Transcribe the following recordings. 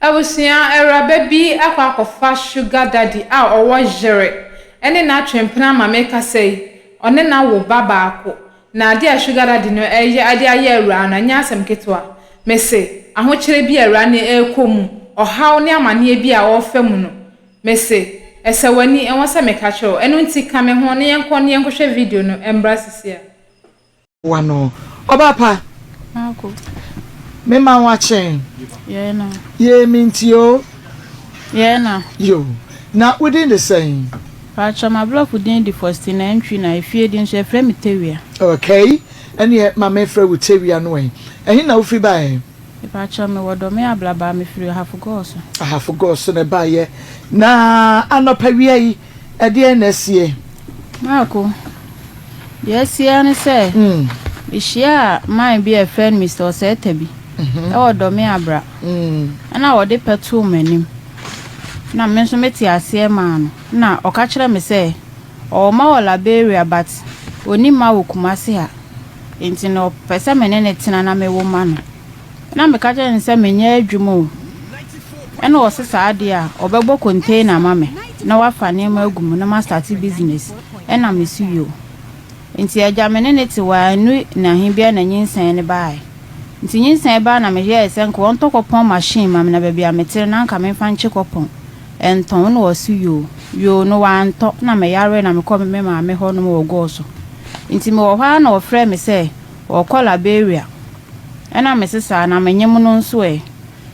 Abusua, awuraba bi akɔ akɔfa sugar daddy a ɔwɔ yere ne n'atwempena ma mekasa yi, ɔne no awo ba baako. Na ade a sugar daddy no reyɛ de ayɛ awuraa no, ɛnyɛ asɛm ketewa. Mese, ahokyerɛ bi a awuraa no rekɔ mu, ɔhaw ne amaneɛ bi a ɔrefa mu no, mese, ɛsɛ w'ani, ɛwɔ sɛ meka kyerɛ wo. Ɛno nti, ka me ho na yɛnkɔ na yɛnkɔhwɛ video no mmra sisi a. Wa no. Ɔbaa pa. Maako. Me ma wo akye. Yɛɛ na. Yee me nti o. Yɛɛ na. Yo. Na wo din de sɛn? Paatwɔ m'abrɔfo din de Faustina Antwi na efie din nso yɛfrɛ me Tawia. Okay. Ɛneɛ ma me frɛ wo Tawia no ɛ. Ɛhe na wo firi baeɛ? Mepakyɛw me wɔ Dɔme Ablabaa me firi Ahafo Gɔɔ so. Ahafo Gɔɔ so na ɛbaeɛ. Na anɔpa wia yi ɛdeɛn na asie? Marko, Deɛ asie ara ne sɛ me hyiaa man bi a yɛfrɛ no Mister Ɔsɛɛ Tabi ɛwɔ Dɔme Abra ɛna ɔde pɛ too m'anim na me nso me te aseɛ maa no na ɔka kyerɛ me sɛ ɔwɔ mma wɔ Liberia but ɔnni mma wɔ Kumasi ha. Enti na ɔpɛ sɛ me ne no tena na mewo ma no. Ɛnna meka kyerɛɛ no sɛ menyɛ adwuma o. Ɛnna ɔse saa deɛ a, ɔbɛbɔ container ama me na wafa nneɛma agu mu na mastate business. Ɛnna mese yoo. Enti agya me ne no te hɔ ara, annu nnahe biara na nyinsɛn no baeɛ. Nti nyinsɛn baeɛ na meyɛɛ sɛ nka ɔntɔ kɔpɔn machine ma me na baabi a mete no na anka memfa nkye kɔpɔn ntɔn. Ɛnna ɔse yoo. Yoo no wantɔ na meyaree na mekɔɔ me maame hɔnom wɔ Gɔɔso. Nti mewɔ hɔ ara na ɔfrɛɛ me sɛ ɔrekɔ Liberia. Ɛna mese saa na menyem no nso ɛ?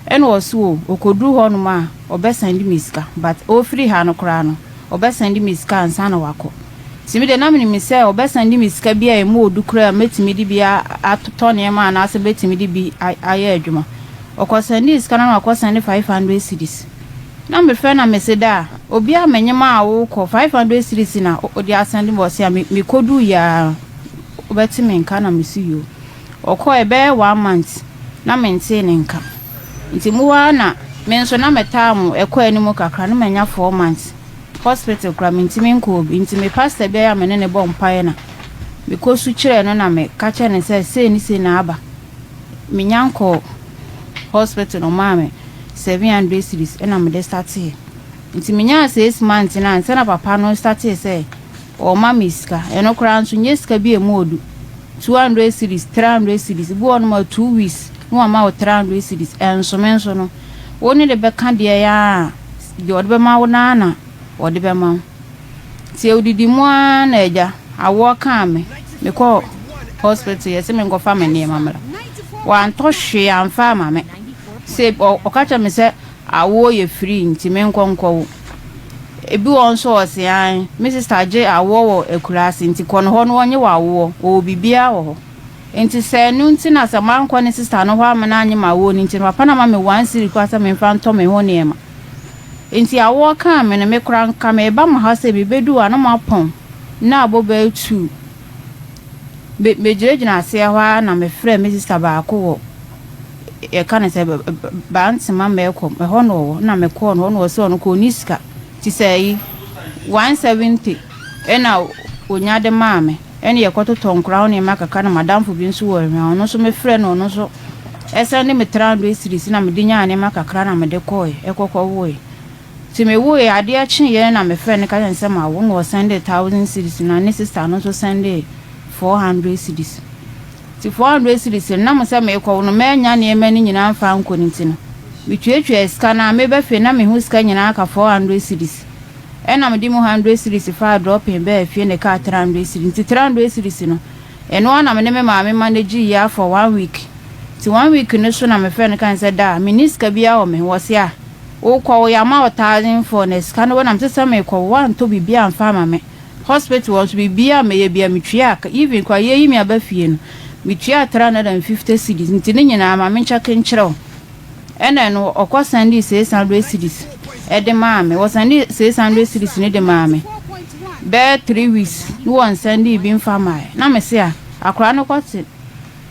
Ɛna ɔse o, ɔkɔduru hɔ nom a ɔbɛsɛnde me sika but ɔrefiri ha no koraa no ɔbɛsɛnde me sika ansa na wakɔ. Nti me deɛ na menim sɛ ɔbɛsɛnde me sika bi a ɛmu ɔdu koraa a mɛtumi de bi atotɔ nneɛma anaasɛ mɛtumi de bi ayɛ adwuma. Ɔkɔsɛndee sika no na wakɔsɛnde 500 cedis. Na mefrɛ na mese da obi a menyem a wokɔ 500 cedis na wode asɛnde me ɔse a mekoduu yɛ a wobɛte me nka na mese yoo. Ɔkɔe bɛyɛ one month na mentee ne nka nti mu hɔ ara na me nso na metaa mo ɛkɔ anim kakra na manya 4 months hospital koraa mentumi nkɔɔ bi nti me pastor bi a me ne no bɔ mpaeɛ na mekɔ su kyerɛɛ no na meka kyerɛɛ no sɛ sei ne sei na aba menya nkɔɔ hospital no ɔmaa me 700 cedis ɛna mede starteeɛ nti menyaa 6 months no ansa na papa no startee sɛ ɔma me sika ɛno koraa nso nyɛ sika bi a ɛmu ɔdu 200 cedis 300 cedis bi wɔ nom a 2 weeks na wama wo 300 cedis ɛnso me nso no wo ne de bɛka deɛ yɛ a deɛ ɔde bɛma wo naa na ɔde bɛma wo nti odidi mu ara na agya awoɔ kaa me mekɔ hospital yɛsɛ menkɔfa me nneɛma mmra wantɔ hwee amfa ama me sɛ ɔka kyerɛ me sɛ awoɔ yɛ free nti menkɔ nkɔwo ebi wɔ nso ɔse an me sister gye awoɔ wɔ akuraase nti kɔ no hɔ no ɔnye wɔ awoɔ ɔwɔ biribiara wɔ hɔ nti sɛ ɛno nti na sɛ mankɔ ne sister no hɔ ama no anye ma awoɔ no nti no papa no ama me one cedi koraa sɛ memfa ntɔ me ho nneɛma nti awoɔ kaa me no me koraa nka meba mo ha sɛ mebɛdu a na moapɔn na abɔ bɛyɛ two Me megyinagyina aseɛ hɔ ara na mefrɛɛ me sista baako wɔ yɛka no sɛ Bantema Mɛkɔm, ɛhɔ na ɔwɔ na mekɔɔ no hɔ na ɔsɛ ɔno kɔ ɔnni sika nti sɛ ayi 170 ɛna ɔnya de maa me ɛne yɛkɔtotɔ nkora ho nneɛma kakra na madamfo bi nso wɔ Ahwea ɔno nso mefrɛ no ɔno nso ɛsɛnde me 300 cedis na mede nyaa nneɛma kakra na mede kɔe ɛkɔkɔwoe. Nti mewoeɛ, adeɛ kyeeɛ na mefrɛɛ no ka kyerɛɛ no sɛ mawo na ɔsɛndee thousand cedis na ne sister no nso sɛndee 400 cedis. Nti 400 cedis no nam sɛ merekɔwo no mannya nneɛma no nyinaa amfa ankɔ no nti no metuatuaa sika no a meba fie na mehu sika nyinaa aka 400 cedis. Ɛna mede mu 100 cedis faa dropping baa fie na ɛkaa 300 cedis. Nti 300 cedis no ɛno ara na me ne me maame manage yɛ for one week. Nti one week no so na mefrɛɛ no ka no sɛ daa menni sika biara wɔ me ho ɔse ah Wokɔ wo yɛama wo 1004 na sika no wɔ na mese sɛ mekɔ wo woantɔ biribiaa amfa ama me hospital hɔ nso biribiaa mɛyɛ bia metuaa ka even koraa yɛyi me aba fie no metuaa 350 cedis nti ne nyinaa ma menkyɛke nkyerɛ wo ɛna ɛno ɔkɔ sɛndee 600 cedis ɛde maa me wɔsɛndee 600 cedis no de maa me bɛyɛ 3 weeks ne wɔnsɛndee bi mfa maaɛ na mese a akora no kɔte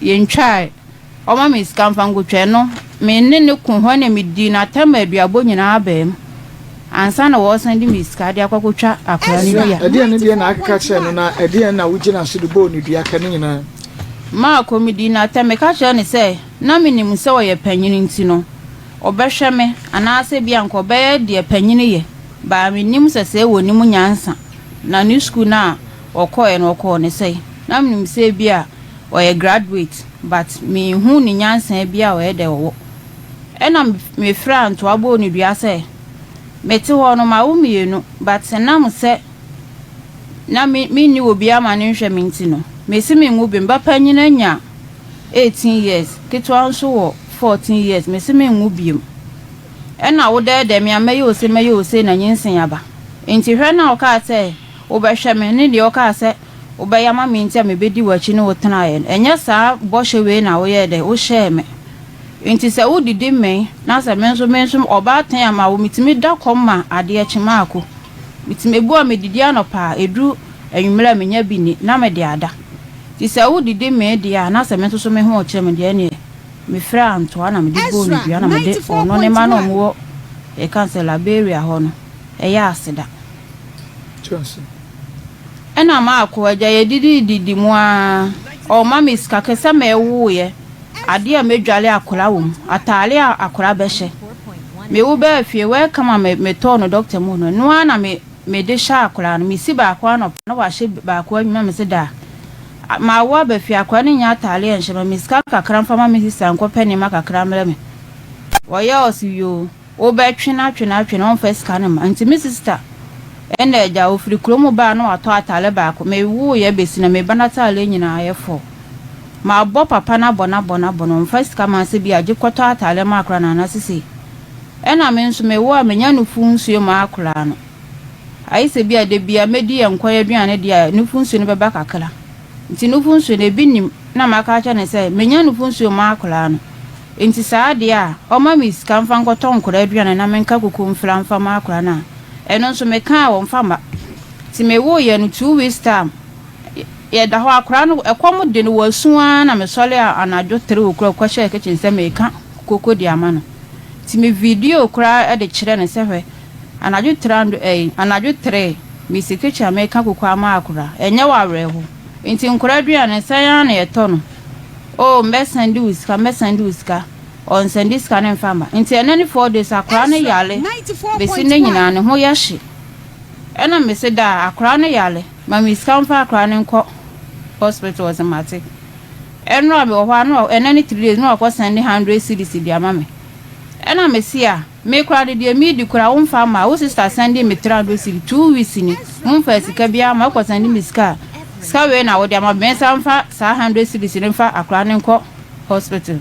yɛntwae Ɔma me sika mfa nkotwa ɛno. Me ne no ko hɔ na medii no atɛm ma aduabɔ nyinaa baa mu ansa na wɔresan de me sika de akɔ akɔtwa akwadaa no dua. Ɛdeɛn ne deɛ na akeka kyerɛɛ no, na ɛdeɛn na wogyina so de bɔɔ no dua ka ne nyinaa? Marko, Medii no atɛm. Meka kyerɛɛ no sɛ na menim sɛ ɔyɛ panyin nti no, ɔbɛhwɛ me anaasɛ bi a nka ɔbɛyɛ deɛ panyini yɛ but mennim sɛ sɛɛ wɔnim nyansa na ne sukuu no a ɔkɔeɛ no ɔkɔɔ no sɛn na menim sɛ bi a ɔyɛ graduate but menhu ne nyansa bi a ɔyɛ dɛ ɔwɔ ɛna mefrɛɛ Antoa bɔɔ no dua sɛ mete hɔ no mawo mienu but ɛnam sɛ na me menni obiara ma no nhwɛ me nti no mese menwo bio me ba panyin anya 18 years ketewa nso wɔ 14 years mese menwo biom ɛna wo dɛɛdɛɛ me a mɛyɛ ose mɛyɛ ose na nyinsen aba nti hwɛ na wokaa sɛ wobɛhwɛ me ne deɛ wokaa sɛ wobɛyɛ ama me nti a mebɛdi w'akyi ne wo tenaeɛ no ɛnyɛ saa bɔhyɛ wei na woyɛɛ dɛ wohyɛɛ me Enti sɛ wodidi mee na sɛ me nso mensom ɔbaatan a mawo metumi da kɔm ma adeɛ kye maako. Metumi ebu a medidi anɔpa a ɛduru anwummerɛ a menya bi nni na mede ada. Nti sɛ wodidi mee deɛ a na sɛ me nso so me ho rekyere me deɛ ɛneɛ mefrɛ Antoa na mede bɔɔ no Ezra dua na mede ɔno ne mma no a 94.1. wɔwɔ yɛka no sɛ Liberia hɔ no ɛyɛ aseda. Ɛna maako agya yɛdidi didi mu ara ɔma me sika kɛ sɛ mewoeɛ. Adeɛ a mɛdwale akora wɔ mu, ataare a akora bɛhyɛ. Me wo baa fie, welcome a me metɔɔ no doctor mu no, ɛno ara na me mede hyɛ akora no. Mesi baako anɔpa na wahyɛ baako anwummerɛ mese daa. Mawo aba fie, akora no nnya ataare nhyɛ, ma me sika kakra mfa ma me sister nkɔpɛ nneɛma kakra mmrɛ me. Ɔyɛ ɔse yoo. Wobɛtwe no atwe no atwe no ɔmfa sika no mma nti me sister ɛna agya ofiri kuro mu baa na watɔ ataale baako me woo yɛ bɛsi na me ba no ataale nyinaa yɛ fɔɔ mabɔ papa no abɔ no abɔ no abɔ no ɔmfa sika ma sɛ bia gye kɔtɔ ataale ma akora no anaa sesei ɛna me nso me wo a menya nufu nsuo ma akora no ayɛ sɛ bia da bia mɛdi yɛ nkwan aduane deɛ a nufu nsuo no bɛba kakra nti nufu nsuo no ebi nim na maka akyerɛ no sɛ menya nufu nsuo ma akora no Enti saa deɛ a, ɔma me sika mfa nkɔtɔ nkwadaa aduane na menka kuku mfra mfa ma akwadaa no a, ɛno nso meka a ɔmfa mma. Nti mewoeɛ no two weeks time, yɛda hɔ akwadaa no ɛkɔm de no wasu ara na mesɔre anadwo three o'clock kɔhyɛɛ kitchen sɛ mereka koko de ama no. Nti me video koraa de kyerɛ no sɛ hwɛ anadwo three ando ɛyi anadwo three mesi kitchen a mereka koko ama akwadaa, ɛnyɛ wo awerɛho. Nti nkwadaa aduane sɛn ara na yɛtɔ no. Oh mɛsɛnde wo sika mɛsɛnde wo sika ɔnsɛnde sika no mfa mma nti ɛnɛ ne 4 days akwadaa no Ezra yare besi nnɛ 94.1. nyinaa ne ho yɛ hye ɛna mese daa akwadaa no yare ma me sika mfa akwadaa no nkɔ hospital ɔse mate ɛnora mewɔ hɔ a na ɛnɛ ne 3 days na wakɔ sɛnde 100 cedis de ama me ɛna mese a me koraa de deɛ medi koraa womfa mma wo sister sɛnde me 300 cedis 2 weeks ni womfa sika biara ma wokɔ sɛnde me sika a sika wei na wode ama me nsa mfa saa 100 cedis no mfa akwadaa no nkɔ hospital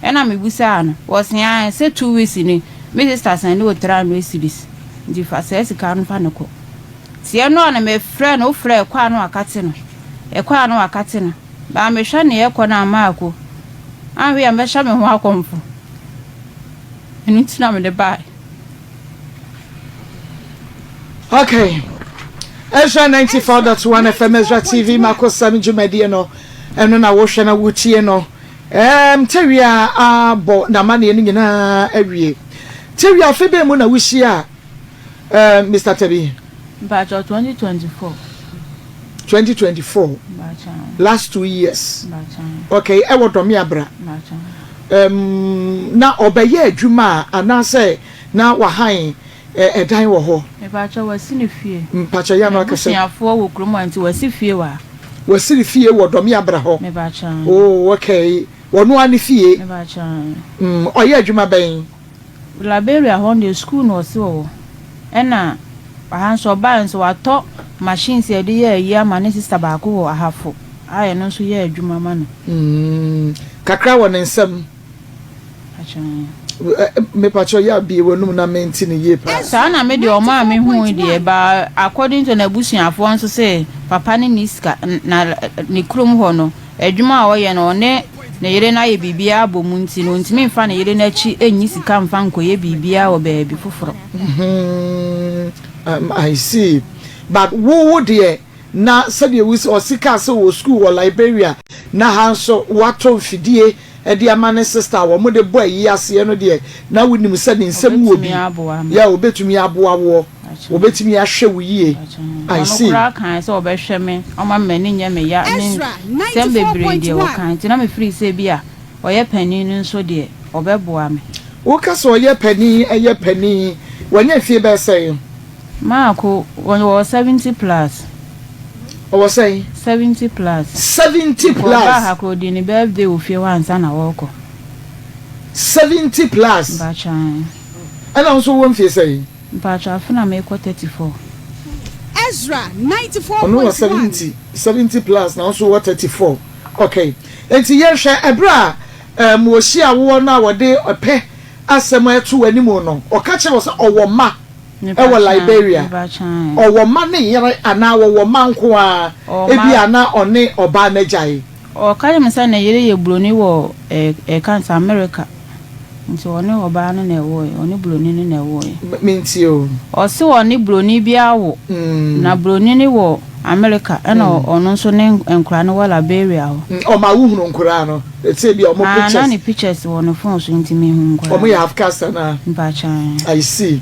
ɛna mebusaa no wɔse a sɛ 2 weeks ni me sister sɛnde wo 300 cedis nti fa saa sika no fa no kɔ tiɛ no a na mefrɛ no wofrɛ ɛkɔ a na wakate no ɛkɔ a na wakate no baa mehwɛ ne ɛkɔ no ama ako ahwɛ a mɛhyɛ me ho akɔmfo ɛno nti na mede bae. Okay. Ezra 94.1 FM Ezra TV Makosɛm dwumadie no ɛno na wohwɛ na wotie no Tawia abɔ n'amanneɛ no nyinaa awie. Tawia, afe bɛn mu na wohyia Mr. Tabi? Mpakyɛ 2024. 2024. Mpakyɛ. Last 2 years. Mpakyɛ. Okay, ɛwɔ Dɔme Abra. Mpakyɛ. Na ɔbɛyɛ adwuma a anaasɛ na wahan ɛdan wɔ hɔ? Mpakyɛ, wasi ne fie. Mpakyɛ yɛ ano akasɛ. Abusuafoɔ wɔ kurom a nti wasi fie wɔ ha. Wasi ne fie wɔ Dɔme Abra hɔ? Mepakyɛ. Oh, okay, wɔno a ne fie. Mepakyɛ. Ɔyɛ adwuma bɛn? Liberia hɔ no deɛ school na ɔsi wɔ hɔ ɛna aha nso ɔbaa nso watɔ machines a yɛde yɛ ayi ama ne sister baako wɔ Ahafo a ɛno nso yɛ adwuma ma no. Kakra wɔ ne nsam. Mpakyɛ. Mepakyɛ yɛ abie w'anum na mente ne yie paa. Saa na me deɛ ɔmo a me hu deɛ ba according to n'abusuafoɔ nso sɛ papa ne ne sika na ne kurom hɔ no adwuma a ɔyɛ no ɔne ne yere no ayɛ biribiara abɔ mu nti no ntumi nfa ne yere n'akyi nyi sika nfa nkɔyɛ biribiara wɔ baabi foforɔ. I see, but wo deɛ na sɛdeɛ wosi ɔsi kaa sɛ wɔ school wɔ Liberia na ha nso watɔ mfidie ɛde ama ne sister a wɔn de bɔ ayi aseɛ no deɛ na wonim sɛ ne nsɛm wɔ bi Ɔbɛtumi aboa me. yɛ obetumi aboa woɔ, obetumi ahwɛ wo yie. I Ɔno see. koraa kan sɛ ɔbɛhwɛ me ɔma m'ani nyɛ me ya ne Ezra nsɛm bebree deɛ 94.1. wɔka nti na mefiri sɛ bi a ɔyɛ panin no nso deɛ ɔbɛboa me. Woka sɛ ɔyɛ panin, ɛyɛ panin, wanya mfie bɛyɛ sɛn? Maako, ɔwɔ 70 plus. Ɔwɔ sɛn? 70 plus. 70 plus. Ɔbaa ha koraa ɔdii ne birthday wɔ fie hɔ ansa na ɔrekɔ. 70 plus. Mpakyɛ ae. Ɛna wo nso wowɔ mfie sɛn? Mpakyɛ afe na merekɔ 34. Ezra 94.1. Ɔno wɔ 70, 70 plus na wo nso wowɔ 34. Okay. Enti yɛnhwɛ, ɛberɛ a um, wɔhyia woɔ no a wɔde ɔpɛ asɛm ɛto w'anim no, ɔka kyerɛ wo sɛ ɔwɔ mma ɛwɔ Liberia. Ɔwɔ mma ne yere anaa wɔwɔ mma nko ara, ebia na ɔne ɔbaa no agyae. Ɔka kyerɛ me sɛ ne yere yɛ buroni wɔ ɛka sɛ America. Nti ɔne ɔbaa no na ɛwoeɛ, ɔne buroni no na ɛwoeɛ. Mentie o. Ɔse ɔne buroni bi awo, na buroni no wɔ America ɛna ɔno nso ne nkoraa no wɔ Liberia hɔ. Ɔma wo hunu nkoraa no? Ɛte ebia ɔmo Ah, pictures. na ne pictures wɔ ne phone so nti mehu nkoraa Ɔmo no. yɛ half caste anaa? Mpakyɛ ae. I see.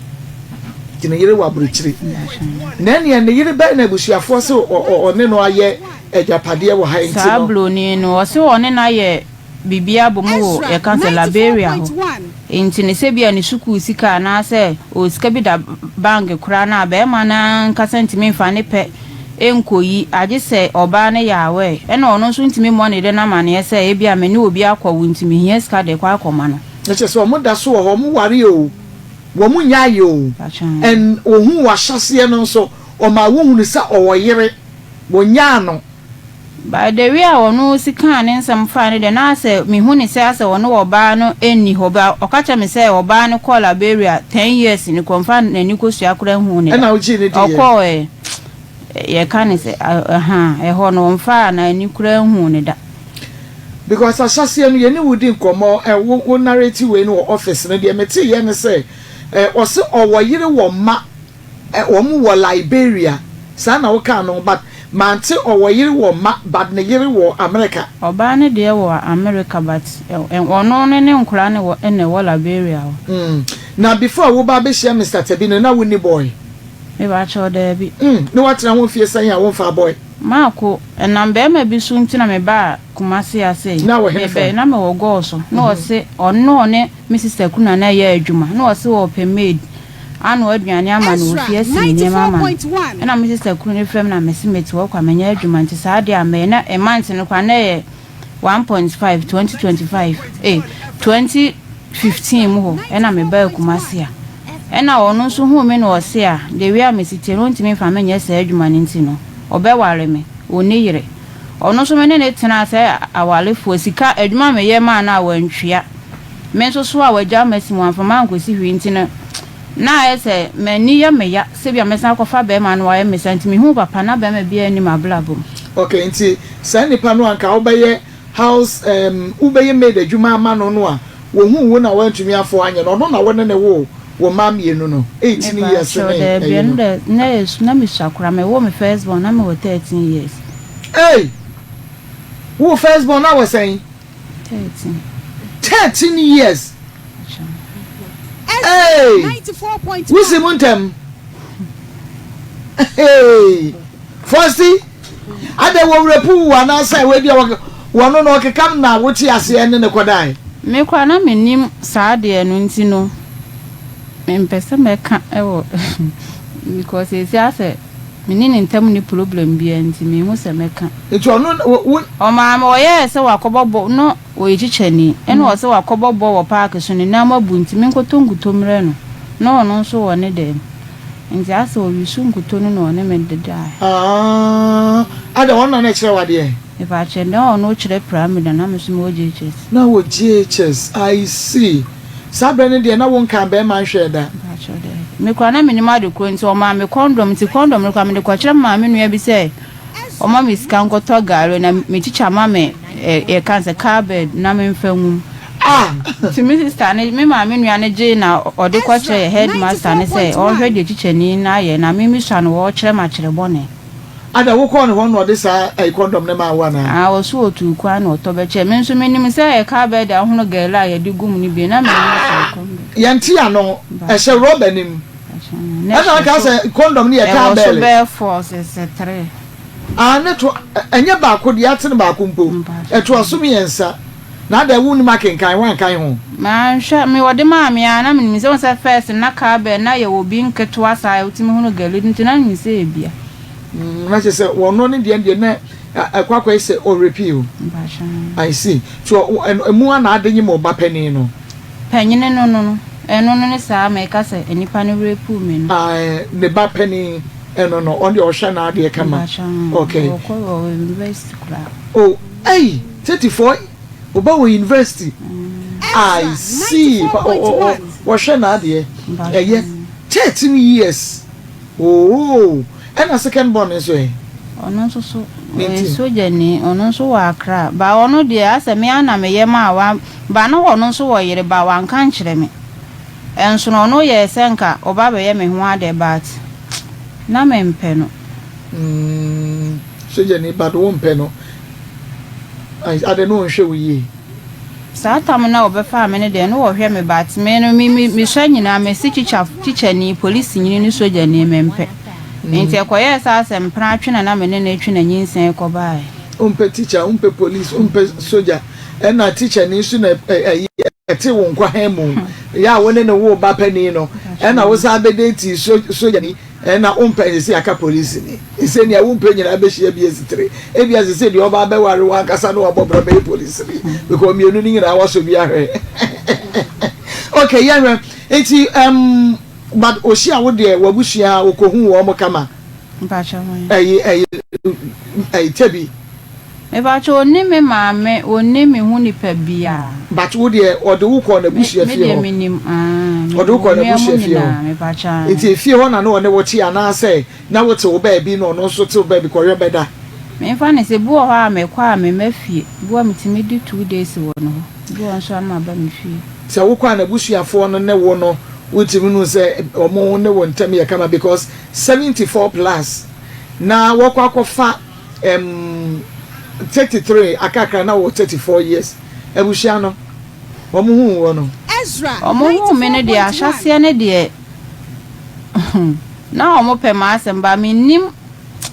Nti ne yere wɔ abrokyire. Mpakyɛ ae. Na ɛneɛ ne yere bɛn na abusuafoɔ se ɔne no ayɛ agyapadeɛ wɔ ha nti Saa no. buroni no, ɔse ɔne no ayɛ biribi abɔ mu wɔ Ezra yɛka sɛ Liberia hɔ. 94.1. Nti no sɛ ebia ne sukuu sika anaasɛ ɔwɔ sika bi da bank koraa no a, barima no ankasa ntumi mfa ne pɛ nkɔyi agye sɛ ɔbaa no yɛ aware. Ɛna ɔno nso ntumi mmɔ ne yere no amaneɛ sɛ ebia me ne obi akɔwo nti mehia sika de rekɔ akɔma no. Na kyerɛ sɛ wɔn da so wɔ hɔ, wɔn ware oo, wɔn nyaeɛ oo, and ohuu w'ahyɛseɛ no nso, ɔmaa wohunu sɛ ɔwɔ yere, wɔnyaa no. By the way a ɔno si kaa ne nsɛm fae no deɛ na asɛ mehu no sɛ asɛ ɔne ɔbaa no nni hɔ but ɔka kyerɛ me sɛ ɔbaa no kɔɔ Liberia ten years ni kɔ nfa n'ani kosua koraa nhuu no da. Ɛna wogyee no diiɛ? Ɔkɔɔ ɛ yɛka no sɛ ahaa ɛhɔ no ɔnfaa n'ani koraa nhuu no da. Because ahyɛaseɛ no yɛne wo di nkɔmmɔ ɛ wo wo narrate wei no wɔ office no deɛ meteeɛ ne sɛ ɛ ɔse ɔwɔ yere wɔ mma Ɛ wɔn wɔ Liberia saa na wo kaa no but mante ɔwɔ yere wɔ mma but ne yere wɔ America. Ɔbaa no deɛ wɔ America but ɛ ɔno ne ne nkwadaa no wɔ ɛna ɛwɔ Liberia hɔ. Mm na before wo ba bɛhyia Mister Tabi no na wo nni boy? Me ba kyɛw daabi. Mm ne watena ho mfie sɛn a wo nfaa boy? Maako, ɛnam bɛɛma bi so nti na me baa Kumasi ha sei. Na wɔ Me hefa? bɛ na me wɔ Gɔɔ so na ɔse ɔno ɔne me sister kunu na na ɛyɛ adwuma na ɔse ɔɔpɛ maid. Anoa aduane ama no, Ezra ofi asi ne nneɛma ama no. 94.1. Ɛna me sista kunu no frɛ me na mese mete hɔ kwa menyɛ adwuma nti saa adeɛ a mɛyɛ na a month no koraa na ɛyɛ 1.5 2025 eh 2015 mu hɔ ɛna mebaa Kumasi a ɛna ɔno nso huu me na ɔse a the way a mesi teɛ no ɔntumi mfa me nyɛ saa adwuma no nti no ɔbɛware me, ɔnni yere. Ɔno nso me ne no tenaa sɛ awarefoɔ, sika adwuma a meyɛ maa no a wantwia. Me nso so a wagyaw me asi mu amfa m'ankosi hwee nti no, na ayɛ sɛ m'ani yɛ me ya sɛ ebia mɛsan akɔfa barima no wayɛ me saa nti mihuu papa na barima biara nni m'abrabɔ mu. Okay, nti saa nipa no anka wobɛyɛ house um wobɛyɛ maid adwuma ama no no a wohuu wo na wantumi afo anyɛ no ɔno na wo ne no woo wo mma mmienu no 18 years Mepakyɛw ne daabi ɛyi ɛno no. dɛ na yɛ na mesua koraa mewoo me first born na mewɔ 13 years. Ei! Wowoo first born na wɔ sɛn? 13. 13 years. Hey! Wusi mu ntɛm. Hey! Fɔsi, adɛ wɔ werɛ pu wo anaasɛ wei deɛ wɔno no ɔkekam na wote aseɛ ne ne kɔdae? Me koraa na mennim saa adeɛ no nti no mempɛ sɛ mɛka wɔ because seesei asɛ Me ne ne ntam nni problem biara nti menhu sɛ mɛka. Nti ɔno wo wo. Ɔmaa me ɔyɛɛ sɛ wakɔbɔ bɔ no ɔyɛ kyikyɛni ɛna ɔsɛ wakɔbɔ bɔ wɔ park so ne nan mu abu nti menkɔtɔ nkuto mmerɛ no na ɔno nso wɔ ne dɛm nti asɛ ɔwisu nkuto no na ɔne me dedaɛ. Aah adɛn ɔno na na ɛkyerɛ wo adeɛ? Mepakyɛ na ɔno kyerɛ primary na na me nso mewɔ JHS. Na wɔ JHS I see. Saa berɛ no deɛ na wo nkaa bɛɛma nhwɛɛ da. Mpakyɛw daabi. Me koraa na mennim ade korɔ nti ɔmaa me kɔndɔm nti kɔndɔm no koraa mede kɔkyerɛ me maame nua bi sɛ ɔma me sika nkɔtɔ gari na me tikya ma me ɛ yɛka no sɛ car bed na memfa nwum. Ah! Nti me sista no me maame nua no gyee na ɔde Ezra kɔkyerɛɛ headmaster no sɛ ɔnhwɛ 94.1. deɛ tikyani no ayɛ na me mesua no ɔrekyerɛ me akyerɛ bɔne. Ada, wokɔɔ ne hɔ na ɔde saa ɛyi kɔndɔm no maa wo anaa? Aa, ɔse ɔtuu kwan na ɔtɔ bɛkyɛɛ me nso menim sɛ ɛyɛ car bed a wohono gɛɛla a yɛde gu mu no bi na mennim sɛ ɛyɛ kɔndɔm. Yɛnte ano, ɛhyɛ rɔba no mu. Na Ɛna ɛhyɛ aka so, sɛ kɔndɔm no yɛ car ɛwɔ so bɛɛle. bɛyɛ four sɛ three. Aa, ne to, ɛnyɛ baako deɛ, atene baako mpo. Ɛtoa so mmiɛnsa. Na adɛn wonnim akenkan, woankan ho? Manhwɛ, me wɔde maa me ara na menim sɛ, wohu sɛ first no na car bell na yɛwɔ bi nketewa saa a wotumi hunu gari no nti na menim sɛ ɛyɛ bia. Mm, na kyerɛ sɛ wɔno ne deɛ deɛ na ɛkɔ akɔyɛ sɛ ɔrepi o. Mpakyɛ. I see. So ɛmu a na ade nye mo ba panin no? Panyini no no no, ɛno no ne saa meka sɛ nnipa no rape me no. Ae, ne ba panin ɛno no, ɔno deɛ ɔhwɛ n'adeɛ kama. Mpakyɛ, Okay. ɔkɔ wɔ university koraa. Oh, ei, 34, ɔba wɔ university. I Ezra see, pa, ɔ, ɔ, ɔ, 94.1. wɔhwɛ n'adeɛ. Mpakyɛ. Ɛyɛ 13 years. Oh, ɛna second born no nso ɛ? Ɔno nso so, Ne ɔyɛ nti. sogyani, ɔno nso wɔ Accra. But ɔno deɛ, asɛ me ara na meyɛ maa wa, but na ɔno nso wɔ yere but wanka ankyerɛ me. Ɛnsono ɔno yɛɛ sɛ nka ɔba abɛyɛ me ho adeɛ but na mempɛ no. Mm, sogyani but wompɛ no, adɛn na ɔnhwɛ wo yie? Saa tam no a wɔbɛfaa me no deɛ na wɔhwɛ me but me no me me mesua nyinaa mese tikya tikyani, polisini ne sogyani mempɛ. Nti ɛkɔyɛɛ sɛ asɛ mpena atwe na na me ne no retwe na nyinsɛn kɔbaeɛ. Wompɛ tikya, wompɛ polisi, wompɛ sogya ɛna tikyani nso na ɛyi ɛte wo nkwa han mu yɛ a wo ne no woo ba panin no ɛna wo san bɛdate sogyani. Ɛna wompɛ sese aka polisini sese nea wompɛ nyinaa bɛhyia bi asitire ebia sese deɛ ɔba abɛware wo ankasa na wabɔ bra bɛyɛ polisini because mmienu no nyinaa wasɔ bi ahwɛ okay yɛnhwɛ nti um, but ohyia wo deɛ wabusua okohu wɔn kama ɛyi ɛyi ɛyi tɛbi. Mepakyɛw onni me maame onni me ho nipa biaa. But wo deɛ ɔde wo kɔɔ n'abusua Me fie deɛ hɔ? menim aah Ɔde wo kɔɔ me nua mu n'abusua fie hɔ? nyinaa mepakyɛw aah. Nti efie hɔ na na ɔne wo te anaasɛ na wote wo baabi na ɔno nso te wo baabi kɔhwɛ bɛda? Memfa no sɛ bi wɔ hɔ a mekɔ a memma fie, bi wɔ hɔ a metumi di 2 days wɔ ne hɔ, bi wɔ hɔ nso a na maba me fie. Sɛ wokɔ a n'abusuafoɔ no ne wo no wotumi hu sɛ wɔn ne wo ntam yɛ kama because 74 plus na wɔkɔ akɔfa Ɛmm 33 akakra na wɔ 34 years abusua no wɔn huu wɔ no. Ezra Wɔn huu me no deɛ 94.1. ahyɛaseɛ no deɛ na wɔn pɛ m'asɛm but me nnim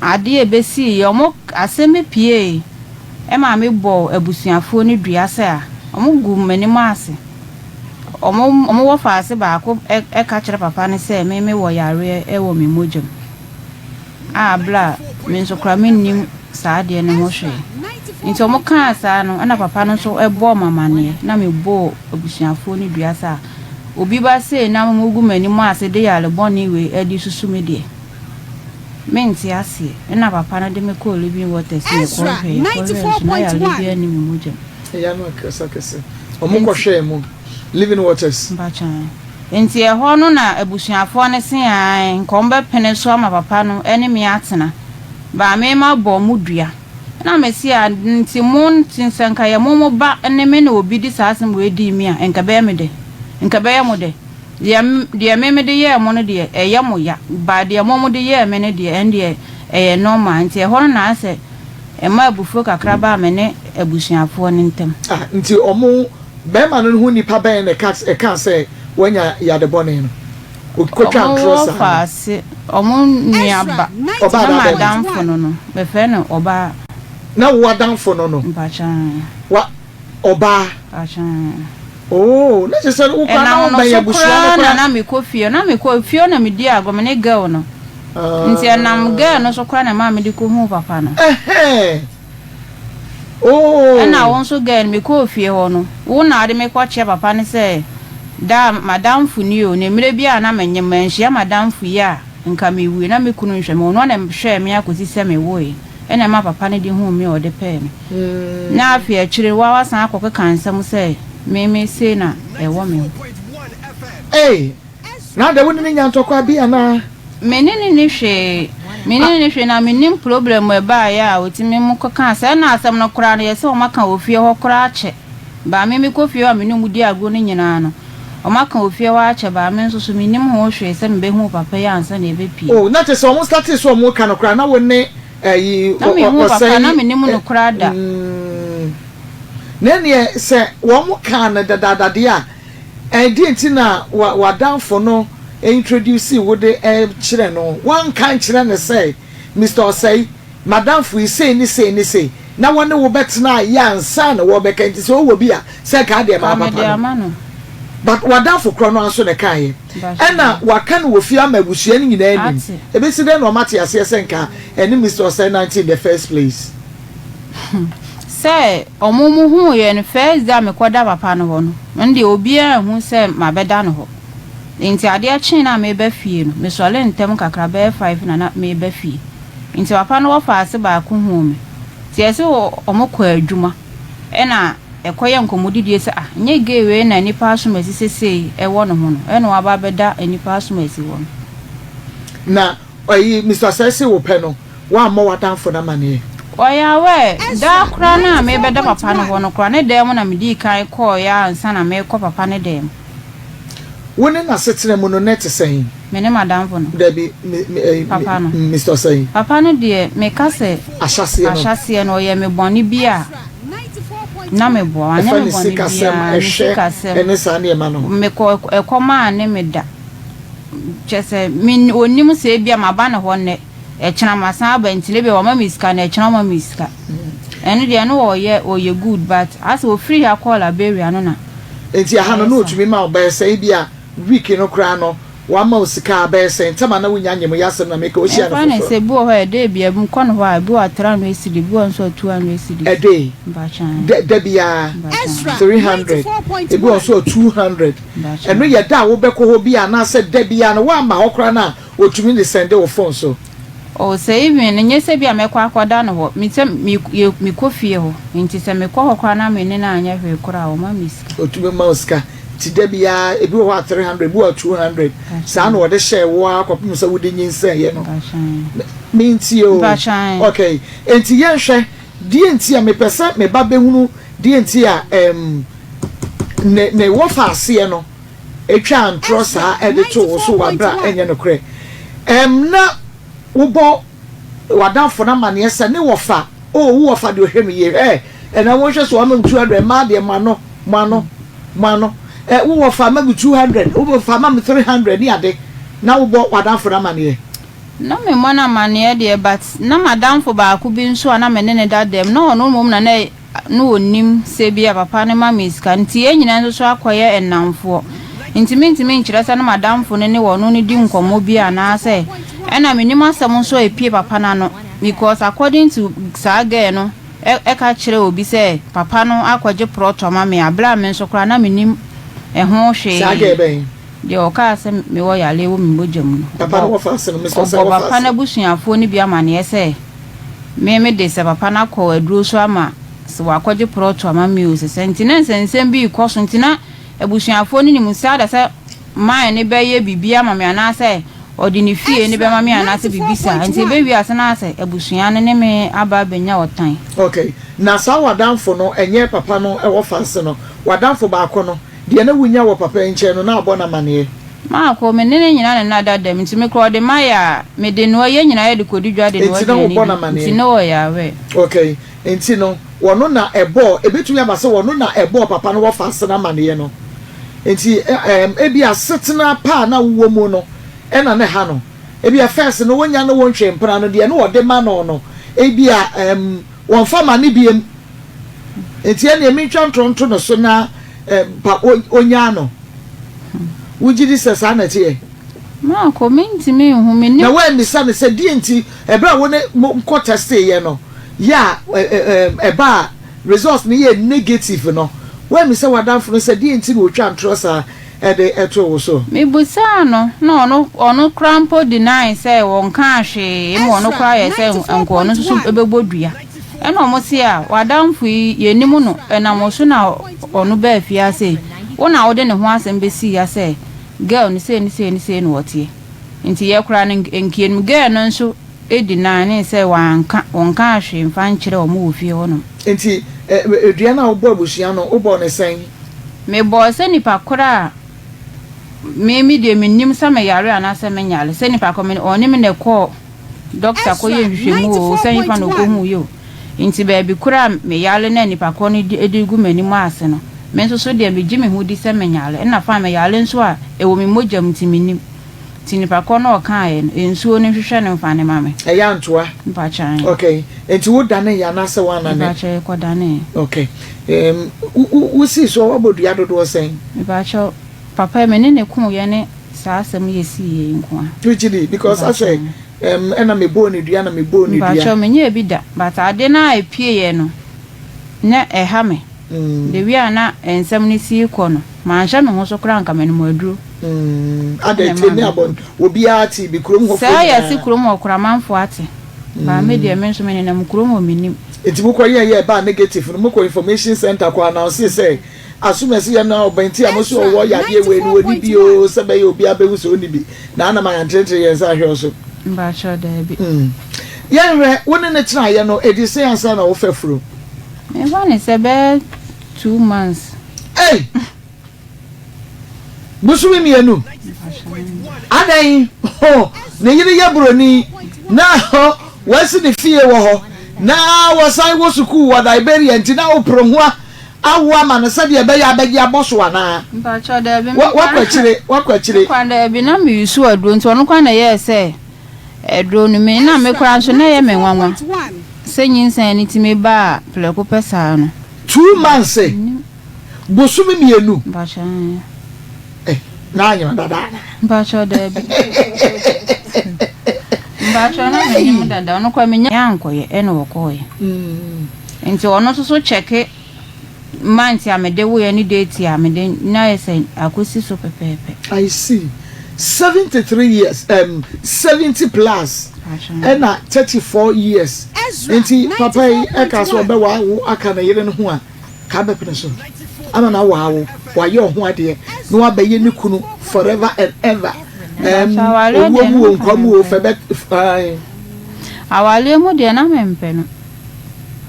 adeɛ a ɛbɛsiiɛ wɔn asɛm bi piee ɛmaa me bɔɔ abusuafoɔ no dua sɛ a wɔn guu m'anim ase wɔn wɔn wɔfaase baako ɛka kyerɛ papa no sɛ me me wɔ yareɛ ɛwɔ me mogya mu. a berɛ a me nso koraa mennim saa adeɛ no ho hwee. Nti wɔkaa saa no, ɛna papa no nso bɔɔ me amaneɛ, na mebɔɔ abusuafoɔ no dua sɛ a obi ba sei na mogu m'anim ase de yare bɔne wei de susu me deɛ, mente aseɛ. Ɛna papa no de me kɔɔ Living Waters na Ezra yɛkɔhwɛɛ, yɛkɔhwɛɛ nso na yareɛ 94.1. biara nni me mogya mu. Ɛyɛ ano akɛsɛakɛsɛ. Wɔn Nti. kɔhwɛɛ mu, Living Waters. Mpakyɛw. Enti ɛhɔ no na abusuafoɔ no se ae, nka wɔbɛpene so ama papa no ne me atena, but me mabɔ wɔn dua. Ɛna mese a, nti mo, nti sɛ nka ɛyɛ mo mo ba ne me na obi de saa asɛm wei dii me a, nka ɛbɛyɛ me dɛ? Nka ɛbɛyɛ mo dɛ? Deɛ, deɛ me mede yɛɛ mo no deɛ, ɛyɛ mo ya, but deɛ mo mode yɛɛ me no deɛ, ɛndeɛ ɛyɛ normal. Nti ɛhɔ no na asɛ ɛma abufuo kakra baa me ne abusuafoɔ no ntam. Ah, nti wɔn Bɛrima no ho nipa bɛn na ɛka ɛkaa sɛ wanya yade bɔne no? Okotwa Ɔmo ntorɔ wɔ saa no. faase, ɔmo nua Ezra ba, Ɔbaa na daa bɛrima. m'adamfo no no, mefrɛ no ɔbaa. Na wo adamfo no no? Mpakyɛw. Wa, ɔbaa. Mpakyɛw. Oh, na kyerɛ sɛ wo koraa na Ɛnam no wobɛn so abusua no koraa na koraa. na mekɔ fie, na mekɔ fie hɔ na medi agorɔ, me ne girl no. Nti ɛnam girl no so koraa na ɛmaa mede kɔhuu papa no. Ɛhɛn. Oh. Ɛna wo nso girl no mekɔɔ fie hɔ no wo na wode me kɔkyerɛ papa no sɛ daa madamfo ni o na mmerɛ bi a na menyem manhyia madamfo yi a nka mewui na me kunu nhwɛ me ɔno na ɛhwɛɛ me akɔsi sɛ mewoe ɛna ɛma papa no de huu me a ɔde pɛɛ me na afei akyire no wa wasan akɔkeka nsɛm sɛ me me sei na ɛwɔ me ho. Ei Na adɛn wo ne no nya ntɔkwa bi anaa? Me ne no nni hwee. Me ne no nni hwee na mennim problem a ɛbaeɛ a ɔtumi mo kɔkaa saa na asɛm no koraa no yɛsɛ wɔn aka wɔ fie hɔ koraa akyɛ but me mekɔ fie hɔ a me ne wɔn di agorɔ no nyinaa no wɔn aka wɔ fie hɔ akyɛ but me nso so mennim ho hwee sɛ mebɛhu papa yi ansa na yɛbɛpie. Oh na kyerɛ sɛ wɔn startee sɛ wɔn reka no koraa na wo ne ɛyi Na menhuu papa ɔsɛe na mennim no koraa da. Mm na ɛneɛ sɛ wɔn kaa no dadaada deɛ a Ɛdeɛn nti na w'adamfo no introducee wo de kyerɛ no? Woanka ankyerɛ no sɛ, Mister Osei, m'adamfo yi sei ne sei ne sei. na wɔne wo bɛtena yɛ ansa na wɔbɛka nti sɛ ɔwɔ bi a sɛ nka adeɛ maa papa no but wadamfo korɔ no nso na ɛkaeɛ ɛna waka no wɔ fie ama abusua no nyinaa anim. Ebesi dɛn na wɔate aseɛ sɛ nka ɛne Mister Osei nante in the first place? Sɛ ɔmo mo huu yɛ no first day a me kɔ da papa no hɔ no, ɔno deɛ obiara anhu sɛ mabɛda no hɔ. Nti adeɛ kyee no a meba fie no, me sɔre ntɛm kakra bɛyɛ five na na meba fie. Nti papa no wɔfaase baako huu me. Nti ɛse ɔmo kɔ adwuma ɛna ɛkɔ yɛ nkɔmɔdidie sɛ ah nyɛ gay wei na nipa asomasi sesei ɛwɔ ne ho no ɛna waba abɛda nipa asomasi hɔ no. Na Ayi Mister Sɛ se wo pɛ no woammɔ w'adamfo no amaneɛ. Ɔyɛ aware, da koraa no a merebɛda papa no hɔ no koraa, ne dan mu na medii kan kɔeɛ ansa na merekɔ papa no dan mu. Wo ne no asetena mu no na ɛte sɛn? Me ne m'adamfo no? Dabi, me, me, ɛyi, Papa no. Mister Ɔsɛe. Papa no deɛ, meka sɛ. Ahyɛaseɛ no. Ahyɛaseɛ no, ɔyɛɛ me bɔne bi a, na meboa. Wanyɛ Ɛfa me ne bɔne sikasɛm, biara, ne ɛhwɛ, sikasɛm. ɛne saa nneɛma no. Mekɔ, ɛkɔm a ne me da. Kyerɛ sɛ, me, ɔnnim sɛ ebia maba ne hɔ nnɛ, ɛkyena masan aba nti no ebia wama me sika na ɛkyena ɔmma me sika. Ɛno deɛ ɛno ɔyɛ, ɔyɛ good but asɛ ɔfiri ha kɔɔ Liberia no na. Nti ɛha no ayɛ na saa. ɔtumi ma wo bɛyɛ sɛ ebia week no koraa no wama wo sika a bɛyɛ sɛn? Ntɛm a na wonya nyem yɛ asɛm na meka wohyia no Ɛmfa ne foforɔ. sɛ ebi wɔ hɔ a ɛda ebia mekɔ ne hɔ a ebi wɔ a 300 cedi ebi wɔ nso a 200 cedis. A day? Mpakyɛ ae. Da da biara Mpakyɛ ae. 300, ebi wɔ nso a 200. Ɛno yɛ da a wobɛkɔ hɔ bi anaasɛ da biara no woamma hɔ koraa no a wɔtumi de sɛnde wo phone so? Oh sɛ even no nyɛ sɛ bi a mɛkɔ akɔda no hɔ, me sɛ me yɛ mekɔ fie hɔ nti sɛ mekɔ hɔ koraa na me ne no anyɛ hwee koraa a ɔma me sika. Ɔtumi ma wo sika nti da biara ebi wɔ hɔ a 300 ebi wɔ hɔ a 200 saa na wɔde hyɛɛ wo ara kɔpem sɛ wode nyinsɛneeɛ no. Mentie o. Okay nti yɛnhwɛ deɛ nti a mepɛ sɛ me ba bɛhunu deɛ nti a ɛɛm ne ne wɔfa aseɛ no twaa ntorɔ saa de too wo so wɔ aberɛ a ɛnyɛ nokorɛ. Ɛɛm na wobɔ w'adamfo no amaneɛ sɛ ne wɔfa, oh wo wɔfa deɛ ɔhwɛ me yie, hwɛ ɛnɛ monhwɛ sɛ wama me 200, mmaa deɛ mo ano, mo ano, mo ano, ɛ wo wɔfa ama me 200, wo wɔfa ama me 300 ne ade, na wobɔ w'adamfo no amaneɛ. Na me mmɔ no amaneɛ deɛ but na m'adamfo baako bi nso a na me ne no da dɛm na ɔno mmom na na na ɔnim sɛ ebia papa no ma me sika nti yɛn nyinaa nso so akɔyɛ nnamfoɔ nti mentumi nkyerɛ sɛ na m'adamfo no ne ɔno no di nkɔmmɔ bi anaasɛ ɛna mennim asɛm nso a ɛpue papa no ano because according to saa girl no ɛka kyerɛ obi sɛ papa no akɔgye prɔto ama me a berɛ a me nso koraa na mennim ɛho hwee. Saa girl bɛn? Deɛ ɔkaa sɛ mewɔ yareɛ wɔ me mogya mu no, ɔbɔ papa no abusuafoɔ no bi amaneɛ sɛ me mede sɛ papa no akɔ aduro so ama sɛ wakɔgye prɔto ama me o sɛ sɛ nti na nsɛnsɛm bi rekɔ so nti na abusuafoɔ no nim sɛ ada sɛ man no bɛyɛ biribi ama me anaasɛ ɔde ne fie no bɛma me anaasɛ biribi saa nti ɛbɛwie ase na asɛ abusua no ne me aba abɛnya ɔtan. Ok, na saa w'adamfo no ɛnyɛ papa no wɔ faase no, w'adamfo baako no Deɛ na wonya wɔ papa yi nkyɛn no, na abɔ no amaneɛ. Maako, me ne no nyinaa na na da dɛm, nti me koraa ɔde mayɛ a, mede noa, yɛn nyinaa yɛde kɔdi dwa de noa Nti na aduane wobɔ no di, amaneɛ. nti na ɔyɛ aware. Ok, nti no, wɔno na ɛbɔɔ, ɛbɛtumi aba sɛ wɔno na ɛbɔɔ papa no wɔfaase no amaneɛ no. Nti ɛɛm, ebia asetena pa a na wowɔ mu no na na ɛha no. Ebia first no wonya ne wo ntwe mpena no, deɛ na ɔde ma no no, ebia ɛɛm, wɔmfa ma no biom. Nti ɛneɛ mentwa ntorɔ nto no so na pa ɔnyaa no. Wogye di sɛ saa na ɛteɛ? Marco, mentumi nhu, mennim. Na woammisa no sɛ deɛ nti ɛberɛ a wo ne mo kɔ testeeɛ no yɛ a ɛbaa results no yɛɛ negative no, woammisa w'adamfo no sɛ deɛ nti na ɔtwaa ntorɔ saa de too wo so? Mebisaa no na ɔno ɔno koraa mpo deny sɛ ɔnkaa hwee, ma ɔno koraa yɛɛ sɛ nka ɔno nso so bɛbɔ dua. Ɛna ɔmo se a, w'adamfo yi, yɛnnim no, ɛnam wo so na ɔno baa fie ha sei. Wo na wode ne ho asɛm bɛsii ha sɛ girl no sei ne sei ne sei na ɔteɛ. Nti yɛ koraa no nka yɛnim. Girl no nso deniee sɛ wanka, ɔnkaa hwee mfa nkyerɛɛ ɔmo wɔ fie hɔ nom. Nti dua no a wobɔɔ abusua no, wobɔɔ no sɛn? Mebɔɔ sɛ nipa korɔ a me me deɛ mennim sɛ meyare anaasɛ menyare, sɛ nipa korɔ me ɔne me na ɛkɔɔ dɔkta kɔyɛɛ nhwehwɛmu oo, sɛ hefa na ɔkɔhuiɛ o, nti baabi korɔ a meyare na nipa korɔ no de gu m'anim ase no, me nso so deɛ megye me ho di sɛ menyare, ɛna fine meyare nso a ɛwɔ me mogya mu nti mennim. Nti nipa korɔ no a ɔkaeɛ no, nsuo no nhwehwɛ no mfa no ma me. Ɛyɛ antoa? Mpakyɛ ae. Ok, nti wo danee yɛ anaasɛ woannane? Mepakyɛ yɛkɔdanee. Ok, um, wo, wo, wosii soɔ woabɔ dua dodoɔ sɛn? Mepakyɛ, papa yi me ne no koeɛ ne saa asɛm yi a ɛsiiɛ yi nko ara. Wogye di? Because asɛ, Mepakyɛ. um, ɛna mebɔɔ no dua na mebɔɔ no dua. Mepakyɛ, menyɛɛ bi da, but ade no a ɛpieeɛ no, na ɛha me. The way a na nsɛm no si rekɔ no, manhyɛ me ho so koraa anka menom aduro. Adɛn nti ne abɔn obiara te bi kurom hɔfoɔ Sɛɛ nyinaa. yɛse kurom hɔ koraa amanfoɔ ate. But me deɛ me nso me nenam kurom hɔ mennim. Nti mokɔ yɛɛ yɛ ɛbaa negative no mokɔ information center kɔ announce sɛ asomasi yɛ no ɔbɛn ti a mo so ɔwɔ yadeɛ wei no ɔni bi oo sɛ bɛyɛ obiara bɛhu sɛ ɔni bi na anam ayantenetene yɛn nsa ahwɛ ɔso. Mpakyɛw daabi. Yɛnhwɛ, wo ne no tenaeɛ no ɛdi sɛn ansa na wofa furo? Memfa no sɛ bɛyɛ 2 months. Ei! Bosome 2. Adɛn? Ho, ne yere yɛ buroni, na ho, wasi ne fie wɔ hɔ, na wɔsan wɔ sukuu wɔ Liberia nti na wopere ho awo ama no sɛdeɛ ɛbɛyɛ a bɛgye abɔ so anaa? Mpakyɛw daabi, me Wa, kwan, wakɔ akyire, wakɔ akyire. Me kwan daabi, na me use aduro nti ɔno koraa na ɛyɛɛ sɛ aduro no me, na me Ezra koraa nso na ɛyɛ me nwanwa 94.1. sɛ nyinsɛn no tumi baa prɛko pɛ saa no. 2 months. Mennim. Bosome 2. Mpakyɛw ɛɛ. Eh, na anyem dada ana? Mpakyɛw daabi. Mpakyɛw na menyem dada, ɔno koraa menya ankɔyɛ ɛna ɔkɔɔyɛ. Nti ɔno nso so kyɛke month a mede woeɛ ne date a mede na ayɛ sɛ akɔsi so pɛpɛɛpɛ. I see. 73 years, 70 plus, ɛna 34 years. Ezra Nti papa yi ɛka sɛ 94.1. ɔbɛwa wo aka ne yere no ho a, ka bɛpene so ama no awaa wo, wayɛ ɔho adeɛ na wabɛyɛ ne kunu forever and ever. Mpakyɛ awareɛ Owuo deɛ mu na o, nka nkwa mu o, mempɛ fɛ no. bɛ, ae. Awareɛ mu deɛ na mempɛ no.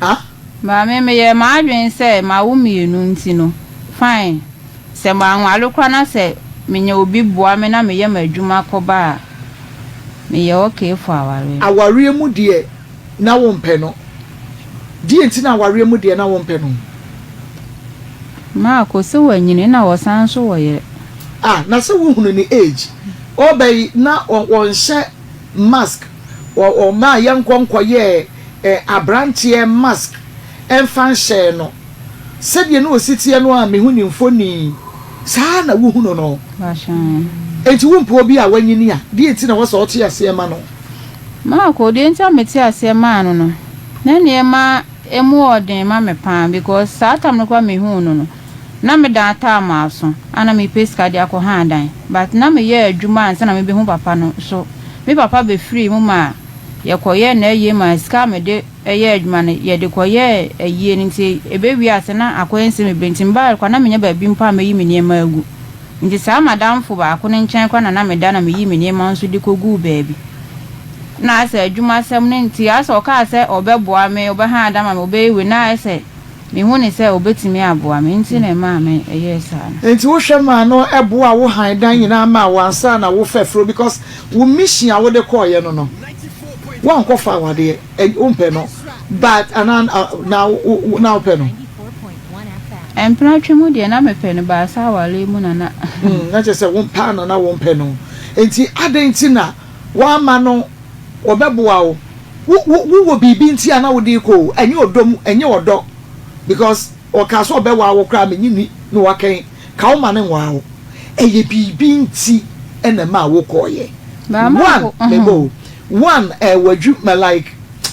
Ah? Maame, meyɛɛ m'adwene sɛ mawo mmienu nti no, fine. Sɛ manware koraa na sɛ menya obi boa me na meyɛ m'adwuma kɔba a, meyɛ okay for awareɛ. Awareɛ mu deɛ na wompɛ no. Deɛ nti na awareɛ mu deɛ na wompɛ no? Marco, sɛ wanyini na ɔsan nso wɔ yere. Ah, na sɛ wohunu ne age. Ɔba yi na ɔnhyɛ mask. Ɔmaa yɛnkɔ nkɔyɛɛ abranteɛ mask mfa nhyɛɛ no. Sɛdeɛ na ɔsi teɛ no a mehu ne mfoni, saa ara na wohunu no. Enti wompɛ obi a wanyini a, deɛ nti na ɛwɔ sɛ wote aseɛ ma no? Marco, deɛ nti a mete aseɛ maa no no, na nneɛma mu wɔ den ma me paa because saa tam no koraa mehuu no no, na me dan ataa m'aso a na mepɛ sika de akɔ han dan but na meyɛ adwuma ansa na mebɛhu papa no so me papa bɛfirii mu maa yɛkɔyɛɛ n'ayie maa sika a mede yɛɛ adwuma no yɛde kɔyɛɛ ayie no nti ɛbɛwie ase na akɔyɛ nsɛm bebree nti mebaeɛ koraa na mennya baabi mpo a mɛyi me nneɛma agu. Nti saa m'adamfo baako no nkyɛn koraa na na meda na meyii me nneɛma nso de kɔguu baabi. Na ayɛ sɛ adwumasɛm no nti, ayɛ sɛ ɔkaa sɛ ɔbɛboa me, ɔbɛhan adan ama me, ɔbɛyɛ wei, na ayɛ sɛ mehu no sɛ ɔbɛtumi aboa me nti na ɛmaa me ɛyɛɛ saa no. Nti wohwɛ maa no boaa wo han dan nyinaa maa wo ansa na wo fɛfrɛ because wo mission a wode kɔɔeɛ no no woankɔ fa awadeɛ wompɛ no but anaa na na wopɛ no. Mpenatwe mu deɛ na mepɛ no but sɛ awareɛ mu na na. Na kyerɛ sɛ wo paa na na wompɛ no nti adɛn nti na woamma no ɔbɛboa wo wo wo wowɔ biribi nti a na wode rekɔ o ɛnyɛ ɔdɔ mu ɛnyɛ ɔdɔ because ɔkaa sɛ ɔbɛwaa wo koraa menye nni na wakɛn ka wo ma no nwaa wo ɛyɛ biribi nti na ɛmaa wokɔɔyɛ one mebɔ o one ɛɛ w'adwuma like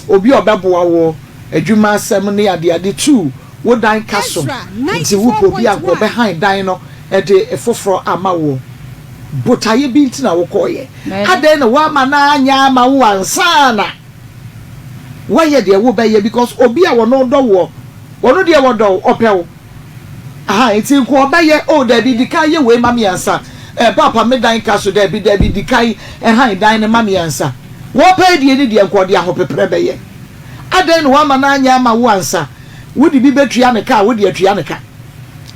obi a ɔbɛboa wo adwuma asɛm ne adeade two wo dan ka so Ezra nti wopɛ obi a nka 94.1. ɔbɛhan dan no de foforɔ ama woɔ. Botaeɛ bi nti na wokɔeɛ. Adɛn na woamma no anyɛ ama wo ansa na woayɛ deɛ wobɛyɛ because obi a ɔno dɔ woɔ, ɔno deɛ ɔdɔ wo, ɔpɛ wo. Aha, nti nka ɔbɛyɛ, oh daabi di kan yɛ wei ma me ansa, eh, paapa me dan ka so, daabi daabi di kan han dan no ma me ansa. Wɔpɛ adie no deɛ nka ɔde ahopeprɛ bɛyɛ. Adɛn na woamma no anyɛ ama wo ansa? Wode bi bɛtua ne ka a, wode atua ne ka.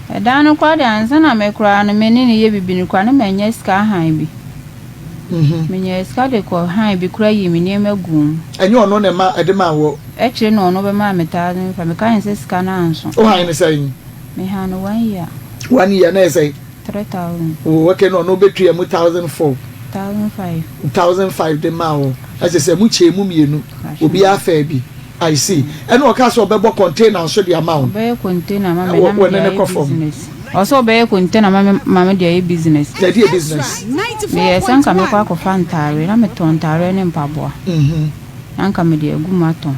Ɛdan no koraa deɛ ansa na me koraa no me ne no yɛ biribi no koraa na manya sika ahan bi. Menyaa sika de kɔ han bi koraa yii me nneɛma guu mu. Ɛnyɛ ɔno na ɛma ɛde maa woɔ? Akyire na ɔno bɛmaa me 1,500. Meka ne sɛ sika no anso. Wo han no sɛn? Me han no one year. One year na ɛyɛ sɛn? 3,000. Oh okay na ɔno bɛtua mu 1,400. 1005. 1005 de maa wo. Ɛsɛ sɛ mo kyɛɛ mu mmienu. Obiara faa bi. I see. Ɛna ɔkaa sɛ ɔbɛbɔ container nso de ama wo. Ɔbɛyɛ container ama me na mede ayɛ business. Ɔsɛ ɔbɛyɛ container ama me ma mede ayɛ business. Na ɛdeɛ business? Meyɛɛ sɛ nka mɛkɔ akɔfa ntaareɛ na metɔn ntaareɛ ne mpaboa. Na nka mede agu mu atɔn.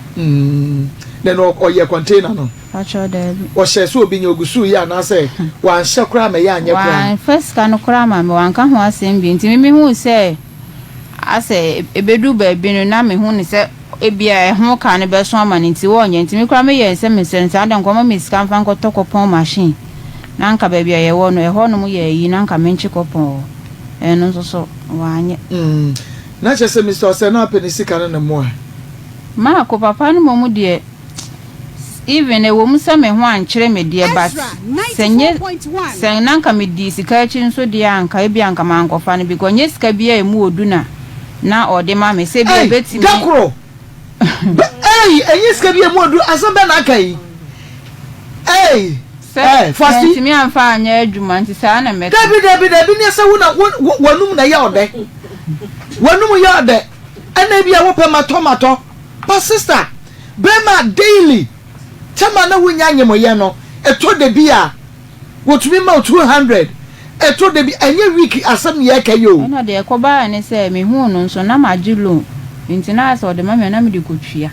Na ɛno ɔyɛ container no? Pakyɛw daabi. Ɔhyɛɛ sɛ obi nyɛ ogu so yɛ anaasɛ wanhyɛ koraa ma ɛyɛ anyɛ koraa? Wamfa sika no koraa amma me, wanka ho asɛm bio. Nti me mehuu sɛ asɛ ɛbɛduru baabi no na mehu no sɛ ebia ɛho ka no bɛso ama no nti ɔnyɛ. Nti me koraa meyɛɛ sɛ mesrɛ no sɛ adɛn nka ɔmma me sika mfa nkɔtɔ kɔpɔn machine na anka baabi a yɛwɔ no ɛhɔnom yɛ ayi na anka menkye kɔpɔn wɔ hɔ. Ɛno nso so wanyɛ. Na kyerɛ sɛ Mister Osei na apɛ ne sika ne ne mmoa. Marco, papa no mmom deɛ even ɛwɔ mu sɛ me ho ankyere me deɛ but sɛ nyɛ sɛ na nka me dii sika akyi nso deɛ a nka ebia nka mankɔfa no because nyɛ sika biara a ɛmu ɔdu na na ɔde ma me sɛ ebia Ei, ɛbɛtumi. da koro! Bɛ, ei, ɛnyɛ sika bi a ɛmu ɔdu, asɛm bɛn na aka yi? Ei, Sɛ eh, Fasti. mantumi amfa anyɛ adwuma nti saa na mɛka. Dabi, dabi, dabi, neɛ sɛ wo na, wo, wo, w'anum na ɛyɛ ɔdɛ. W'anum yɛ ɔdɛ. Ɛna ebia wopɛ matɔ matɔ. But sister, bɛrima daily, tɛma na wonya nyemoyɛ no, ɛtɔ da bi a, wɔtumi ma wo 200, ɛtɔ da bi, ɛnyɛ week asɛm na yɛreka yi o. Ɛna deɛ ɛkɔbaeɛ ne sɛ, mehuu no nso, na magye loan, nti na ayɛ sɛ ɔde ma me a, na mede kɔtua.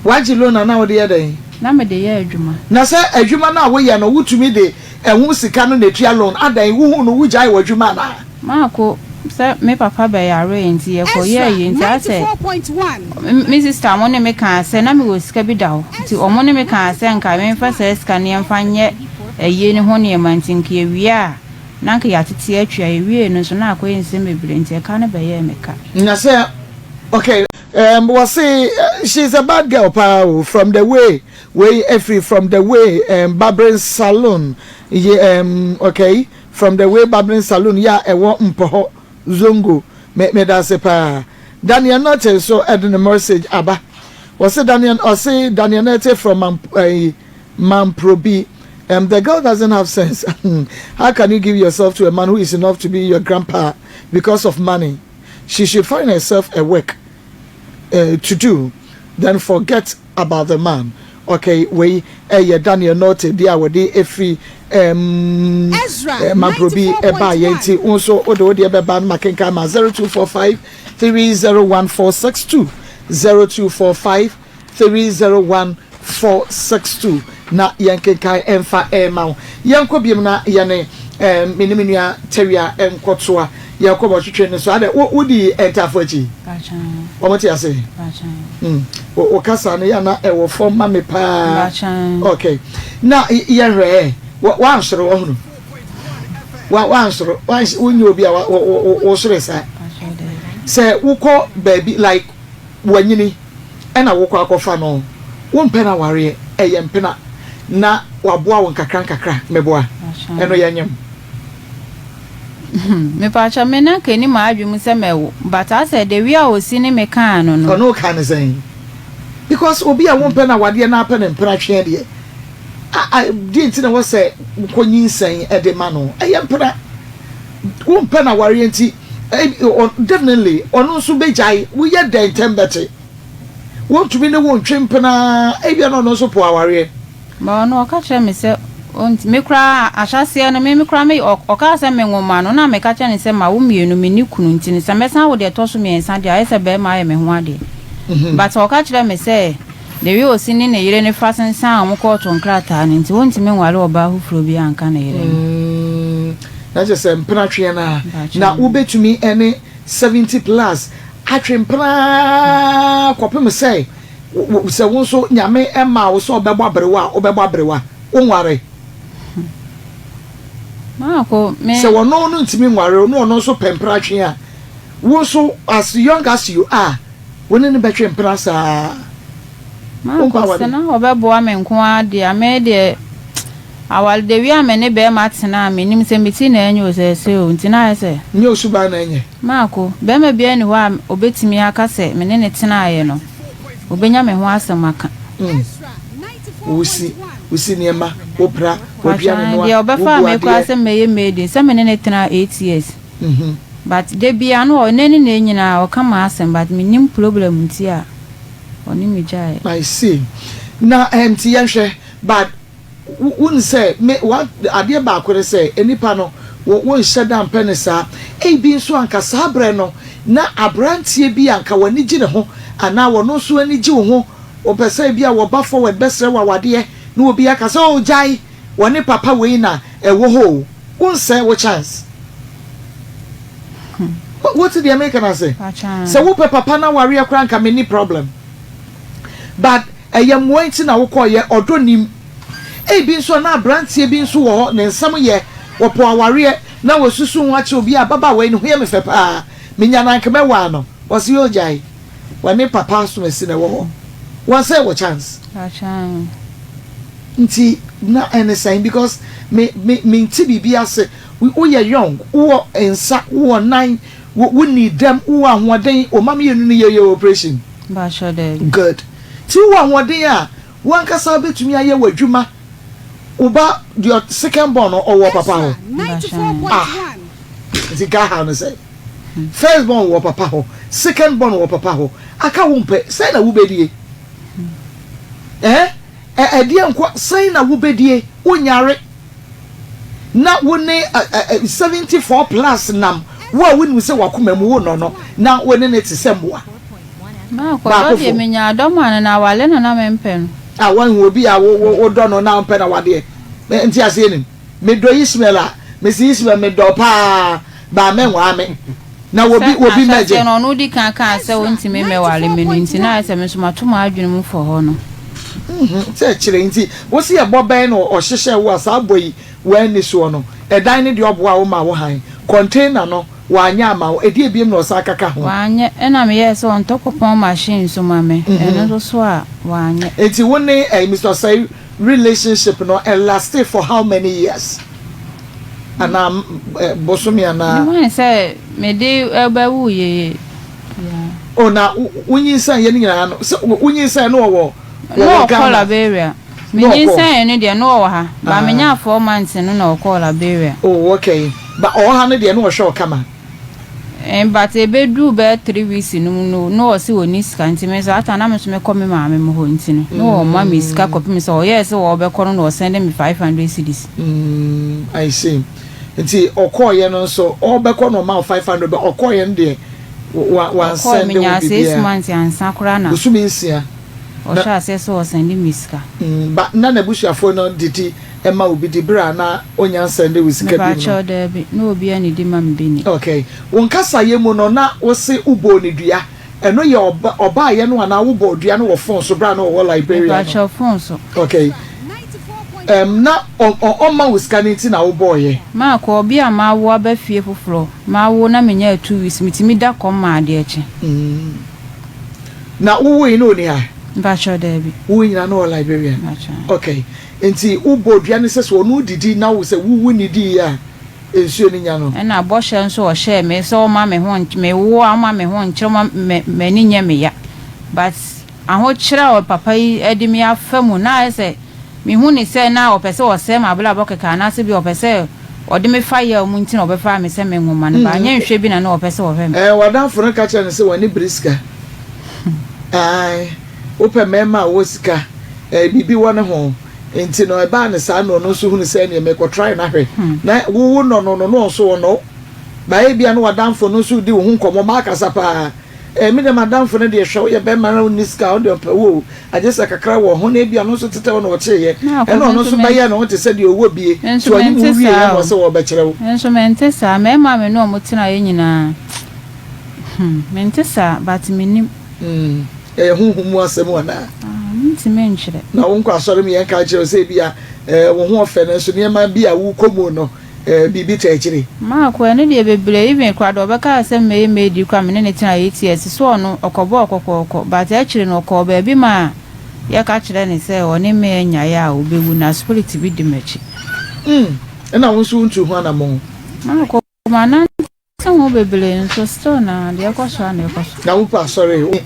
Woagye loan a na wode yɛ dɛn? Na mede yɛ adwuma. Na sɛ adwuma no a woyɛ no, wotumi de ɛho sika no na ɛtua loan, adɛn, wohuu no wogyaee w'adwuma anaa? Maako, sɛ me papa bɛyaree nti yɛkɔyɛɛ Ezra yei nti ayɛ sɛ 94.1. me sista mo ne me kaa sɛ na mewɔ sika bi da hɔ nti ɔmo ne me kaa sɛ nka memfa saa sika no yɛmfa nyɛ ayie no ho nneɛma nti nka yɛwie a na nka yɛatete atua, yɛwiee no nso na akɔyɛ nsɛm bebree nti ɛka no bɛyɛɛ me ka. Na sɛ okay um, wɔse she's a bad girl paa o from the way wei ɛfiri from the way um, barbering saloon ye um, okay From the way barbering saloon yi a ɛwɔ Mpɔhɔ, Zongo. Me medase paa. Daniel Nortey nso de ne mrssage aba. Ɔse Daniel ɔse Daniel Nortey from Mamp eh, Mamprobi. Um, the girl doesn't have sense. How can you give yourself to a man who is enough to be your grandpa because of money? She should find herself a work uh, to do, then forget About the man okay wei ɛyɛ Daniel Nortey deɛ a wɔde ɛfiri ɛɛm Ezra Mamprobi ɛbaeɛ 94.1. nti wo nso wode wo deɛ bɛba no makenkan ma 0245 301462 0245 301462 na yɛnkenkan ɛmfa ɛma wo yɛnkɔ biom na yɛne ɛɛm me ne me nua Tawia nkɔtoa yɛkɔ bɔtwetwe no so adɛ wo wodi ntafo akyi wɔn te ase. Mm, wo kasa no yɛ na ɛwɔ fam ma me paa. Okay. Na yɛhwɛ ɛ, wansoro wahunu. Wa wansoro, wonyɛ obi a wosoro saa. Sɛ wokɔ baabi like wanyini ɛna wokɔ akɔfa no, wompɛ no awareɛ, ɛyɛ mpena na waboa wo nkakra nkakra, meboa. Ɛno yɛnyem. Mepakyɛw me na nka ɛni m'adwene mu sɛ mɛwo but asɛ the way a ɔsi ne me kaa no no. Ɔne wo kaa no sɛn? Because obi a wompɛ no awadeɛ na apɛ no mpena tweɛ deɛ a a deɛ nti na ɛwɔ sɛ wokɔ nyinsɛn de ma no? Ɛyɛ mpena. Wompɛ no awareɛ nti definitely ɔno nso bɛgyae. Woyɛ dɛn ntɛm bɛte? Wontumi ne wo ntwe mpena ebia na ɔno nso po awareɛ. But ɔno ɔka kyerɛɛ me sɛ ɔnti me koraa ahyɛaseɛ no me me koraa me ɔkaa sɛ me nwoma no na meka kyerɛ no sɛ ma wo mmienu me ne kunu nti no sɛ mɛsan awo deɛ ɛtɔ so mmiɛnsa deɛ ayɛ sɛ barima ayɛ me ho adeɛ but ɔka kyerɛɛ me sɛ the way ɔsi ne ne yere no fa sensan wɔn kɔɔto nkrataa no nti ɔntumi nware ɔbaa foforɔ biara nka ne yere no. Mm, na kyerɛ sɛ mpena tweɛ no a na wobɛtumi ne 70 plus atwe mpena kɔpem sɛ Sɛ wo nso Nyame mmaa wo sɛ ɔbɛbɔ aberewa a, wobɛbɔ aberewa? Wonware? Maako, me. Sɛ ɔno no ntumi nware wo na ɔno nso pɛ mpena twe a, wo nso as young as you are, wo ne no bɛtwe mpena saa? Maako, sɛ na ɔbɛboa me nko ara deɛ a, me deɛ aware the way a me ne bɛrima tena a, mennim sɛ me ti na ɛnyɛ o sɛ ɛsɛ o, nti na ayɛ sɛ. Nyɛ wo suban na ɛnyɛ. Marko, Barima biara nni hɔ a obetumi aka sɛ me ne no tenaeɛ no, obenya me ho asɛm aka. Mm. Wosi, wosi nneɛma, wopra, w'aduane Pakyɛ, noa, deɛ ɔbɛfaa wobu me koraa adeɛ. sɛ mɛyɛ maid, sɛ me ne no tenaa 8 years. Mhm. But da biara no ɔnɛ ne nɛ nyinaa ɔka m'asɛm but mennim problem nti a ɔne me gyaeɛ. I see. Na ɛm nti yɛnhwɛ but wo wonim sɛ me one adeɛ baako ne sɛ nnipa no wo wonhyɛ da mpɛ no saa. Ebi nso anka saa berɛ no na abranteɛ bi a anka w'ani gye ne ho anaa ɔno nso ani gye wo ho wɔpɛ sɛ ebi a wɔba forward bɛsrɛ wo awadeɛ na obi aka sɛ oh gyae wɔne papa wei na ɛwɔ hɔ o, wonsɛe wo chance. Wote deɛ meka no ase? Sɛ wopɛ papa no awareɛ koraa nka menni problem. But ɛyɛ mmoa nti na wokɔeɛ, ɔdɔ nnim. Ebi nso a na aberanteɛ bi nso wɔ hɔ, ne nsɛm yɛ, wɔpɔ awareɛ, na wasusu ho akyerɛ obi a ababaawa yi ne ho yɛ me fɛ paa, menya no anka mɛwaa no. Ɔse yoo gyae. Wɔne papa asomasi na ɛwɔ hɔ. Wansɛe wo chance. Nti na ɛne sɛn because me me mente biribi ase. Woyɛ young, wowɔ nsa, wowɔ nan, wo wonni dɛm, wowɔ ahoɔden, wo mma mmienu no yɛyɛ operation? Good. Nti wowɔ ahoɔden a, wo ankasa wobɛtumi ayɛ w'adwuma. Wo ba deɛ second born no ɔwɔ papa hɔ? Ah, nti nka haw no sɛn? First born wɔ papa hɔ, second born wɔ papa hɔ, aka wo mpɛ, sɛn na wobɛdie? Eh? Ɛdeɛ nko, sɛn na wobɛdie? Wonyare na wo ne 74 plus nam, wo a wonim sɛ wakoma mu wonnɔ no, na wo ne no te sɛ mmoa. Maakɔ, dɔ deɛ menya dɔ maa no na awale no na mempɛ no. Ah, woahu obi a wodɔ no na wompɛ no awadeɛ? Nteaseɛ nim. Medɔ Ishmael a, mese Ishmael medɔ paa, but mɛnwaa me. Na Sɛ wobi wobi ahyɛaseɛ mɛgye. no ɔno di kan kaa sɛ ɔntumi mmɛware me no nti na ayɛ sɛ me nso mato m'adwene mu fɔ hɔ no. Mhm, sɛ kyerɛ nti wose ɛbɔ bɛn na ɔhyehyɛɛ wo a saa bɔ yi woanni soɔ no? Ɛdan no deɛ ɔboaa wo maa wo han, container no wanyɛ ama wo, ɛdeɛ biom na ɔsan kaka ho? Wanyɛ, ɛna meyɛɛ sɛ ɔntɔ kɔpɔn machine nso ma me, ɛno nso so a wanyɛ. Nti wo ne ɛyi Mister Osei relationship no ɛlastee for how many years? Anaa bosome anaa? Me wan sɛ mede bɛwo yeye yeah. Oh na wo nyinsɛn yɛ no nyinaa no sɛ wo nyinsɛn no ɔwɔ wɔwɔ Ghana? No ɔkɔ Liberia. Me nyinsɛn yɛ no deɛ no ɔwɔ ha ba me nyaa 4 months no na ɔkɔɔ Liberia. Oh okay ba ɔwɔ ha no deɛ no ɔhwɛ wo kama? Eh but ebeduu bɛyɛ 3 weeks no mu no na ɔse ɔnni sika nti me saa time na me nso mekɔ me maame mo hɔ nti no na ɔma me sika kɔpem sɛ ɔyɛɛ sɛ ɔɔbɛkɔ no na ɔsɛnde me 500 cedis. Mm I see nti ɔkɔɔyɛ no nso ɔɔbɛkɔ na ɔma wo 500 but ɔkɔɔyɛ no deɛ wa Ɔkɔɔɛ wansɛnde wo menyaa 6 biribiara months ansa koraa na bosome nsia na ɔhyɛɛ aseɛ sɛ ɔsɛnde me sika. Mm but na n'abusuafoɔ no didi ma wo bi di berɛ a na ɔnnya nsɛnde wo sika biom no? Mepakyɛw daabi, na obiara nnidi ma me bi nni. Okay. Wo nkasayɛ mu no na wose wobɔɔ no dua, ɛno yɛ ɔba ɔbaayɛ no anaa wobɔɔ dua no wɔ phone so berɛ a na ɔwɔ Liberia no? Mepakyɛw phone so. Okay. Ɛm na ɔ ɔ ɔmma wo sika no nti na wobɔɔyɛ? Maakɔ, obi a mawo aba fie foforɔ, mawo na menyaa 2 weeks, metumi da kɔm ma adeɛ kye. Mm. Na wowoe no ɔnni ha? Mepakyɛw daabi. Wowoe nyinaa na ɔwɔ Liberia? Mepakyɛw. Okay. Nti wobɔ dua no sɛ sɛ ɔno didi na wo sɛ wo wo nnidii a nsuo no nya no. Ɛna bɔhyɛ nso ɔhyɛɛ me sɛ ɔmma me ho nky me wo a ɔmma me ho nkyere ɔmma me m'ani nyɛ me ya but ahokyerɛ a papa yi de me afa mu na ayɛ sɛ me hu no sɛ na ɔpɛ sɛ ɔsɛe m'abrabɔ kɛkɛ anaasɛ bi ɔpɛ sɛ ɔde me fa yaw mu nti na ɔbɛfaa me sɛ me nwoma no but anyɛ nhwɛ bi na na ɔpɛ sɛ ɔhwɛ me. Ɛɛ w'adamfo no ka kyerɛ no sɛ w'ani bere sika ae wopɛ mmarima a wɔwɔ sika. Eh, biribi wɔ ne ho. Nti no, ɛbaa no saa na ɔno nso hunu sɛ ɛneɛ mekɔ try no ahwɛ. Na wo wo nɔ no no, na ɔnso ɔnɔ wo. But ebia na w'adamfo no nso redi wo ho nkɔmmɔ, moakasa paa. Eh, me deɛ m'adamfo no deɛ hwɛ, woyɛ bɛrima na wonni sika a, ɔno deɛ ɔmpɛ wo o. Agye sɛ kakra wɔ ho na ebia ɔno nso tetɛ wo na ɔkyeeɛ. Na Ɛna akɔ, me ɔno nso nso me bɛyɛɛ ne ho te sɛ deɛ ɔwɔ bie. Me nso Nti ɔnye mente wo wieeɛ saa na o. ɔse ɔrebɛkyerɛ wo. Me nso mente saa. Mmarima a me ne wɔn tenaeɛ nyinaa, hmm, mente saa, but mennim. Mm, ɛyɛ honhom mu asɛm anaa? Ah, mentumi nkyerɛ. Na wonkɔ asɔre ma yɛnka nkyerɛ wo sɛ ebia eh, wo ho ɔfɛ nanso nneɛma bi a wokɔ mu no, eh, biribi taa akyire. Mark, ɛno deɛ bebree, even koraa deɛ ɔbɛkaa sɛ mɛyɛ maid koraa me ne no tenaa 8 years, so ɔno ɔkɔbɔɔ kɔkɔɔkɔ, but akyire no ɔkɔɔ baabi maa yɛka kyerɛɛ no sɛ ɔne me anyaeɛ a ɔbɛwu na spirit bi di m'akyi. Mm, ɛna wo nso wontuu ho anammɔn? Mark, manante Sɛ ho bebree nso still na deɛ ɛkɔ so ara na ɛkɔ so. Na wopɛ asɔre,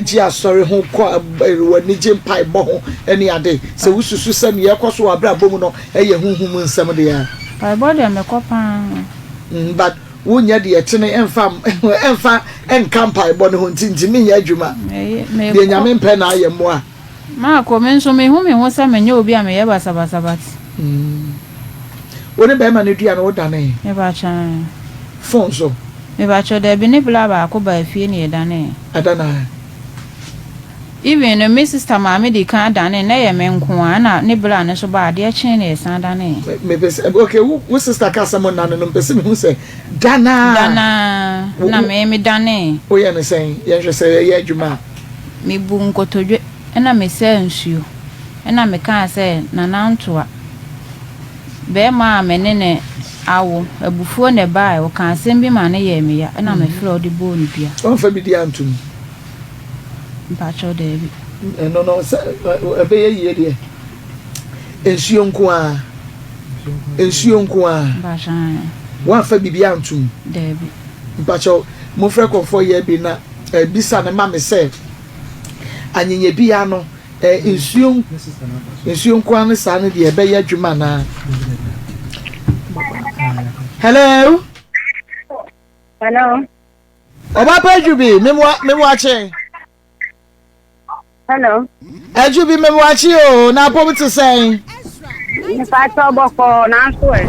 gye asɔre ho kɔ, w'ani gye mpaebɔ ho ne ade. Sɛ wususu sɛ nea ɛkɔ so wɔ abrabɔ mu no yɛ honhom mu nsɛm deɛ a. Mpaebɔ deɛ mekɔ paa. But. Wonyɛ deɛ ɛtene ɛmfa ɛmfa ɛnka mpaebɔ no ho nti ntumi nyɛ adwuma. Deɛ Nyame mpɛ na ayɛ mmoa. Marco, me nso mehu me ho sɛ menyɛ obi a meyɛ basabasa but. Wo ne bɛrima no dua no wo danee? Mepakyɛ ae. Phone so? Mepakyɛ dabi ne bla baako baa fie na yɛdanee. Ɛda no ae? Even no me sister maame dii kan danee na ɛyɛ me nko ara ɛna ne bla no nso baa adeɛ kyee na yɛsan danee. Mepɛ sɛ okay wo wo sister ka sɛ mo nnane no mepɛ sɛ mehu sɛ da no ara. Da no ara na me me danee. Woyɛ no sɛn yɛnhwɛ sɛ ɛyɛ adwuma a. Mebuu nkotodwe na mesaa nsuo na mekaa sɛ, Nana Ntoa, barima a me ne no awo, abufuo na ɛbaeɛ, ɔkaa asɛm bi maa no yɛɛ me ya na mefrɛɛ wo de bɔɔ no dua. Woamfa biribi anto mu? Mpakyɛw, daabi. Ɛno no, sɛ ɛbɛyɛ yie deɛ, nsuo nko ara, nsuo nko ara. Mpakyɛw, aane. Woamfa biribi anto mu? Daabi. Mpakyɛw, momfrɛ kɔmfoɔ yɛ bi na bisa no ma me sɛ, anyanya biara no, nsuo nsuo nko ara ne saa no deɛ ɛbɛyɛ adwuma anaa? Hello. Hello. Ọba pa adwu bi memoa memoa kye. Hello. Adwu bi memoa kye o na apɔm te sɛn. Nipa tɔ bɔkɔ nanso ɛ.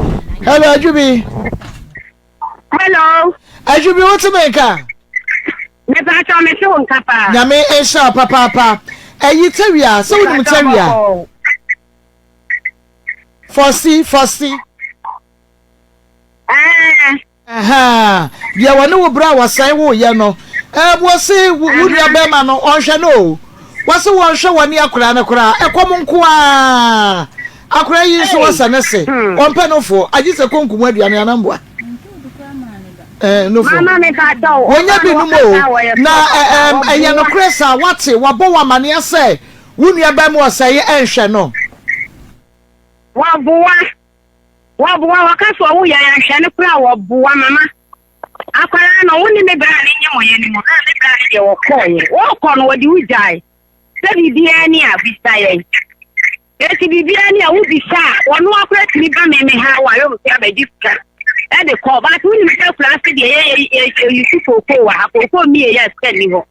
Hello adwu bi. Hello. Adwu bi wote me nka? Mepakyɛw mete wo nka paa. Nyame nhyira wo papaapa. Ɛyi tawia sɛ wonim tawia. Fɔsi fɔsi. Ɛhɛn deɛ wɔne wo berɛ a wɔsɛe wo yɛ no. Ɛɛ wɔse wo nua bɛrima no ɔnhwɛ no o. Wɔse wɔnhwɛ wɔne akwadaa no koraa ɛkɔm nko ara. Akwadaa yi nso wɔsɛ ne se ɔmpɛ nofoɔ agye sɛ konku mu aduane anamboa. Eh, nofo. Wɔnyɛ bi nom o. Na ɛyɛ nokorɛ saa wate wabɔ wo amaneɛ sɛ wo nua bɛn mu ɔsɛe ɛnhwɛ no. Wɔboa wɔboa wɔka sɛ ɔwo yɛ anhwɛ no koraa wɔboa mama akwadaa no wo ne me bra ne nye mo yɛ no mu na me bra ne deɛ wɔkɔɔyɛ wɔkɔ no wɔde wo gyae sɛ biribiara ni a bisa yɛn Enti biribiara ni a wobisa a, ɔno ara koraa tumi ba me me ha wɔ ayɔmfe abɛgye sika de kɔ. But wonim sɛ akuraase deɛ yɛ yɛ yɛ yusu kookoo wɔ ha, kookoo mmie yɛ a sika nni hɔ.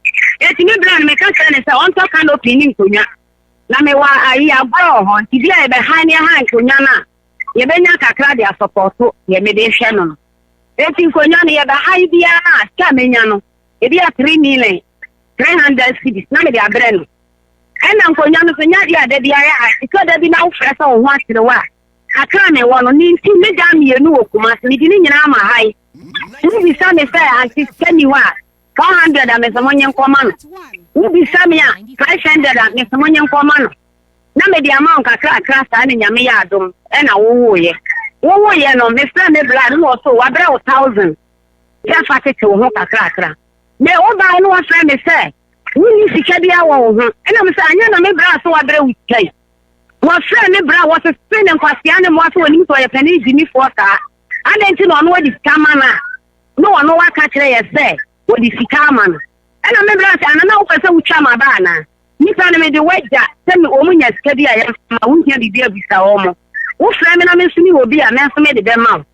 Enti me bra no meka kyerɛ no sɛ ɔntɔ canopy ne nkonnwa. Na mewɔ ayi agorɔ wɔ hɔ, nti bi a yɛbɛhan ne yɛhan nkonnwa no a, yɛbɛnya kakra de asɔpɔto deɛ mede rehwɛ no no. Enti nkonnwa no yɛbɛhan biara no a, sika a menya no, ebi a 3 million, 300 cedis na mede abrɛ no. Ɛna nkonnwa no nso, nyɛ adeɛ a da biara yɛ ha. Ɛtɔ da bi na wofrɛ sɛ wo ho akyere wo a, kakra a mewɔ no, ne nti me dan mmienu wɔ Kumasi, mede ne nyinaa ama ha yi. Wobisa me sɛ ante sika nni hɔ a, 400 a mese monye nkɔma no. Wobisa me a, 500 a mese monye nkɔma no. Na mede ama wo nkakrakra saa na Nyame yɛ adom ɛna wowoeɛ. Wowoeɛ no, mefrɛ me bra no na ɔso wabrɛ wo 1000 sɛ fa tete wo ho kakrakra. Me wobaeɛ no wafrɛ me sɛ Wonni sika biara wɔ wo ho. Ɛna me sɛ, anyɛ na me bra so wabrɛ wo sika yi. Wɔfrɛɛ me bra, wɔsesee ne nkwasea ne mmoa sɛ wɔnim sɛ ɔyɛ panin gyimifoɔ saa. Adɛn nti na ɔno ɔde sika ma no a, na ɔno waka kyerɛ yɛ sɛ ɔde sika ama no. Ɛna me bra sɛ, ana na wopɛ sɛ wotwa m'aba anaa? Nnipa no mede w'agya sɛ me wɔn nya sika bi a yɛmfa ma wo, wohia biribi a bisa wɔn. Wofrɛ me na me nso mewɔ bi a, me nso mede bɛma wo.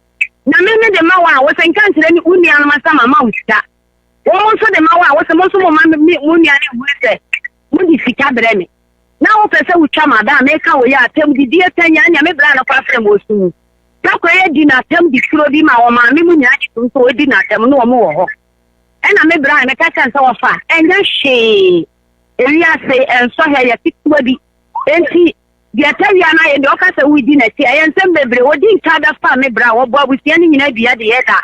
Na me mede ma wo a, wose nka nkyerɛ me wo nuanom sɛ mama wo sika. Wɔn nso de ma wo a, wose mo nso momma me mo nua no nhunu sɛ mode sika brɛ me. Na wopɛ sɛ wotwa m'aba a meka wei a, atɛmdidie sɛn yi a, ɛnneɛ me bra no koraa frɛ me ɔsu mu. Takwa yi adi n'atɛm de suro bi ma wɔn maame mu nyinaa gye tom sɛ ɔdi n'atɛm ne wɔn wɔ hɔ. Ɛna me bra no meka kyerɛ no sɛ wɔfa, ɛnyɛ hwee. Ewiase nsɔhwɛ yɛ ketewa bi. Enti deɛ tawia no ayɛ deɛ ɔka sɛ woredi n'akyi a, ɛyɛ nsɛm bebree. Ɔdi nka bɛfaa me bra, wɔbɔ abusua no nyinaa dua de yɛ da.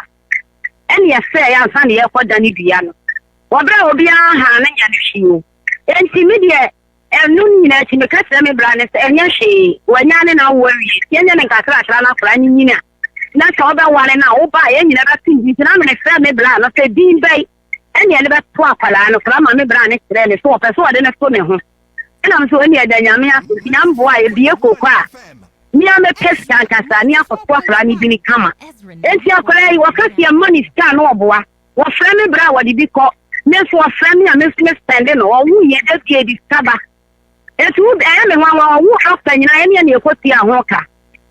Ɛne ɛsɛeɛ ansa na yɛrekɔ dane dua no wɔ berɛ a obiara nhaa no nyɛ no hwee. Enti me deɛ ɛno no nyinaa akyi meka kyerɛ me bra no sɛ ɛnyɛ hwee, wanya ne n'awoɔ awie, nti ɛnyɛ no nkakrakra na akwadaa no nyini a na sɛ wobɛware no a woba a yɛn nyinaa bɛto din. Nti na mefrɛ me bra no sɛ din bɛn ɛne ɛde bɛto akwadaa no koraa ma me bra no kyerɛɛ me sɛ ɔpɛ sɛ ɔde no to ne ho. Ɛna me sɛ ɔne ɛda Nyame ase nti Nyame boa a yɛbie koko a me a mɛpɛ sika ankasa ne akɔto akwadaa no dini kama. Enti akwadaa yi wɔka sɛ yɛmma no sika a na ɔboa. Wɔfrɛ me berɛ a wɔde bi kɔ. Me nso wɔfrɛ me a me nso me spɛnde no. Ɔwo yɛ da bia yɛde sika ba. Enti wo ɛyɛ me nwanwa ɔwo dɔkta nyinaa yɛne yɛne yɛkɔtua ho ka.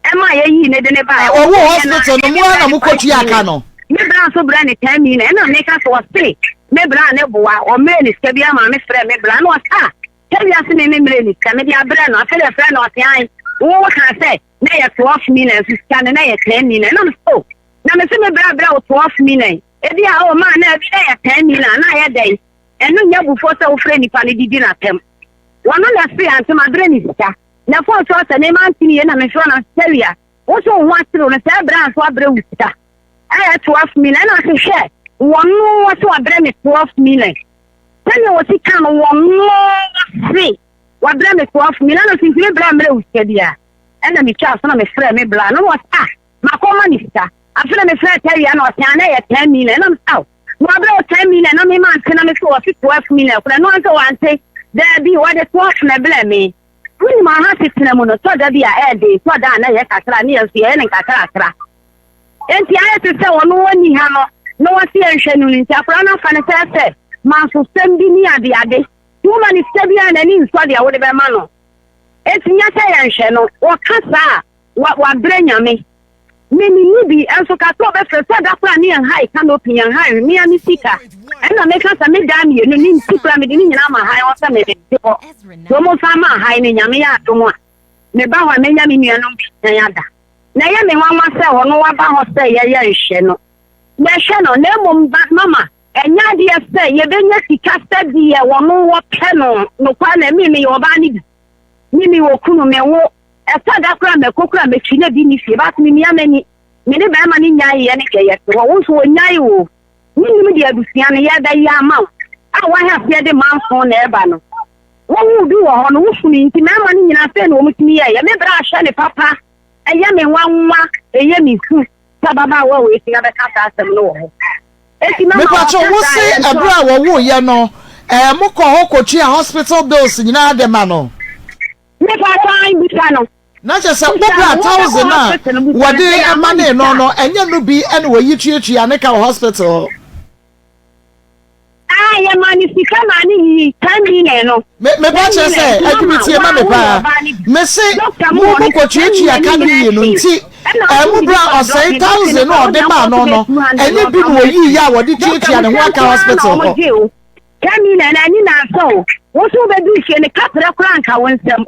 Ɛma yɛyii ne de ne baeɛ. Ɔwo hospital no mo ara na mokɔtua ka no? Me bra nso brɛ ne 10 million. Ɛna meka sɛ ɔse me bra ne boa, ɔmmerɛ ne sika biara maa me frɛ me bra na ɔse ah sɛ wiase me me mmerɛ ne sika mede abrɛ no. Afei deɛ frɛ no ɔse ae wo wo kaa sɛ na ɛyɛ 12 million nso sika no na ɛyɛ 10 million. Ɛna me sɛ oh na me se me bra brɛ wo 12 million ebi a oh maa na ebi na ɛyɛ 10 million na ayɛ dɛn. Ɛno nyɛ abufuo sɛ wofrɛ nipa no de di no atɛm. Wɔno na ɛse ante mabrɛ no sika. Na phone so ɔsɛ me mante no yie na mefrɛ no Tawia wo so wo ho aserew no saa berɛ a nso abrɛ wo sika ɛyɛ 12 million ɛna ɔse hwɛ wɔno ɔse wabrɛ me 12 million sɛnea wɔsi ka no wɔno ɔse wabrɛ me 12 million ɛna ɔse ntumi brɛ mmerɛ wo sika bia ɛna metwa so na mefrɛ me bla no na ɔse ah makɔma ne sika afei na mefrɛ Tawia na ɔse ana ɛyɛ 10 million ɛna mese aw Na ɔbrɛ wo 10 million na me mante na me so wɔse 12 million kora no anka wante daabi wɔde 12 na ɛbrɛ me. Wonim aha setena mu no tɔ da bi a ɛɛden tɔ da a na ɛyɛ kakra ne yɛn nso yɛyɛ no nkakrakra. Enti ayɛ te sɛ ɔno ɔnni ha no na wɔse yɛnhwɛ no no nti akwadaa no afa no sɛ sɛ mansosɛm bi ne adeade nti woma no sika bi a n'ani nsɔ deɛ wode bɛma no. Enti nyɛ sɛ yɛnhwɛ no wɔka saa a wa wabrɛ Nyame. Me me nni bi nso ka sɛ ɔbɛfrɛ sɛ da koraa ne yɛn hae canopy yɛn hae mea me sika ɛna meka sɛ me daa mmienu ne nti koraa mede ne nyinaa ma hae hɔ sɛ mede gye hɔ nti wɔn nfa ma hae no Nyame yɛ adom a meba hɔ a menya me nuanom bi nkyɛn ada na ɛyɛ me nwanwa sɛ ɔno waba hɔ sɛ yɛyɛ nhwɛ no yɛhwɛ no na mmom ba mama ɛnyɛ adeɛ sɛ yɛbɛnya sika sɛdeɛ wɔno wɔpɛ no nokware na me meyɛ ɔbaa no bi me mewɔ kunu mewo Ɛtɔ da koraa a mako koraa metwi na bi nni fie but memia m'ani. Me ne barima no nyaeɛ ne deɛ yɛte hɔ wo nso wɔnyae oo. Mennim deɛ abusua no yɛbɛyɛ ama wo a woahyɛ aseɛ de manson na ɛreba no. Wowoo bi wɔ hɔ no wo funu nti mmarima no nyinaa sei na wɔtumi yɛeɛ. Me bra hwɛ ne papa ɛyɛ me nwanwa ɛyɛ me hu sɛ ababaawa wei tumi abɛka saa asɛm no wɔ hɔ. Enti mama Mepakyɛw, wɔka wo saa se yɛntɔ. ɛberɛ a wɔwoeɛ no ɛɛ mokɔ hɔ kɔtua hospital bills nyinaa de ma no? Mepaatɔ ae bisa no. Na kyerɛ sɛ wo Bisa bra no, wobɛkɔ thousand a hospital no bisa no wɔde sɛ yɛama ma no ne no sika. no ɛnyɛ no bi na wɔyi tuatua ne ka wɔ hospital hɔ. Ah yɛma no sika maa no yii 10 million no. Me me ba 10 kyerɛ million sɛ nti mama adwuma tie ma waa me woyɛ paa. ɔbaa no bi. Me se Doctor mu mo wɔ mo no kɔ 10 tuatua million ka no no nyinaa yie no hwee. nti Ɛna ɛɛ ɔso mo biribi bra fa ɔsɛe dɔ me dɔkta thousand no no fa ɔde wode maa akɔ no so no bɛyɛ 200 ɛnyɛ na bi ɔfa na wo wɔyi bɛsi. yɛ a wɔde Doctor tuatua mu ne ho sika aka nko ara na hospital wɔn hɔ. gye o. 10 million ani na asɔ o. Wo nso wobɛduru fie no kaprɛ koraa nka wo nsam.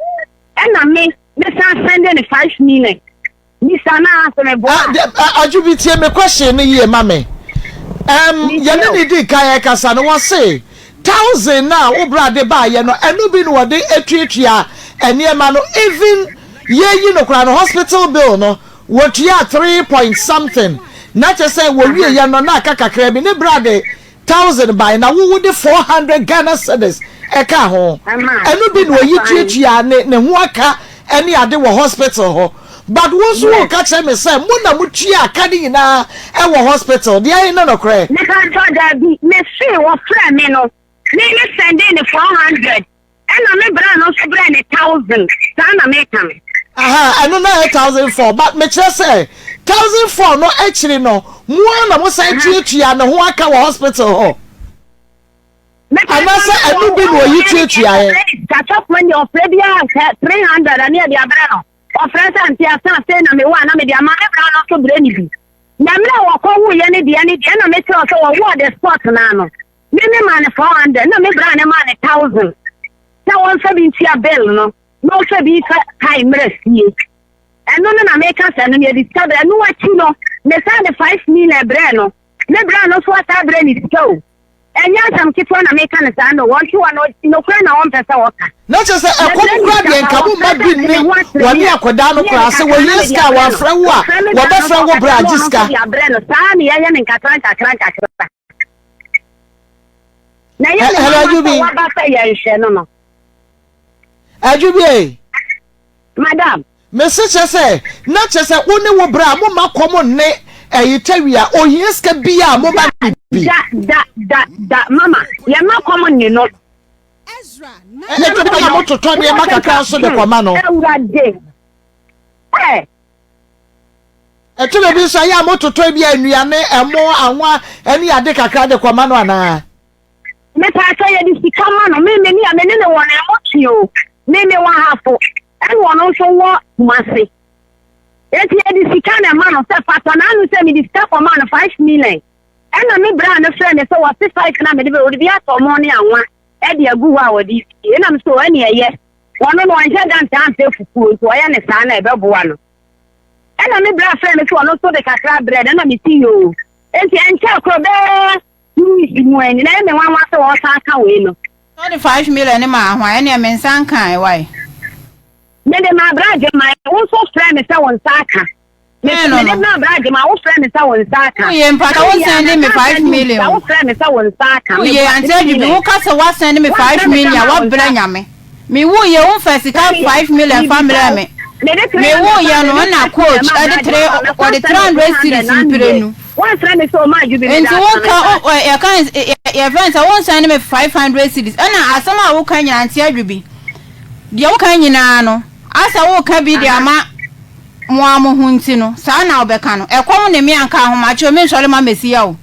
Ɛna me me san sɛnde no 5 million. Misa no ara sɛ meboa a. Adwobi tie me question no yie ma me. Um, yɛne ne di kan ɛkasa no wɔse thousand na wo bra de baayɛ no ɛno bi na wɔde atuatua nneɛma no even yɛyi no koraa no hospital bill no wɔtua three point something na kyɛ sɛ wɔwie yɛ no na aka kakra bi ne bra de Thousand bae na wo wode 400 Ghana cedis ɛkaa ho. Ɛno bi na oyi tuatua ne ne ho aka ɛne ade wɔ hospital hɔ. But wo nso wo ka kyerɛ me sɛ mo na mo tua aka ne nyinaa ɛwɔ hospital. Deɛ ɛhe ne nokorɛ? Mepakyɛw dabi, me se wɔfrɛ me no me me sɛndee no 400 Ɛna me bra no nso brɛɛ me thousand, saa na meka no. Aha, ɛno na ɛyɛ 1004, but mekyerɛ sɛ 1004 no akyiri no, mo ara na mo san tuatua ne ho aka wɔ hospital hɔ? Anaasɛ ɛno bi na oyi tuatuaeɛ? Sɔfo deɛ ɔfrɛ biara sɛ 300 a ne yɛde abrɛ no. Ɔfrɛ sɛ nte asa sei na mewɔ a na mede ama, me bra no nso brɛ ne bi. Na mmerɛ a wɔkɔ woeɛ no deɛ ne deɛ na mekyerɛ wo sɛ wɔwɔ the spot no ano. Me me maa no 400 na me bra no maa no 1000 sɛ wɔmfa bi ntua bill no na ɔmfa bi mfa kae mmerɛ fie. Ɛno no na meka sɛ no yɛde sika brɛ. Ɛno akyi no mesan de 5 million brɛɛ no. Me bra no nso asan brɛ ne sika o. Ɛnyɛ asɛm ketewa na meka no saa no. Wɔnte hɔ no nokorɛ na wɔmpɛ sɛ wɔka. Na kyerɛ sɛ ɛkɔm koraa deɛ nka mo mma bi nne wɔne akwadaa no koraa sɛ wɔhia sika a wɔamfrɛ wo a wɔbɛfrɛ wo berɛ a gye sika. Saa na yɛyɛ no nkakra nkakra nkakra. Na ɛyɛ ne Hello, nwanwa sɛ Adwubi. waba sɛ yɛnhwɛ no no. Adwubi ei. Madam. Mese kyerɛ sɛ na kyerɛ sɛ wo ne wo bra mo ma kɔm nne ɛyi tawia ohia sika bi a mo ma ne bi. Da da da da mama yɛn ma kɔm nne no. Ɛtɔ bi a mo totɔ nneɛma kakra nso de kɔma no. Awurade. Ɛ. Ɛtɔ da bi nso a, ɛyɛ a mototɔ ebi a nnuane, ɛmo, anwa ne ade kakra de kɔma no anaa? Mepaakyɛ yɛde sika ma no. Me me ne me ne no wɔ no ɛmo twe o. Me me wɔ Ahafo ɛna ɔno nso wɔ Kumasi. Enti yɛde sika na ɛma no sɛ fa tɔ. N'ano sɛ mede sika kɔmaa no 5 million. Ɛna me bra no frɛ me sɛ wɔse five na mede bɛ wɔde bi atɔ mo ne anwa ɛde agu hɔ a wɔde sie. Ɛna me sɛ ɛne ɛyɛ. Wɔno no ɔnhyɛ da ntaa mpɛ fufuo, nti ɔyɛ ne saa na ɛbɛboa no. Ɛna me bra frɛ me sɛ ɔno nso de kakra brɛ no, ɛna me si yoo. Enti ɛnkyɛ korɔ bɛɛ 2 weeks mu ani na ɛyɛ me nwanwa sɛ wɔsan ka wei no. Sɛ ɔde 5 million no maa hwan? Ɛneɛ me nsa nkae, wai? Mede ma abra Agyeman, wo nso frɛ me sɛ wo nsa aka. Bɛn no Mede no? ma abra Agyeman, wo frɛ me sɛ wo nsa aka. Woyɛ mpa na wo send me 5 million. Wo frɛ me sɛ wo nsa aka. Woyɛ Auntie Adwobi, wo ka sɛ wa send me 5 million, wa brɛ Nyame. Me wu yɛ wo nfa sika 5 million fa mbrɛ me. Me wu yɛ no ɛna coach ɛde three ɔde 300 cedis mprenu. Nti wo ka yɛ ka yɛ fɛn sɛ wo send me 500 cedis, ɛna asɛm a wo ka nyina, Auntie Adwobi, deɛ wo ka nyinaa no asɛ wo ka bi de ama mo ara mo ho nti no saa na wobɛka no. Ɛkɔm ne me anka ahomakye o, mensɔre ma Mesia o.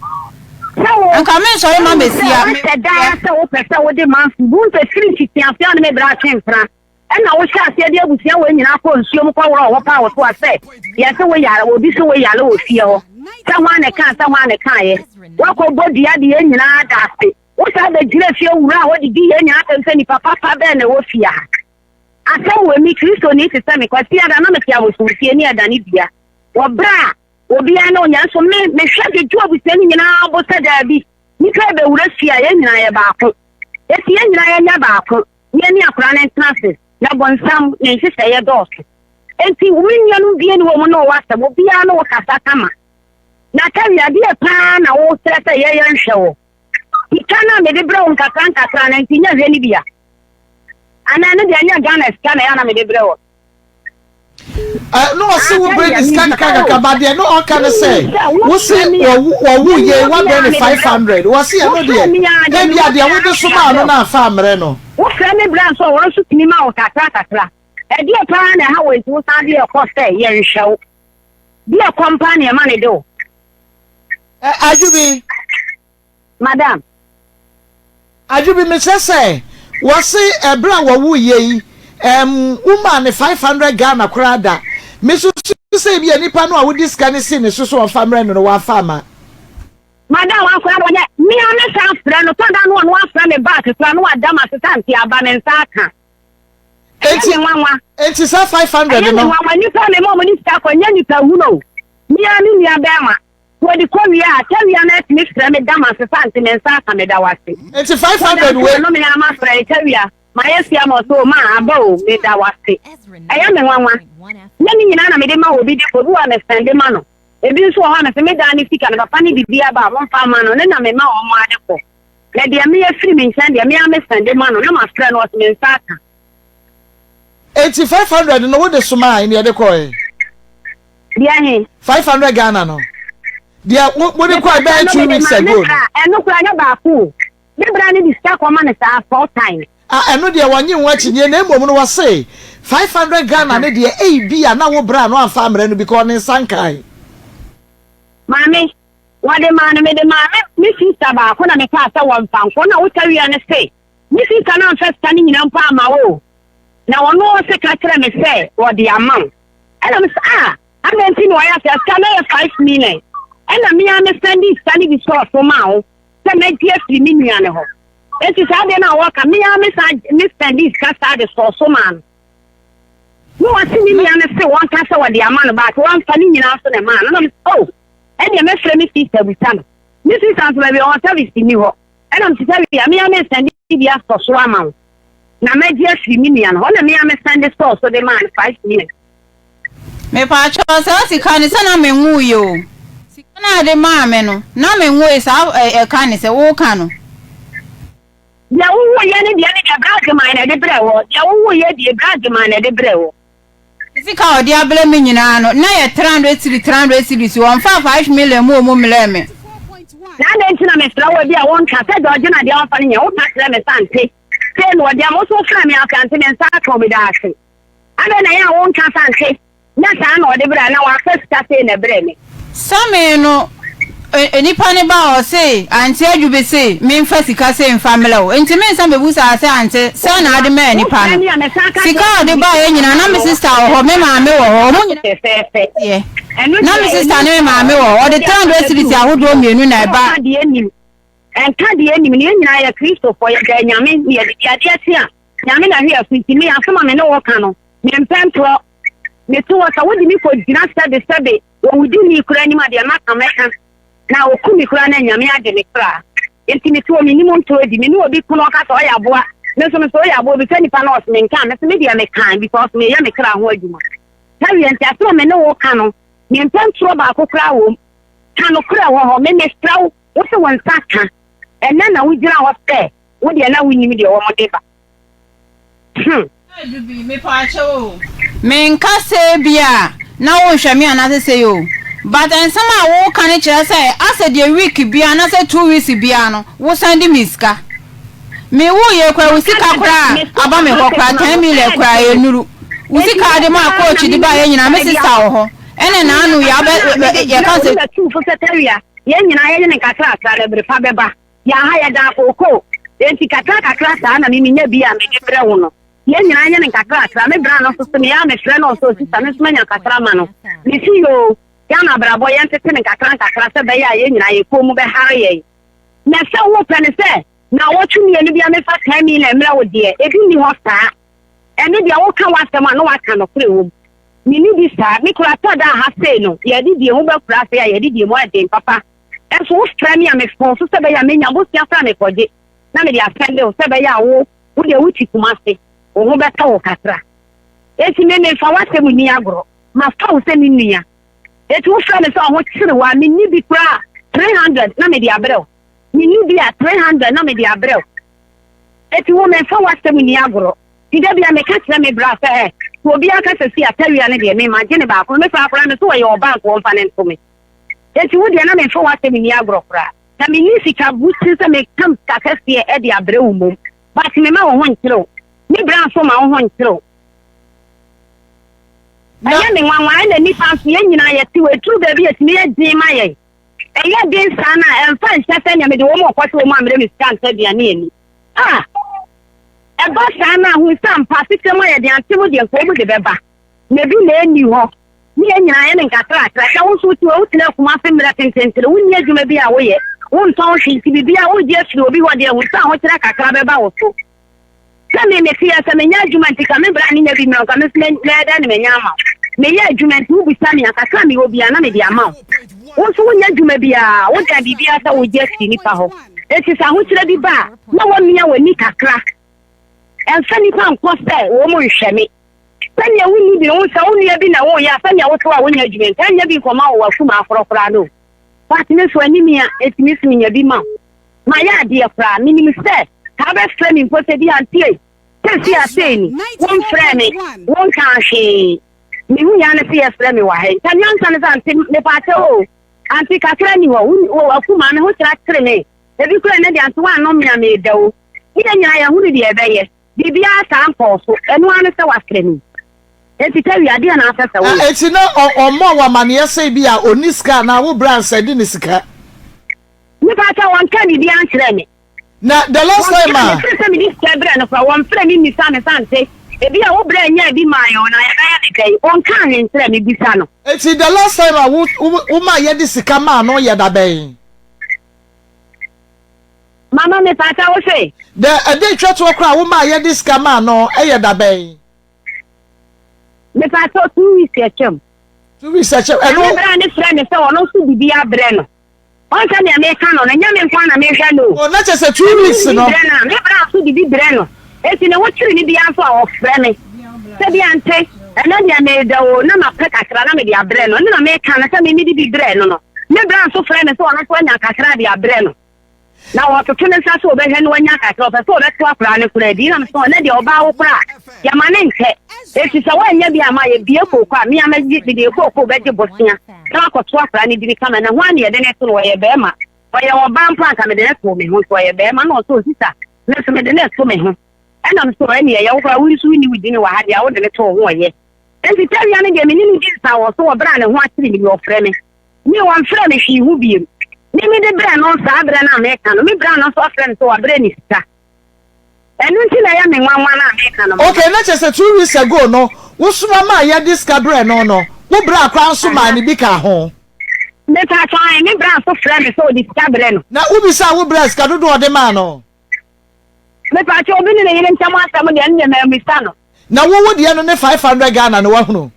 Anka mensɔre ma Mesia. Wohyɛ daa sɛ wopɛ sɛ wode manfo bu sɛ firi mfitiaseɛ a ne me bra atwe mpena, ɛna wohyɛ aseɛ de abusua wɔ nyinaa kɔ nsuo mu kɔworɔ hɔ paa wo so a sɛ yɛse wo yare, obi so wo yare wɔ fie hɔ sɛ hwan ne kaa sɛ hwan ne kaeɛ, woakɔ bɔ dua de yɛn nyinaa da ase. Wo saa bɛgyina fie wura hɔ de di yɛn nyinaa asɛm sɛ nipa papa bɛn na ɛwɔ fie ha. Asɛm wɔ mi, Kristoni te sɛ me, Kwasi ada na mete abosomfie ne ɛdane dua wɔ berɛ a obiara ne onya, nso me mehwɛ dwodwo abusua no nyinaa bo sɛ daabi, nipa bɛwura fie a yɛn nyinaa yɛ baako, eti yɛn nyinaa yɛnyɛ baako na yɛne akwadaa no ntena ase, na bɔnsam ne nhyehyɛeɛ dɔɔso. Enti me nuanom bie ne wɔ mu ne wɔwɔ asɛm, obiara ne wo kasa kama. Na kawi adeɛ paa na wokyerɛ sɛ yɛyɛ nhwɛ wɔ sika no a mede brɛ wo nkakra nkakra no, nti nyɛ hwɛ no bia anaa ne deɛ nyɛ Ghana sika na ɛyɛ na mede brɛ wɔ. Na ɔse wo brɛ ne sika kakra kakra, ba deɛ no ɔka ne sɛ wo se wɔwo yei woabrɛ ne 500, wɔse ɛno deɛ ebia deɛ wode somaa no no amfa ammrɛ no. Wofrɛ me brɛ nso a, wɔn nso tumi ma wo kakra kakra. Ɛdeɛ paa na ɛha wɔ nti wo san de ɛkɔ sɛ yɛnhwɛ wo. Deɛ kɔm paa na ɛma ne de wo. Adwobi. Madam. Adwobi, mesrɛ sɛ wɔse ɛberɛ a wɔwo yei womaa ne 500 Ghana koraa da. Mesusu sɛ ebia nipa no a wode sika no sii ne so sɛ ɔmfa mmerɛ no no wamfa amma. Madam, wankora no ɔnyɛ me a me san frɛ no tɔ da no ɔno afrɛ me back koraa no wada ma sesa nti aba me nsa aka. Ɛyɛ me nwanwa. Enti saa 500 no. Ɛyɛ me nwanwa, nipa me ma ɔmo ne sika kɔ nyɛ nipa hunu o. Me ara me nua bɛrima wɔde kɔ wie a tawia no atumi frɛ me da ma sesa nti me nsa aka, meda wo ase. Enti 500 wei. No me ara ma frɛ tawia ma yɛ sia ma ɔsɛ o ma aba o, meda wo ase. Ɛyɛ me nwanwa. Nyɛ ne nyinaa na mede ma obi de kɔ, obi wɔ a me sɛnde ma no. Ebi nso wɔ hɔ a mese me daa ne sika no papa ne biribi aba a momfa mma no ne na mema wɔn ade kɔ. Na deɛ meyɛ firi me nkyɛn deɛ me ara me sɛnde ma no na mafrɛ no ɔse me nsa aka. Enti 500 no wode somaa ne yɛde kɔɛ? Deɛ he? 500 Ghana no. Deɛ wode kɔɛ bɛyɛ 2 weeks ago no. Ɛno koraa nyɛ baako o. Me bra no de sika kɔma no saa four times. Ah, ɛno deɛ wɔnye ho akyinnye, na mmom no wɔse 500 Ghana no deɛ ebi a na wo bra no amfa ammrɛ no because ne nsa nkae. Maame, wɔde maa no, mede maa me me sister baako na mekaa sɛ wɔmfa nkɔ, na wo tawia no se me sister no amfa sika no nyinaa mpo amma wo o, na ɔno se ka kyerɛ me sɛ wɔde ama wo. Ɛna me sɛ ah, adɛn nti na wɔyɛ sɛ sika no yɛ 5 million, ɛna me ara me sɛnde sika no bi sɔɔ so maa wo sɛ mɛgye afiri me nua no hɔ. Enti saa adeɛ no a wɔka, me ara me san me sɛnde sika saa de sɔɔ so maa no. Na wɔse me nua no se wɔnka sɛ wɔde ama no, but wɔamfa ne nyinaa so na ɛmaa no. Na me sɛ oh, ɛdeɛ mɛfrɛ me sister busa no. Me sister nso baabi a ɔwɔ service nni hɔ. Ɛna me sɛ wia me ara me sɛnde bi asɔ so ama wo na mɛgye afiri me nua no hɔ, na me ara me sɛnde sɔɔ so de maa no 5 million. Mepaakyɛw, saa sika no sɛ na menwoeɛ o. Sika no a de maa me no na menwoe, saa ɛka ne sɛ woka no. Deɛ wowoeɛ ne deɛ ne deɛ Bragman na ɛde brɛɛ wɔ. Deɛ wowoeɛ deɛ Bragman na ɛde brɛɛ wɔ. Sika a ɔde abrɛ me nyinaa no na yɛ 300 cedis, 300 cedis, ɔmfaa 5 million mu ɔmu mmrɛɛ me. Na adɛn nti na mesrɛ wo bi a wonka sɛ Georgina deɛ ɔmfa no nyɛ, woka kyerɛ me sɛ ante sei na ɔde ama wo so wofrɛ me afei ante me nsa aka wo, meda ase. Adɛn na ɛyɛ a wonka sɛ ante nyɛ saa na ɔde brɛ na wafa sika sei na ɛbrɛ me? Sɛ me no. Nipa no ba ɔse Auntie Adwube se menfa sika sei mfa mmerɛ wo nti mensan bɛbusaa sɛ Auntie sɛn na ade maa nipa no? Sika a ɔde baeɛ nyinaa na me sister wɔ hɔ, me maame wɔ hɔ, ɔmo nyinaa teɛ. Na me sister ne me maame wɔ hɔ, ɔde 300 cedis ahodoɔ mmienu na ɛba. Ɛnka deɛ ɛnim no, yɛn nyinaa yɛ Kristofoɔ, yɛda Nyame, na yɛde di adeɛ kye a, Nyame na hwɛ yɛn so, nti me asɛm a me ne wo ka no, mempɛ ntorɔ. Mete hɔ, sɛ wode me kɔgyina sɛbesɛbe owudini koraa anim a, deɛ maka mɛka, na ɔku me koraa na Nyame agye me kra. Nti mete hɔ, mennim ntorɔ di, me ne obi ko na ɔka sɛ ɔyɛ aboa, me nso mese ɔyɛ aboa, obisa nipa no ɔse menkaa, mese me deɛ mekae because meyɛ me kra ho adwuma. Tawie, nti asɛm a me ne wo ka no, mempɛ ntorɔ baako koraa wom. Ka nokorɛ wɔ hɔ, me mesrɛ wo. Wo se wo nsa ka. Ɛnɛ na wo gyina hɔ sɛ wo deɛ na wo nim deɛ wɔn de ba. Hmm. Adu bi, mepaakyɛw o. Menka sɛ ebia na wonhwɛ me anaasɛ sei o, but nsɛm a woka no kyerɛ sɛ asɛ deɛ week biara anaasɛ 2 weeks biara no wosan de me sika. Me wuiɛ koraa wo sika koraa aba me hɔ koraa 10 million koraa ɛnnuru. Wo sika a wode maa coach de baeɛ nyinaa me sister wɔ hɔ ɛna n'ano yɛ abɛ yɛka sɛ. Yɛn nyinaa yɛyɛ no nkakrakra na bere pa bɛba. Yɛn ha yɛdaa kookoo, enti kakrakakra saa na me menya bi a mede brɛ wo no. Yɛn nyinaa yɛnyɛ no nkakrakra. Me bra no nso so meyɛ a mefrɛ no ɔsɛ osista me nso manya kakra ma no. Mese yoo, Ghana abrabɔ yɛntete no nkakrankakra sɛ ɛbɛyɛ a yɛn nyinaa yɛn kɔn mu bɛhare yɛn. Na sɛ wopɛ no sɛ naawɔtwe mmienu biara memfa 10 million mmrɛ wo deɛ, ebi nni hɔ saa. Ɛno deɛ woka w'asɛm a na woaka nokorɛ wɔ mu. Menni bi saa. Me koraa tɔ da a ha sei no yɛde die ho ba kura ase a yɛde die mu ayɛ den papa. Nso wo frɛ me a me fon so sɛ ɛbɛyɛ a menya bosea koraa mekɔgye na mede asɛnde wo sɛ ɛbɛyɛ a wo wo deɛ wo te Kumase wo ho bɛtɔ wo kakra. Enti me memfa w'asɛm nni agorɔ. Mafa wo sɛ me nua. Enti wo frɛ me sɛ wo ho kyere wo a menni bi koraa a 300 na mede abrɛ wo. Menni bi a 300 na mede abrɛ wo. Enti wo memfa w'asɛm nni agorɔ. Nti da biara meka kyerɛ me bra sɛ, Ɛ, sɛ obiara ka sɛ sei a, tawia no deɛ, me magye no baako. Me koraa koraa, mese ɔyɛ ɔba nka ɔmfa no nto me. Enti wo deɛ, na memfa w'asɛm nni agorɔ koraa. Na menni sika bu tiri sɛ meka sika kɛseɛ de abrɛ wo mmom. But mema wo ho nkyere wo. Me bra nso ma wo ho nkyere wo. Ɛyɛ me nwanwa, ɛna nnipa nso, yɛn nyinaa yɛte hɔ, ɛduru baabi a ɛtumi yɛ den ma yɛn. Ɛyɛ den saa no a, ɛmfa nhyɛ sɛ nea mede wɔn rekɔ sɛ wɔammrɛ me sika ntɔ aduane anni. Ah! Ɛba saa no a, hu sɛ ampa asetra mu ayɛ den, ante mu deɛ nka wɔn de bɛba, na ebi na enni hɔ. Ne yɛn nyinaa yɛ no nkakrakra. Sɛ wo nso wote hɔ, wotena Kumasi mmerɛ tententere, wonni adwuma bi a woyɛ, wontɔn hwee, nti biribiara woregye afiri obi hɔ deɛ, hu sɛ ahokyerɛ kakra bɛba wo so. Sɛ me mete yɛ sɛ menyɛ adwuma nti ka me bra ne nya bi mmerɛ nka me nso mɛyɛ dɛn na manya ama wo. Meyɛ adwuma nti wobisa me a kakra a mewɔ biara na mede ama wo. Wo nso wonyɛ adwuma biara, wodan biribiara sɛ wogye afiri nnipa hɔ. Enti sɛ ahokyerɛ bi ba a na woamia w'ani kakra. Ɛmfa nnipa nkɔ sɛ wɔn nhwɛ me. Sɛnea wonni bi no, wo sɛ wo nua bi na woyɛ a sɛnea wote hɔ a wonyɛ adwuma nka nnya bi nkɔma wo w'akumaa korɔkoraa no. But me nso anemia enti me nso menya bi ma wo. Mayɛ adeɛ koraa, menim sɛ ka wobɛfrɛ me mpo sɛ bi auntie ei, seesei a sei ni, womfrɛɛ me, wonkaa hwee. Mehu yɛ ara ne sɛ yɛfrɛ me wɔ ha yi. Nka nyansa ne sɛ auntie, mepaakyɛw o, auntie kakra nni hɔ, wo akumaa me ho kyerɛ akyere me, ebi koraa ɛnnɛ deɛ auntie woannom me a meda o. Ne yɛn nyinaa yɛahunu deɛ ɛbɛyɛ, biribiara saa nkɔɔ so, ɛno ara ne sɛ woafrɛ me. Enti Tawia, adeɛ na asɛ sɛ woyɛ. Enti na ɔmmɔɔ wo amaneɛ sɛ bi a ɔnni sika anaa wo bra ansa di ne sika? Mepakyɛw, wɔnkaa biribiara nkyerɛɛ me. Na the last time a. Wɔnkaa me frɛ sɛ mede sika brɛ no koraa, wɔmfrɛ me mmisa me sɛ ante, ebia wo brɛ nyaa bi mae o, na yɛbɛyɛ no dɛn? Ɔnkaa hwee nkyerɛɛ me, bisa no. Enti the last time a wo wo maa yɛde sika maa no yɛ da bɛn? Mama, mepakyɛw, wo se? The ɛda etwa toɔ koraa a wo maa yɛde sika maa no yɛ da bɛn? Mepakyɛw, 2 weeks atwam. 2 weeks atwam, ɛno. Na me bra no frɛ me sɛ ɔno nso de bi abrɛ no. Ɔn sɛ nea meka no no, ɛnyɛ me nko ara na mehwɛ no o. Oh, na kyerɛ sɛ 2 weeks no. Ɛno de bi brɛ no a, me bra nso de bi brɛ no. Enti ne ho kyere no biara nso a, ɔfrɛ me. Sɛ bi ante, ɛnnɛ deɛ meda o, na mapɛ kakra na mede abrɛ no. Ɛno na meka no sɛ me mede bi brɛɛ no no. Me bra nso frɛ me sɛ ɔno nso anya kakra de abrɛ no. Na ɔtoto ne nsa sɛ ɔbɛhwɛ na wanya kakra, ɔpɛ sɛ ɔbɛto akwadaa no koraa bi. Ɛna mesɛ ɔnɛ deɛ ɔbaa wo koraa a, yɛma no nkyɛ. Enti sɛ woannya bi amma a, yɛbue kooko a, me ara mɛgye, mede kooko bɛgye bosea na makɔto akwadaa no dini kama. Na hwan na yɛde no to no? Ɔyɛ barima. Ɔyɛ ɔbaa mpo a, anka mede no too me ho, nso ɔyɛ barima. Na ɔsɛ ɔsisa, me nso mede no reto me ho. Ɛna mesɛ ɛnneɛ ɛyɛ wo koraa, wo nso wonni wo dini wɔ ha deɛ a, wode no to wo ho ɔyɛ. Enti tawia no deɛ, me ne no di nsawɔso wɔ berɛ a ne ho akyere me yi, ɔfrɛ me. Me, wɔmfrɛɛ me hwee ho biom. Me mede brɛɛ no saa berɛ no a meka no, me bra no nso afrɛ me sɛ wabrɛ ne sika. Ɛno nti na ɛyɛ me nwanwa no a meka no mama. Okay, na kyerɛ sɛ 2 weeks ago no, wosoma maa yɛde sika brɛɛ no no, wo bra koraa nso maa no bi kaa ho? Mepakyɛw, ae, me bra nso frɛɛ me sɛ ɔde sika brɛ no. Na wobisaa wo bra sika dodoɔ a ɔde maa no? Mepakyɛw, obi ne ne yere ntam asɛm deɛ, ɛno deɛ mammisa no. Na wo wo deɛ no ne 500 Ghana no woahunu?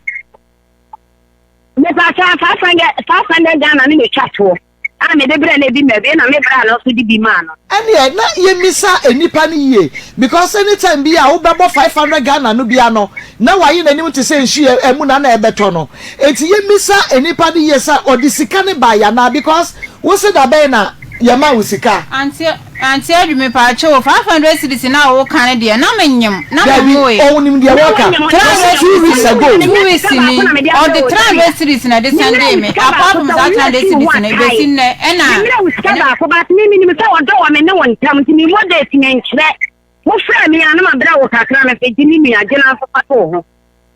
Mepakyɛw, 500 Ghana no na ɛtwa toɔ a mede brɛɛ no ebi ma bi ɛna me bra no nso de bi maa no. Ɛneɛ na yɛmmisa nnipa no yie because anytime bi a wobɛbɔ 500 Ghana no bia no na waye n'anim te sɛ nsuo amuna na ɛbɛtɔ no. Enti yɛmmisa nnipa no yie sɛ ɔde sika no baeɛ anaa because wose dabɛn na yɛmaa wo sika? Auntie Auntie Adu mepaakyɛw o, 500 cedis no a woka no deɛ na menyem, na Dabi, menwoe. ɔnim deɛ wɔka. 300 Ɔse two cedis weeks ago. 2 weeks ni, ɔde 300 cedis na ɛde sɛndee me, apart from saa 300 cedis no, ɛbɛsi nnɛ ɛna. Memmerɛ wo sika baako but me menim sɛ ɔdɔ wɔ me ne wo ntam nti memmɔ date menkyerɛ. Wofrɛɛ me a na mabrɛ wo kakra mese gye me nua gye na nso fa to wo ho.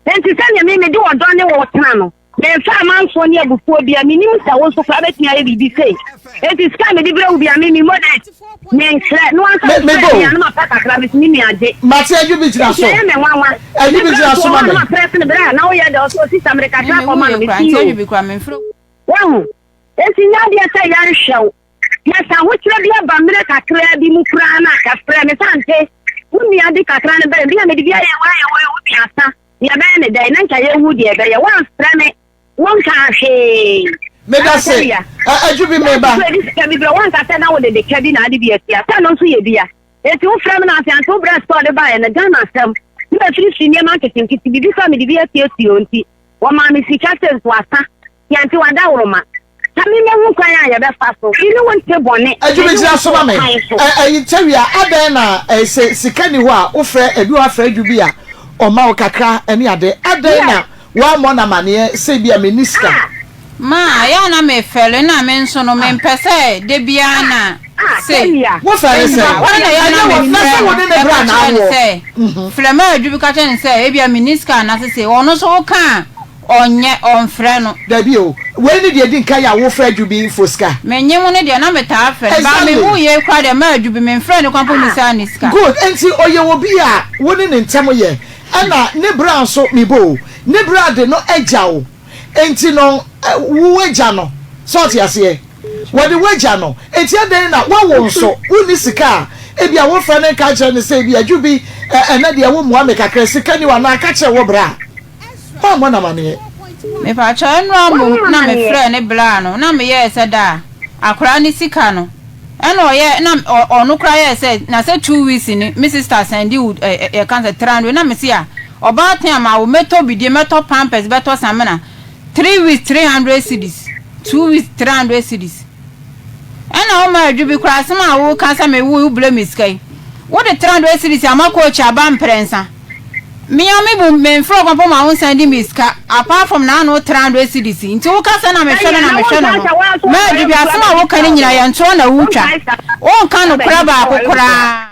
Enti sɛdeɛ me mede ɔdɔ ne wo tena no, memfa amanfoɔ ne abufuo biara, mennim sɛ wo nso koraa wobɛtumi ayɛ biribi sei. Enti sika a mede brɛ wo biara, me memmɔ date, menkyerɛ, na w'ansa Me, wofrɛ mebɔ me o. a na mapɛ kakra, mese me nua gye. Mate adwo bi gyina Enti so. ɛyɛ me nwanwa. Adwo Me bi brɛ gyina nso so wɔ ma hɔ a me. na maprɛse no berɛ a na woyɛ dɛ, ɔse o sista mede Me kakra kɔma mewuiɛ no, koraa, mese Auntie yoo. Adu bi koraa memfrɛ wo. Woahu? Enti nyɛ adeɛ sɛ yɛnhwɛ wo. Na sɛ ahokyerɛ bi aba mmerɛ kakraa bi mu koraa no a, ka frɛ me sɛ, Ante, wo nua de kakra no bae, bi a mede bi ayɛ wei ayɛ wei, wo nua asa, yɛbɛyɛ no dɛn? Na nka yɛnhu deɛ ɛbɛyɛ. Woamfrɛ me, wonkaa hwee. Meda se, Anatawia, ɛ, adwo bi meba. Woansusu adi sika bi berɛ, woanka sɛ na wode de ka bi na ade bi atua, sɛ ɛno nso yɛ bi a. Enti wofrɛ me na ase, Ante, wo brɛ sika a ɔde baeɛ no, Ghana asɛm, ne mafirifiri nneɛma nketenkete, biribi koraa mede bi asiesie o, nti wɔmaa me sika sɛ nso asa. Yɛnte w'adaworoma. Ka me mɛhu kwan a yɛbɛfa so. Me ne wo nte bɔne. Me Adwuma ne wo gyina nte so ma me. ɔkwan so. Ɛ ɛyi Tawia adɛn na ɛ sɛ sika ni hɔ a wofrɛ ebi wɔ hɔ afrɛ adwu bi a ɔma wo kakra ɛne ade adɛn na Yes. woammɔ no amaneɛ sɛ ebi a menni sika. Ah. Ma, ɛyɛ a na mefɛre na me nso no mempɛ sɛ da biara na Ah, sei. Tawia. Wofɛre Enti sɛn? papa no na ɛyɛ a na Ɛnyɛ wɔ na mefrɛ sɛ no wo ne ne ɛka bra na kyerɛ no awoɔ. sɛ, frɛ ma adwu bi ka kyerɛ no sɛ ebia menni sika anaasɛ sei. Ɔno nso woka a, Ɔnyɛ, ɔnfrɛ no. Dabi o, wei ne deɛ edi nkan a wofrɛ Adwubi for sika. Menye mo no deɛ na metaa frɛ no, but me Exactly. hu yei koraa deɛ ma Adwubi menfrɛ no koraa mpo mmisaa no sika. Good, enti ɔyɛ obi a wo ne ne ntɛm yɛ, ɛna ne bra nso, mebɔ o, ne bra de no agya wo, enti no wo agya no, sɛ ɔte aseɛ? Wɔde wo agya no, enti adɛn na woawo nso wonni sika a, ebia wofrɛ no nka nkyerɛ no sɛ ebia Adwubi ɛnɛ deɛ wommoa me kakra, sika ni hɔ anaa ka kyerɛ wo bra. Woammɔ no amaneɛ. Mepakyɛw ɛnora mmom na me frɛɛ ne braa no na me yɛɛ sɛ daa akwaraa ne sika no ɛna ɔyɛ na ɔno koraa yɛɛ sɛ na sɛ 2 weeks ni me sister sɛndi wo ɛ yɛ ka sɛ 300 na me se a ɔbaatan a ma wo mɛtɔ bidie mɛtɔ pampers bɛtɔ samina 3 weeks 300 cedis 2 weeks 300 cedis Ɛna wo marriage bi koraa asɛm a wo ka sɛ me wo wo blɛ me sika yi wo de 300 cedis ama coach aba mprɛnsa me a me bu me nfrɛ wo mpo ma wo nsan di me sika apart from na ano 300 cedis yi nti wo ka sɛ na me hwɛ no na me hwɛ no no marriage bi asɛm a wo ka no nyina yɛ ntorɔ na wo twa wo nka no korɛ baako koraa.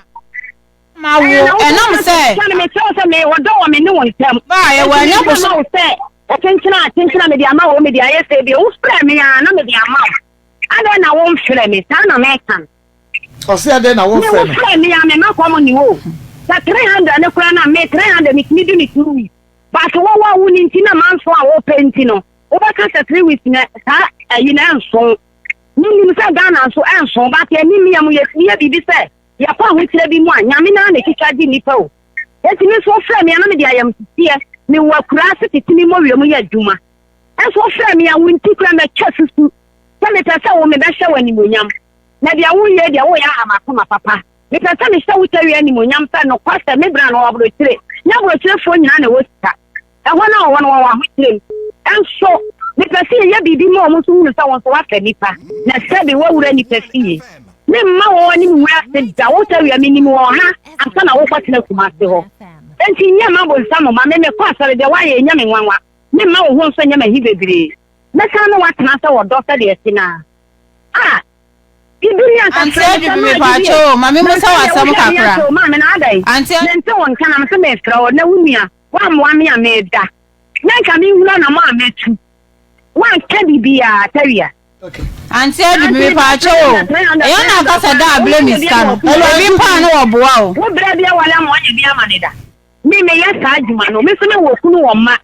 Ma wo, ɛnam sɛ. Sane mekyerɛ wo sɛ me ɔdɔ wɔ me ne wo ntam. Baeɛ, Enti wannya mede bosome. ama wo sɛ kyenkyen a kyenkyen a mede ama wo, mede ayɛ sɛ bio. Wofrɛ me a, na mede ama wo. Adɛn na womfrɛ me? Saa na meka no. Ɔse adɛn na Me womfrɛ no? wofrɛ me a, mema kɔm nni wo. Sɛ 300 no koraa no a, me 300 metumi di no 2 weeks. But wo a wo ni nti na manso a wopɛ nti no, wobɛka sɛ 3 weeks no saa ayi no ɛnso. Menim sɛ Ghana nso ɛnso, but anim yɛ mo yɛtumi yɛ biribi sɛ Yɛkɔ ahokyerɛ bi mu a, Nyame no ara na ɛtwitwa gye nnipa o. Enti me nso wofrɛɛ me a na mede ayamhyehyeɛ, mewɔ akuraase tete me mmɔwerɛ mu yɛ adwuma. Nso wofrɛɛ me a, wo nti koraa matwa susu sɛ mepɛ sɛ wo mebɛhyɛ wo animuonyam. Na deɛ woreyɛ yi deɛ woreyɛ aha m'akoma papa. Mepɛ sɛ mehyɛ wo tawia animuonyam sɛ nokwasɛm me bra no wɔ aburokyire. Nyɛ aburokyirefoɔ nyinaa na ɛwɔ sika. Ɛhɔ no a wɔwɔ no wɔwɔ ahokyerɛ mu. Nso mepɛ sɛ yɛyɛ biribi ma wɔn nso hunu sɛ wɔn nso wɔafa nnipa, na sɛbe wɔawura nnipa fie. Meremma wɔn anim ngu ase da. Wo Tawia, menim wɔn ha ansa na worekɔtena Kumasi hɔ. Enti nyɛ mma bonsam mma me. Mekɔ asɔre, deɛ woayɛ yi nyɛ me nwanwa. Meremma wo ho nso nyɛ me ahi bebree. Mɛsan ne wo atena sɛ ɔdɔ sɛdeɛ ɛte no ara. Ah! Bibi ni anka Auntie frɛ me sɛ Adwo maa mepaakyɛw Adwo o, ma me na musa nka wo deɛ asɛm wohwɛ me kakra. akyɛ o maame na adɛn Auntie Adwo. mente wo nka na mese mefrɛ wo na wo nua woammoa me a meda na nka menhunu anamɔ a mɛtu woanka biribiaa Tawia. Auntie Adu me mepaakyɛw o, ɛyɛ na aka sɛ da abrɛ me sika no, ebi mpo a na wɔboa o. Wo brɛ bi awale ama wanya bi ama ne da. Me meyɛ saa adwuma no, me nso me wɔ kunu wɔ mma,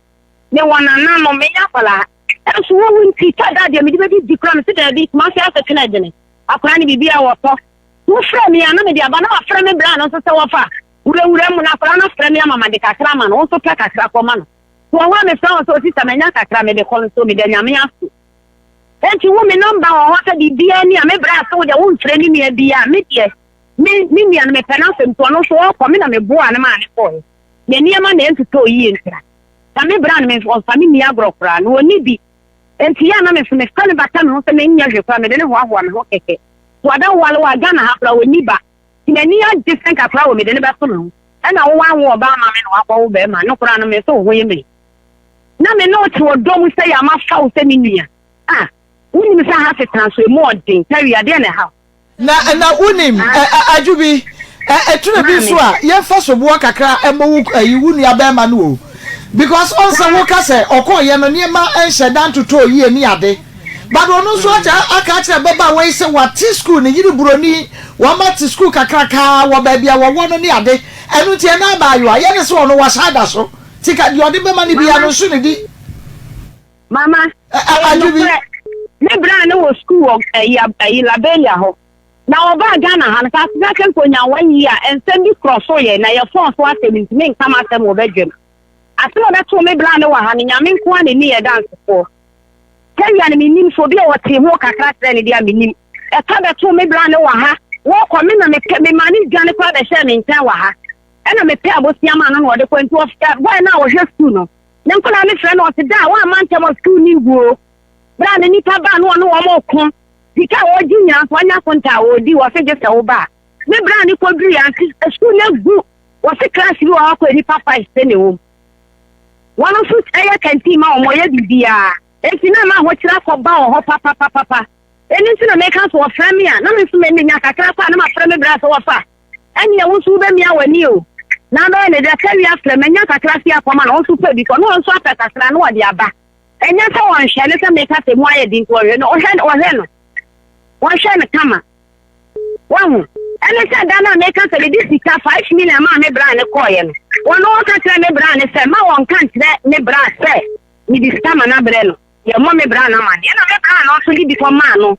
me wɔ nananom, menyɛ akwadaa. Ɛnso wo wo nti, tɔ da deɛ mede bɛdi di koraa, mese daabi, Kumasi asetena ɛdene, akwadaa no biribiara wɔtɔ. Wo frɛ me a na mede aba, na wafrɛ me bra no nso sɛ wɔfa wurawura mu na akwadaa no afrɛ me ama made kakra ama no, wo nso pɛ kakra kɔma no. Wɔ hɔ a mefrɛ wɔn sɛ, o sista manya kakra mede kɔ nso meda Nyame ase. Enti wo me nɔmba wɔ hɔ sɛ biribiara ni a me brɛ ase wo deɛ wo mfrɛ me nua biara me deɛ me me nua no mepɛ n'asɛm nti ɔno nso ɔkɔ me na me boa no maa ne kɔɛ na nneɛma na ɛntotɔ yie ntira na me bra no me ɔmfa me nni agorɔ koraa na ɔni bi enti yɛ a na me nso mefa no bata me ho sɛ menyɛ hwee koraa mede ne hoahoa me ho kɛkɛ so abɛwale wɔ Ghana ha koraa ɔni ba nti m'ani agye sɛ nka koraa wɔ mede no bɛto me ho ɛna wo wanwo ɔbaa ma me na wakɔwo bɛrima no koraa no me nso wo ho yɛ me Na me ne wo te ɔdɔ mu sɛ yɛ a mafa wo sɛ me nua. Ah, wonim sɛ ha asetena nso, emu ɔden. Terry, adeɛ na ɛha wo. Na, na wonim, ɛ, ɛ, adwo bi, ɛ, ɛtwerɛ bi nso a, yɛmfa soboɔ kakra mmɔ wo, ɛyi, wo nua bɛrima no o. Because ɔn sɛ woka sɛ ɔkɔɔyɛ no nneɛma nhyɛ da ntotɔɔ yie ne ade. But ɔno nso aka, aka akyerɛ ababaawa yi sɛ wate school, ne yere buroni, wɔate school kakrakaa wɔ baabi a wɔwɔ no ne ade. Ɛno nti ɛna abaayewa, yɛ ne sɛ ɔno wahyɛ ada so. Sika deɛ ɔde bɛma no biara no nso ne di. Mama, ɛyɛ nokorɛ. Me bra no wɔ sukuu wɔ ɛyi ɛyi Liberia hɔ. Na ɔbaa Ghana ha no, sɛ asesa sɛ nka onya one year a, nsɛm bi korɔ so yɛ, na yɛ phone so asɛm nti menka m'asɛm wɔ badwam. Asɛm a ɛbɛtoo me bra no wɔ ha no, Nyame nko ara na ɛni yɛ dansefoɔ. Tawia no mennim, sɛ obi a ɔtee ho kakra kyerɛɛ no deɛ a mennim. Ɛka bɛtoo me bra no wɔ ha, wɔkɔ, me na mepɛ, memaa no dwane koraa bɛhyɛɛ me nkyɛn wɔ ha. Ɛna mepɛ abosea maa no na ɔde kɔ nti ɔfrɛ boy no a ɔhwɛ sukuu no ne nkwadaa no frɛ no ɔse da a wamma ntɛm a sukuu no ngu o berɛ a ne nipa baa no ɔne wɔn ɔko sika a ɔgye nyinaa nso ɔnya konta a ɔdi wɔse gye sɛ wo ba a ne berɛ a ne kɔduru ante sukuu no agu wɔse class bi wɔ hɔ akɔ nipa five sɛ na ɛwɔ mu wɔn nso ɛyɛ kantin ma wɔn ɔyɛ biribiara enti na ma ahokyerɛ akɔba wɔ hɔ papapapapa ɛno nti na meka so wɔfrɛ me a na me nso menya kakra kɔ a na mafrɛ me berɛ a sɛ wɔfa Ɛnneɛ wo nso wobɛmia w'ani o, na abɛyɛ ne dɛ. Kawia frɛ, manya kakra fi akɔma no, wo nso pɛ bi kɔ, na ɔno nso apɛ kakra na ɔde aba. Ɛnyɛ sɛ ɔnhwɛ no sɛ meka sɛ mu ayɛ den nti ɔhwɛ no, ɔhwɛ ɔhwɛ no, wɔhwɛ no kama. Wahu? Ɛne sɛ da no a meka sɛ mede sika 5 million maa me bra ne kɔɔeɛ no, wɔno ɔka kyerɛ me bra ne sɛ ma wɔnka nkyerɛ me bra sɛ mede sika ma no abrɛ no. Yɛmmɔ me bra no amanneɛ. Ɛnna me bra no nso de bi kɔmaa no.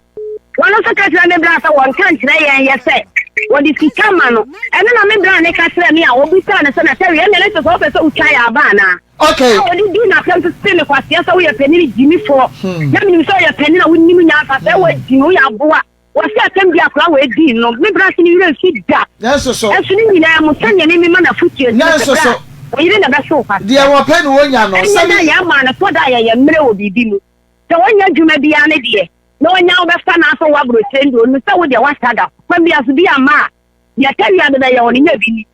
Wɔn nso ka kyerɛɛ me bra sɛ wɔnka nkyerɛ yɛn yɛ sɛ wɔde sika ma no. Ɛno na me bra no ka kyerɛɛ me a obisaa no sɛ, Na Terry, ɛnneɛ na kyerɛ sɛ wopɛ sɛ wotwa yɛn aba anaa? Okay. A wɔde dii n'asɛm so see me kwasea sɛ woyɛ panin gyimifoɔ. Na menim sɛ woyɛ panin a wonim nyansa sɛ woagyimi, woyɛ aboa. Wɔse asɛm bi akora wɔ edi no, me bra se ne werɛ mfi da. Nanso so. Nanso ne nyinaa mu, sɛnea me mema no afotu enti no, Nanso sɛ bra so. a, ɔyere na ɛbɛso wo kwasea. Deɛ wɔpɛ na wɔnya no, Ɛnyɛ sɛ na me. yɛn maa no tɔ da a yɛyɛ mmerɛ wɔ biribi mu. Sɛ ɔnyɛ adwuma biara ne deɛ, na ɔnya wo bɛfa no asɛ wo aburokyire no deɛ, ɔnim sɛ wo deɛ woahyɛ da. Kwan biara so, bi amma a, Deɛ tawia de bɛyɛ wo no, nya bi ni.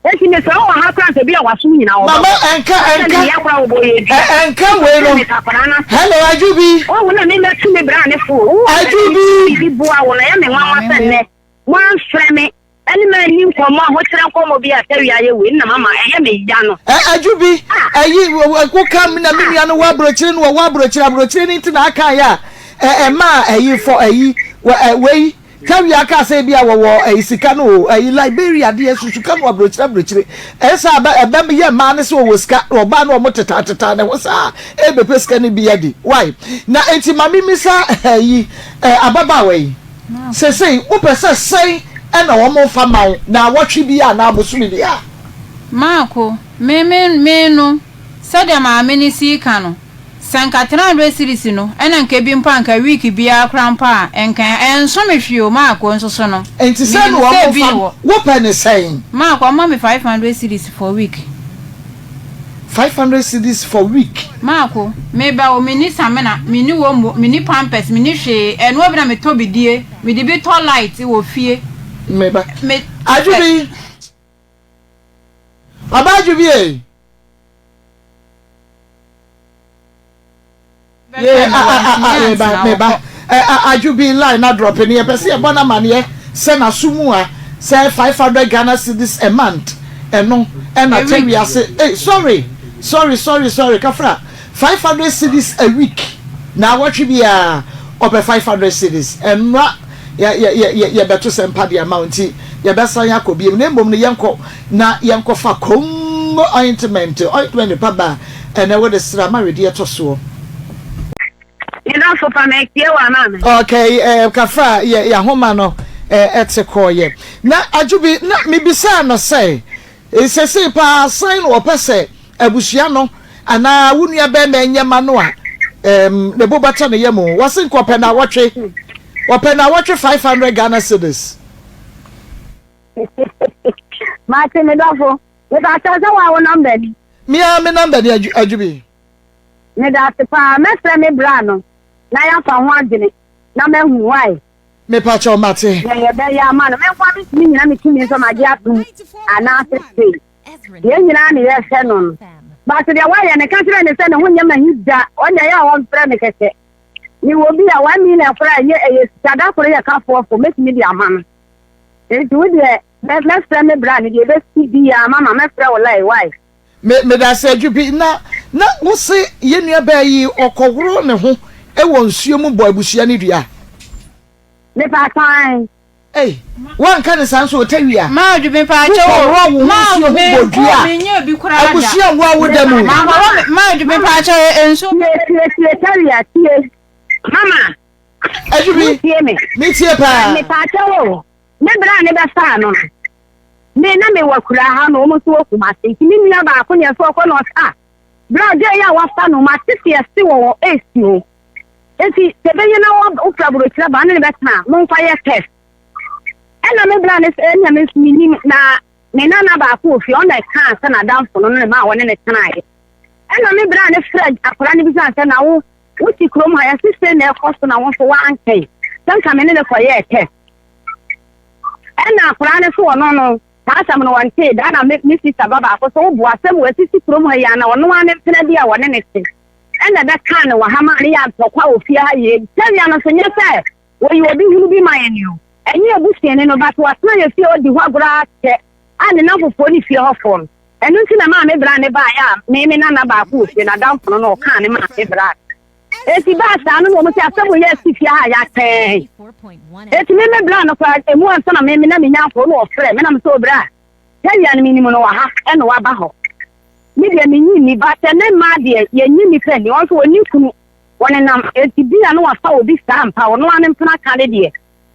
Enti mesrɛ wo wɔ ha koraa sɛ bi a w'asom nyinaa wɔbɛbɔ. Mama ɛnka Sɛ ɛnka meyɛ koraa wɔbɔ yɛ dua. ɛ ɛnka wei no. Sɛ meka akwadaa no asɛm. Hello Adwobi. Woahu na me mɛtu me bra ne fo. Wo Adwobi. biribi boa wo na ɛyɛ me nwanwa sɛ nnɛ woamfrɛ me ɛne me anni nkɔmmɔ ahokyerɛ nkɔmmɔ bi a tawia ayɛ wei na mama ɛyɛ me ya no. Ɛ Adwobi ɛyi woka na me nua no wɔ aburokyire no wɔwɔ aburokyire aburokyire no nti na aka yɛ a ɛ ɛma ɛyi fɔ ɛyi wɔ ɛ wei. Tawia kaa sɛ ebia wɔwɔ ɛyi sika no o, ɛyi Liberia deɛ susu ka no aburokyire aburokyire. Ɛyɛ sɛ abɛ ɛbɛ yɛ mmaa no sɛ wɔwɔ sika na ɔbaa no wɔn tetaa tetaa ne ho saa ɛbɛpɛ sika no bi adi. Why? Na enti ma me misa ɛyi ɛ ababaawa yi sesei wopɛ sɛ sɛn ɛna wɔn fa ma wo naawɔtwe bi anaa bosome bi a? Maako, me me me no sɛdeɛ maame no sii ka no, Sɛ nka 300 cedis no ɛna nka ebi mpo a nka week biara koraa mpo a nka ɛnso me hwee o Marko nso so no Nti sɛn menim na sɛ wɔn ebi fa ne hɔ. wo pɛ ne sɛn? Marko ɔmma me 500 cedis for week. 500 cedis for week. Marko, me ba o menni samina, menni omo, menni pampers, menni hwee, ɛnoa bi na metɔ bi die, mede bi tɔ light wɔ fie. Me ba. Me, Adwobi! Ɔba Adwobi ei! Yee a a a a meba meba ɛ a adwo bi line na drop ne yɛpɛ sɛ yɛbɔ no amaneɛ sɛ n'aso mu a sɛ 500 Ghana cedis a month ɛno ɛna kyɛ wiase eh sorry sorry sorry sorry kafra 500 cedis a week na awɔtwe biara. ɔpɛ 500 cedis. Ɛnora yɛ yɛ yɛ yɛ yɛbɛto sɛ mpa de ama wo nti yɛbɛsan akɔ biom na mmom no yɛnkɔ na yɛnkɔfa Congo ointment, ointment pa ba a ɛnɛ wode sra ma wedeɛ tɔ soɔ. Me dɔfo pa metie wo ama me. Okay eh, kafra yɛ yahoma no eh, ɛte kɔɔyɛ. Na Adwobi na mebisaa no sɛ Sesei paa sɛn na wɔpɛ sɛ abusua no anaa wo nua bɛrima nyɛ ma no a ne bo bɛtɔ ne yam o? Wɔse nka ɔpɛ naawɔtwe, ɔpɛ naawɔtwe 500 Ghana cedis. Mate me dɔfo. Mepakyɛw sɛ woa wo number ni? Me ara me number ni Adwobi. Medase paa. Mɛfrɛ me bra no na yɛafa ho adwene na mahu why. Mepakyɛw mate. Deɛ yɛbɛyɛ ama no, me nkoa mentumi nnyina me tumi sɛ magye atom anaasɛ sei. Yɛn nyinaa ne yɛhwɛ no no. But deɛ wayɛ no, ka kyerɛ no sɛ ne ho nyɛ m'ahi da, ɔnyɛ yɛ a ɔmfrɛ me kɛkɛ. Mewɔ bi a, 1 million koraa ɛnyɛ, ɛyɛ sika, da koro yɛ ka foɔfo, mɛtumi de ama no. Nti wo deɛ, mɛfrɛ me bra no, deɛ ɛbɛsi biara, mama mɛfrɛ wo line, why? Me medase Adwobi na na wose yɛn nua baa yi ɔkɔhoro ne ho wɔ nsuo mu bɔ abusua no dua. Mepatɔ ae. Ei woanka ne saa nso Otawia. Ma Adwobi mpakyɛ o. Wokɔhoro wo ho nsuo ho bɔ dua a abusua nwo awoda mu. Ma Adwobi mpakyɛ nsuo. Tie tie tie Tawia tie. Mama. Adwobi. Wotie me. Metie paa. Mepatɔ o. Me bra ne bɛfaa no no. Me na mewɔ akuraa ha na wɔn nso wɔ Kumasi nti me nua baako na ɛsɛ ɔkɔ na ɔsɛ ah bra gye yi a wafa no mate sɛ yɛse wɔ wɔ AIDS o nti sɛ ɛbɛyɛ na wofura burokyerɛ ba ne ne bɛtena a momfa yɛ test ɛna me bra ne sɛ ɛna me nso menim na me nana baako wɔ fie ɔna ɛkaa sɛ n'adamfo no ne ma a wɔne ne tenaeɛ ɛna me bra ne frɛ akwadaa no bisa sɛ na wo wote kurom ha yɛse sei na ɛkɔ so na wo nso woankɛn sɛ nka me ne ne kɔyɛɛ test Ɛna akwadaa no so ɔno no, saa asɛm no ɔntee da. Ɛna me me sista ba baako so woboa asɛm wɔ asisi kurom ha yi ana ɔno ara ne mpena bi a wɔne ne te ɛna ɛbɛkaa no wɔ ha maa ne yɛ ntɔkwa wɔ fie ha yie. Sɛnea no nso nyɛ sɛ wɔyɛ obi hunu bi ma yɛn o, ɛnyɛ abusuani no but watena yɛ fie ɔdi hɔ agorɔ akyɛ a ne namfofoɔ ne fie hɔfoɔ no. Ɛno nti na maa me bra ne baeɛ a me me nana baako wɔ fie n'adamfo no na ɔkaa ne maa me bra. Enti baa saa no na wɔn sɛ asɛm wei asi fie ha a yɛatɛn. Enti me me bra no koraa emu ansa na me me na menya nkɔ na ɔfrɛ me na me sɛ obra Tawia no menim no wɔ ha ɛna waba hɔ. Me deɛ menyi nni ba sɛ me mmaa deɛ yɛnyi nnipa nni wɔn nso wɔnni kunu wɔnenam enti bi a na wafa obi saa mpa ɔno ara ne mpena ka ne deɛ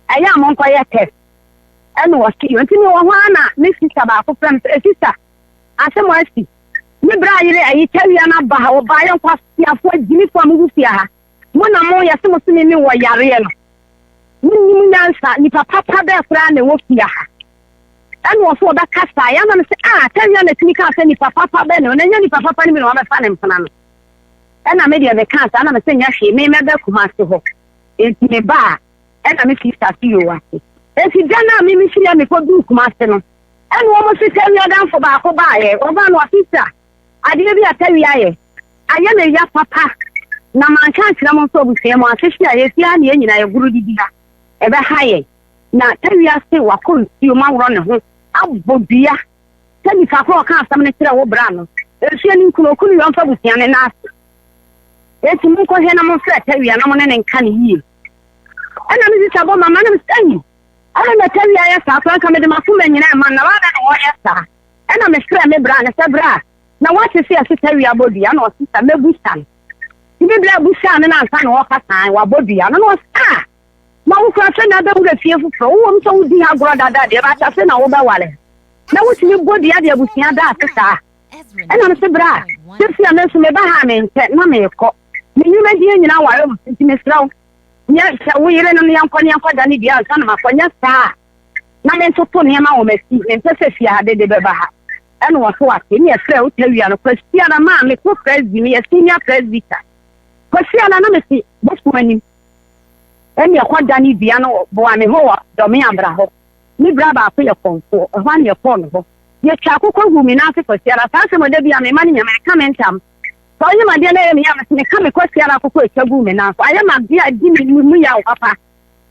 ɛyɛ a monkɔyɛ test ɛna ɔse yɔ nti mewɔ hɔ ara na me sista baako frɛ me sɛ sista asɛm asi Me bra yere ayi tawia no aba ha ɔbaa yɛ nkwaseafoɔ agyimifoɔ a mogu fie ha mo na mo yɛse mo se me me wɔ yareɛ no mo nnim nyansa nipa papa bɛɛ koraa na ɛwɔ fie ha ɛna ɔso ɔbɛkasa yɛ ama me sɛ ah tawia na tumi kaa sɛ nipa papa bɛɛ na ɔna nyɛ nipa papa no bi na wabɛfa ne mpena no ɛna me deɛ mekaa saa na me sɛ nyɛ hwee me mɛbɛ Kumase hɔ enti me ba a ɛna me sista so yɛ wase enti da no a me me firi a mekɔduu Kumase no Ɛna wɔn se Tawia adamfo baako baeɛ, ɔbaa no ɔse sir, adeɛ bi a Tawia ayɛ, ayɛ me ya papa, na manka ankyerɛ mo nso abusua mu asehye a yɛsi ha ne yɛn nyinaa yɛgoro didi ha, ɛbɛha yɛn. Na Tawia se wakɔ nsuo mu aworɔ ne ho abɔ dua sɛ nipa korɔ ɔka asɛm no kyerɛ wo bra no, nsuo no nkunu, okunu yɛ ɔmfa abusua no nan ase. Enti monkɔhwɛ na momfrɛ Tawia na mo ne no nka no yie. Ɛna me sista bɔ mama na me sɛ, ei, Adɛn na Tawia yɛ saa koraa? Anka mede m'akoma nyinaa rema no, na adɛn na ɔreyɛ saa? Ɛnna mefrɛɛ me bra no sɛ, Bra, na woate sɛ yɛse Tawia abɔ dua? Ɛnna ɔse, Sɛ mɛbusa no. Nti me bra busaa no no ansa na ɔreka saa, wabɔ dua no. Na ɔse, Ah! Na wo koraa afei na abɛwura fie foforɔ. Wowom sɛ wodi ha agorɔ dada deɛ, but afei na wobɛware. Na wotumi bɔ dua de abusua da ase saa? Ɛnna mese, Bra, seesei a me nso meba ha a menkyɛ na merekɔ. Me nnwumadie nyinaa ware wo so, nti mesrɛ wo, Nyɛ sɛ wo yere no ne yɛnkɔ ne yɛnkɔ da no dua ansa na makɔ, nyɛ saa a na mentoto nneɛma wɔ m'akyi, mempɛ sɛ fie ha dede bɛba ha. Ɛna ɔso ase ne yɛfrɛ wo tawia no Kwasiada maa mekɔ presby, meyɛ senior presbyter. Kwasiada na mete bosom anim ɛne ɛkɔ da no dua no boa me hɔ wɔ Dɔme Abra hɔ. Me bra baako yɛ kɔmfoɔ, ɛhɔ a ne yɛkɔɔ no hɔ. Yɛtwa akokɔ guu me nan ase Kwasiada, saa asɛm ɔda bi a mema no nyame ɛka me ntam. Sɛ ɔyɛ me adeɛ na ɛyɛ me ya a, mese meka me kwasiara akokɔ a ɛtwa guu me nan so. Ayɛ me adeɛ a ɛdi me mu yaw papa.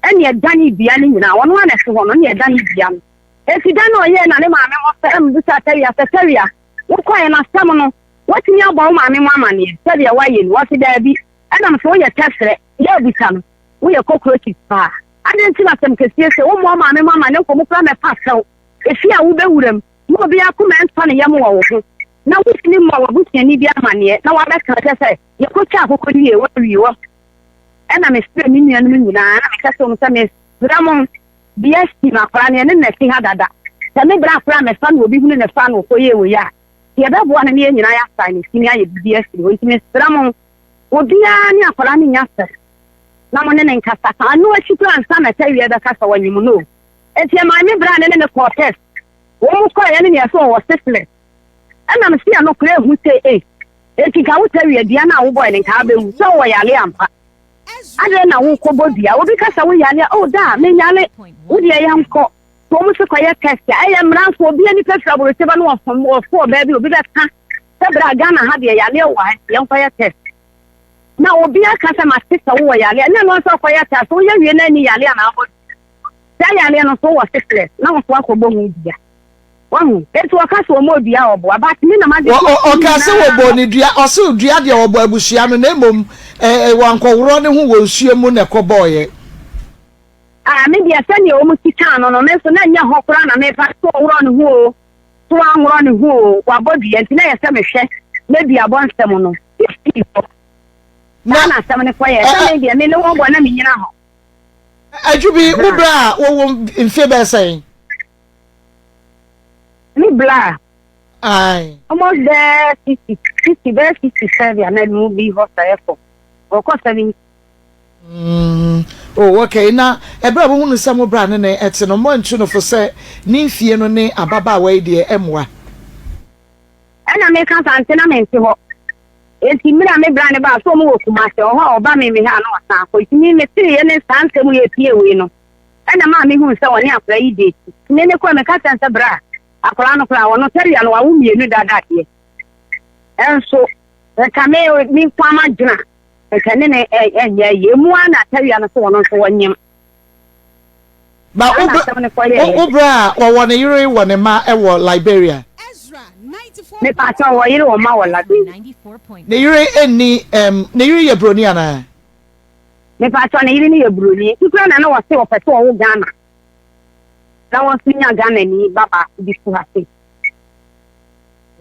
Ɛnna ɛdanee dua no nyinaa. Ɔno ara na ɛte hɔ no, ɛnna ɛdanee dua no. Enti da no a ɔyɛɛ na ne maame hɔ sɛ ɛmmisaa Tawia sɛ, Tawia, wokɔeɛ no asɛm no, woatumi abɔ wo maame mu amanneɛ sɛdeɛ woayɛ ni? Ɔse, Daabi. Ɛnna mese, Woyɛ tɛfrɛ, yɛ abisa no. Woyɛ cockroaches paa. Adɛn nti na asɛm kɛseɛ sei? Wommɔ wo maame mo amane nkɔ mu koraa mmɛfa asɛw. Efie a wobɛwura mu na obi akoma ntɔ ne yam wɔ wo ho na wontumi mmɔ w'abusuani bi amaneɛ na wabɛka kyerɛ sɛ yɛkɔtwa akokɔ no yie wawie wɔ. Ɛna mesrɛ me nuanom nyinaa na meka kyerɛ wɔn sɛ mesrɛ mo deɛ asi no akwadaa no yɛne no na ɛte ha dada. Sɛ me bra koraa mɛfa no obi hunu ne fa no ɔkɔyɛɛ wei a, yɛbɛboa no na yɛn nyinaa yɛasae ne ti na yɛayɛ biribi afiri hɔ. Nti mesrɛ mo obiara ne akwadaa no nnya asɛm na mo ne no nkasa. Ka ɛno akyi koraa ansa na Tawia bɛka sɛ wɔnyem no o. Enti ɛmaa me bra ne ne no kɔɔ test. Wɔn kɔeɛ no nea ɛsɛ ɔwɔ syphilis. Ɛna me se ɛno koraa ehu sɛ ei. Enti nka wo Tawia dua no a wobɔe no nka abɛwu sɛ wowɔ yare ampa. Adɛn na wokɔbɔ dua? Obi ka sɛ wo yare a, oh daa menyare. Wo deɛ yɛnkɔ. So wɔn se kɔyɛ test a, ɛyɛ mmara nso obi ani pɛ firi aburokyire ba na wɔfom wɔfo ɔbaa bi obi bɛka sɛ bra Ghana ha deɛ yareɛ wɔ ha nti yɛnkɔyɛ test. Na obi aka sɛ mate sɛ wowɔ yareɛ, ɛnyɛ ɛno ara sɛ wokɔyɛ test, woyɛ wie na anni yareɛ a na abɔ dua. Saa yareɛ no nso wowɔ syphilis na wo nso akɔbɔ ho dua. Wahu? Enti wɔka sɛ wɔmmɔɔ dua a ɔboa, but me na magye to Ɔkaa sɛ wɔbɔɔ no dua, ɔse dua deɛ wɔbɔ abusua no na mmom wankɔworɔ ne ho wɔ nsuo mu na ɛkɔbɔeɛ. Ah, me deɛ sɛdeɛ wɔn si kaa no no, me nso na ɛnyɛ hɔ koraa na mefa, sɛ ɔworɔ ne ho o, sɛ wanworɔ ne ho o, wabɔ dua nti na ɛyɛ sɛ mehwɛ na duabɔ nsɛm no fii hɔ. Saa na asɛm no kɔyɛɛ, sɛ me deɛ me ne wɔn bɔ na menyina hɔ. Adwo bi, wo berɛ a wowɔ mfeɛ bɛyɛ sɛn? Me bla. Ae. Almost bɛyɛ 60, 60, bɛyɛ 67 anaa mu bi hɔ sɛ ɛkɔ. Wɔkɔ 70. Oh, okay. Na ɛberɛ a wohunu sɛ mo bra ne ne ɛte no, moantu no fo sɛ ne mfie no ne ababaawa yi deɛ ɛmmoa? Ɛna meka sɛ ante na mente hɔ. Enti mmerɛ a me bra no baa sɛ ɔmo wɔ Kumasi, ɔhɔ a ɔba me me ha na ɔsan akɔ. Nti me meteeɛ ne saa nsɛm yi epie wei no, ɛna maa mehuu sɛ ɔne akwadaa yi date. Nti me mekɔɛ meka kyerɛ no sɛ bra, akwadaa no koraa ɔno sɛdeɛ no wawo mmienu dada deɛ. Ɛnso nka me me nko ara m'adwene a nka ne ne ɛnyɛ ayi. Emu ara na Atawia no so ɔno nso ɔnyem. Ba Saa na asɛm no kɔyɛeɛ. wo berɛ a wɔwɔ ne yere wɔ ne mma wɔ Liberia. Mepakyɛw, wɔ yere wɔ mma wɔ Liberia. Ne yere nni ɛm, ne yere yɛ broni anaa? Mepakyɛw, ne yere no yɛ broni. Nti koraa na na wɔse wɔpɛ sɛ wɔwo Ghana na wɔn nso nya Ghanani ba baako bi so ha sei.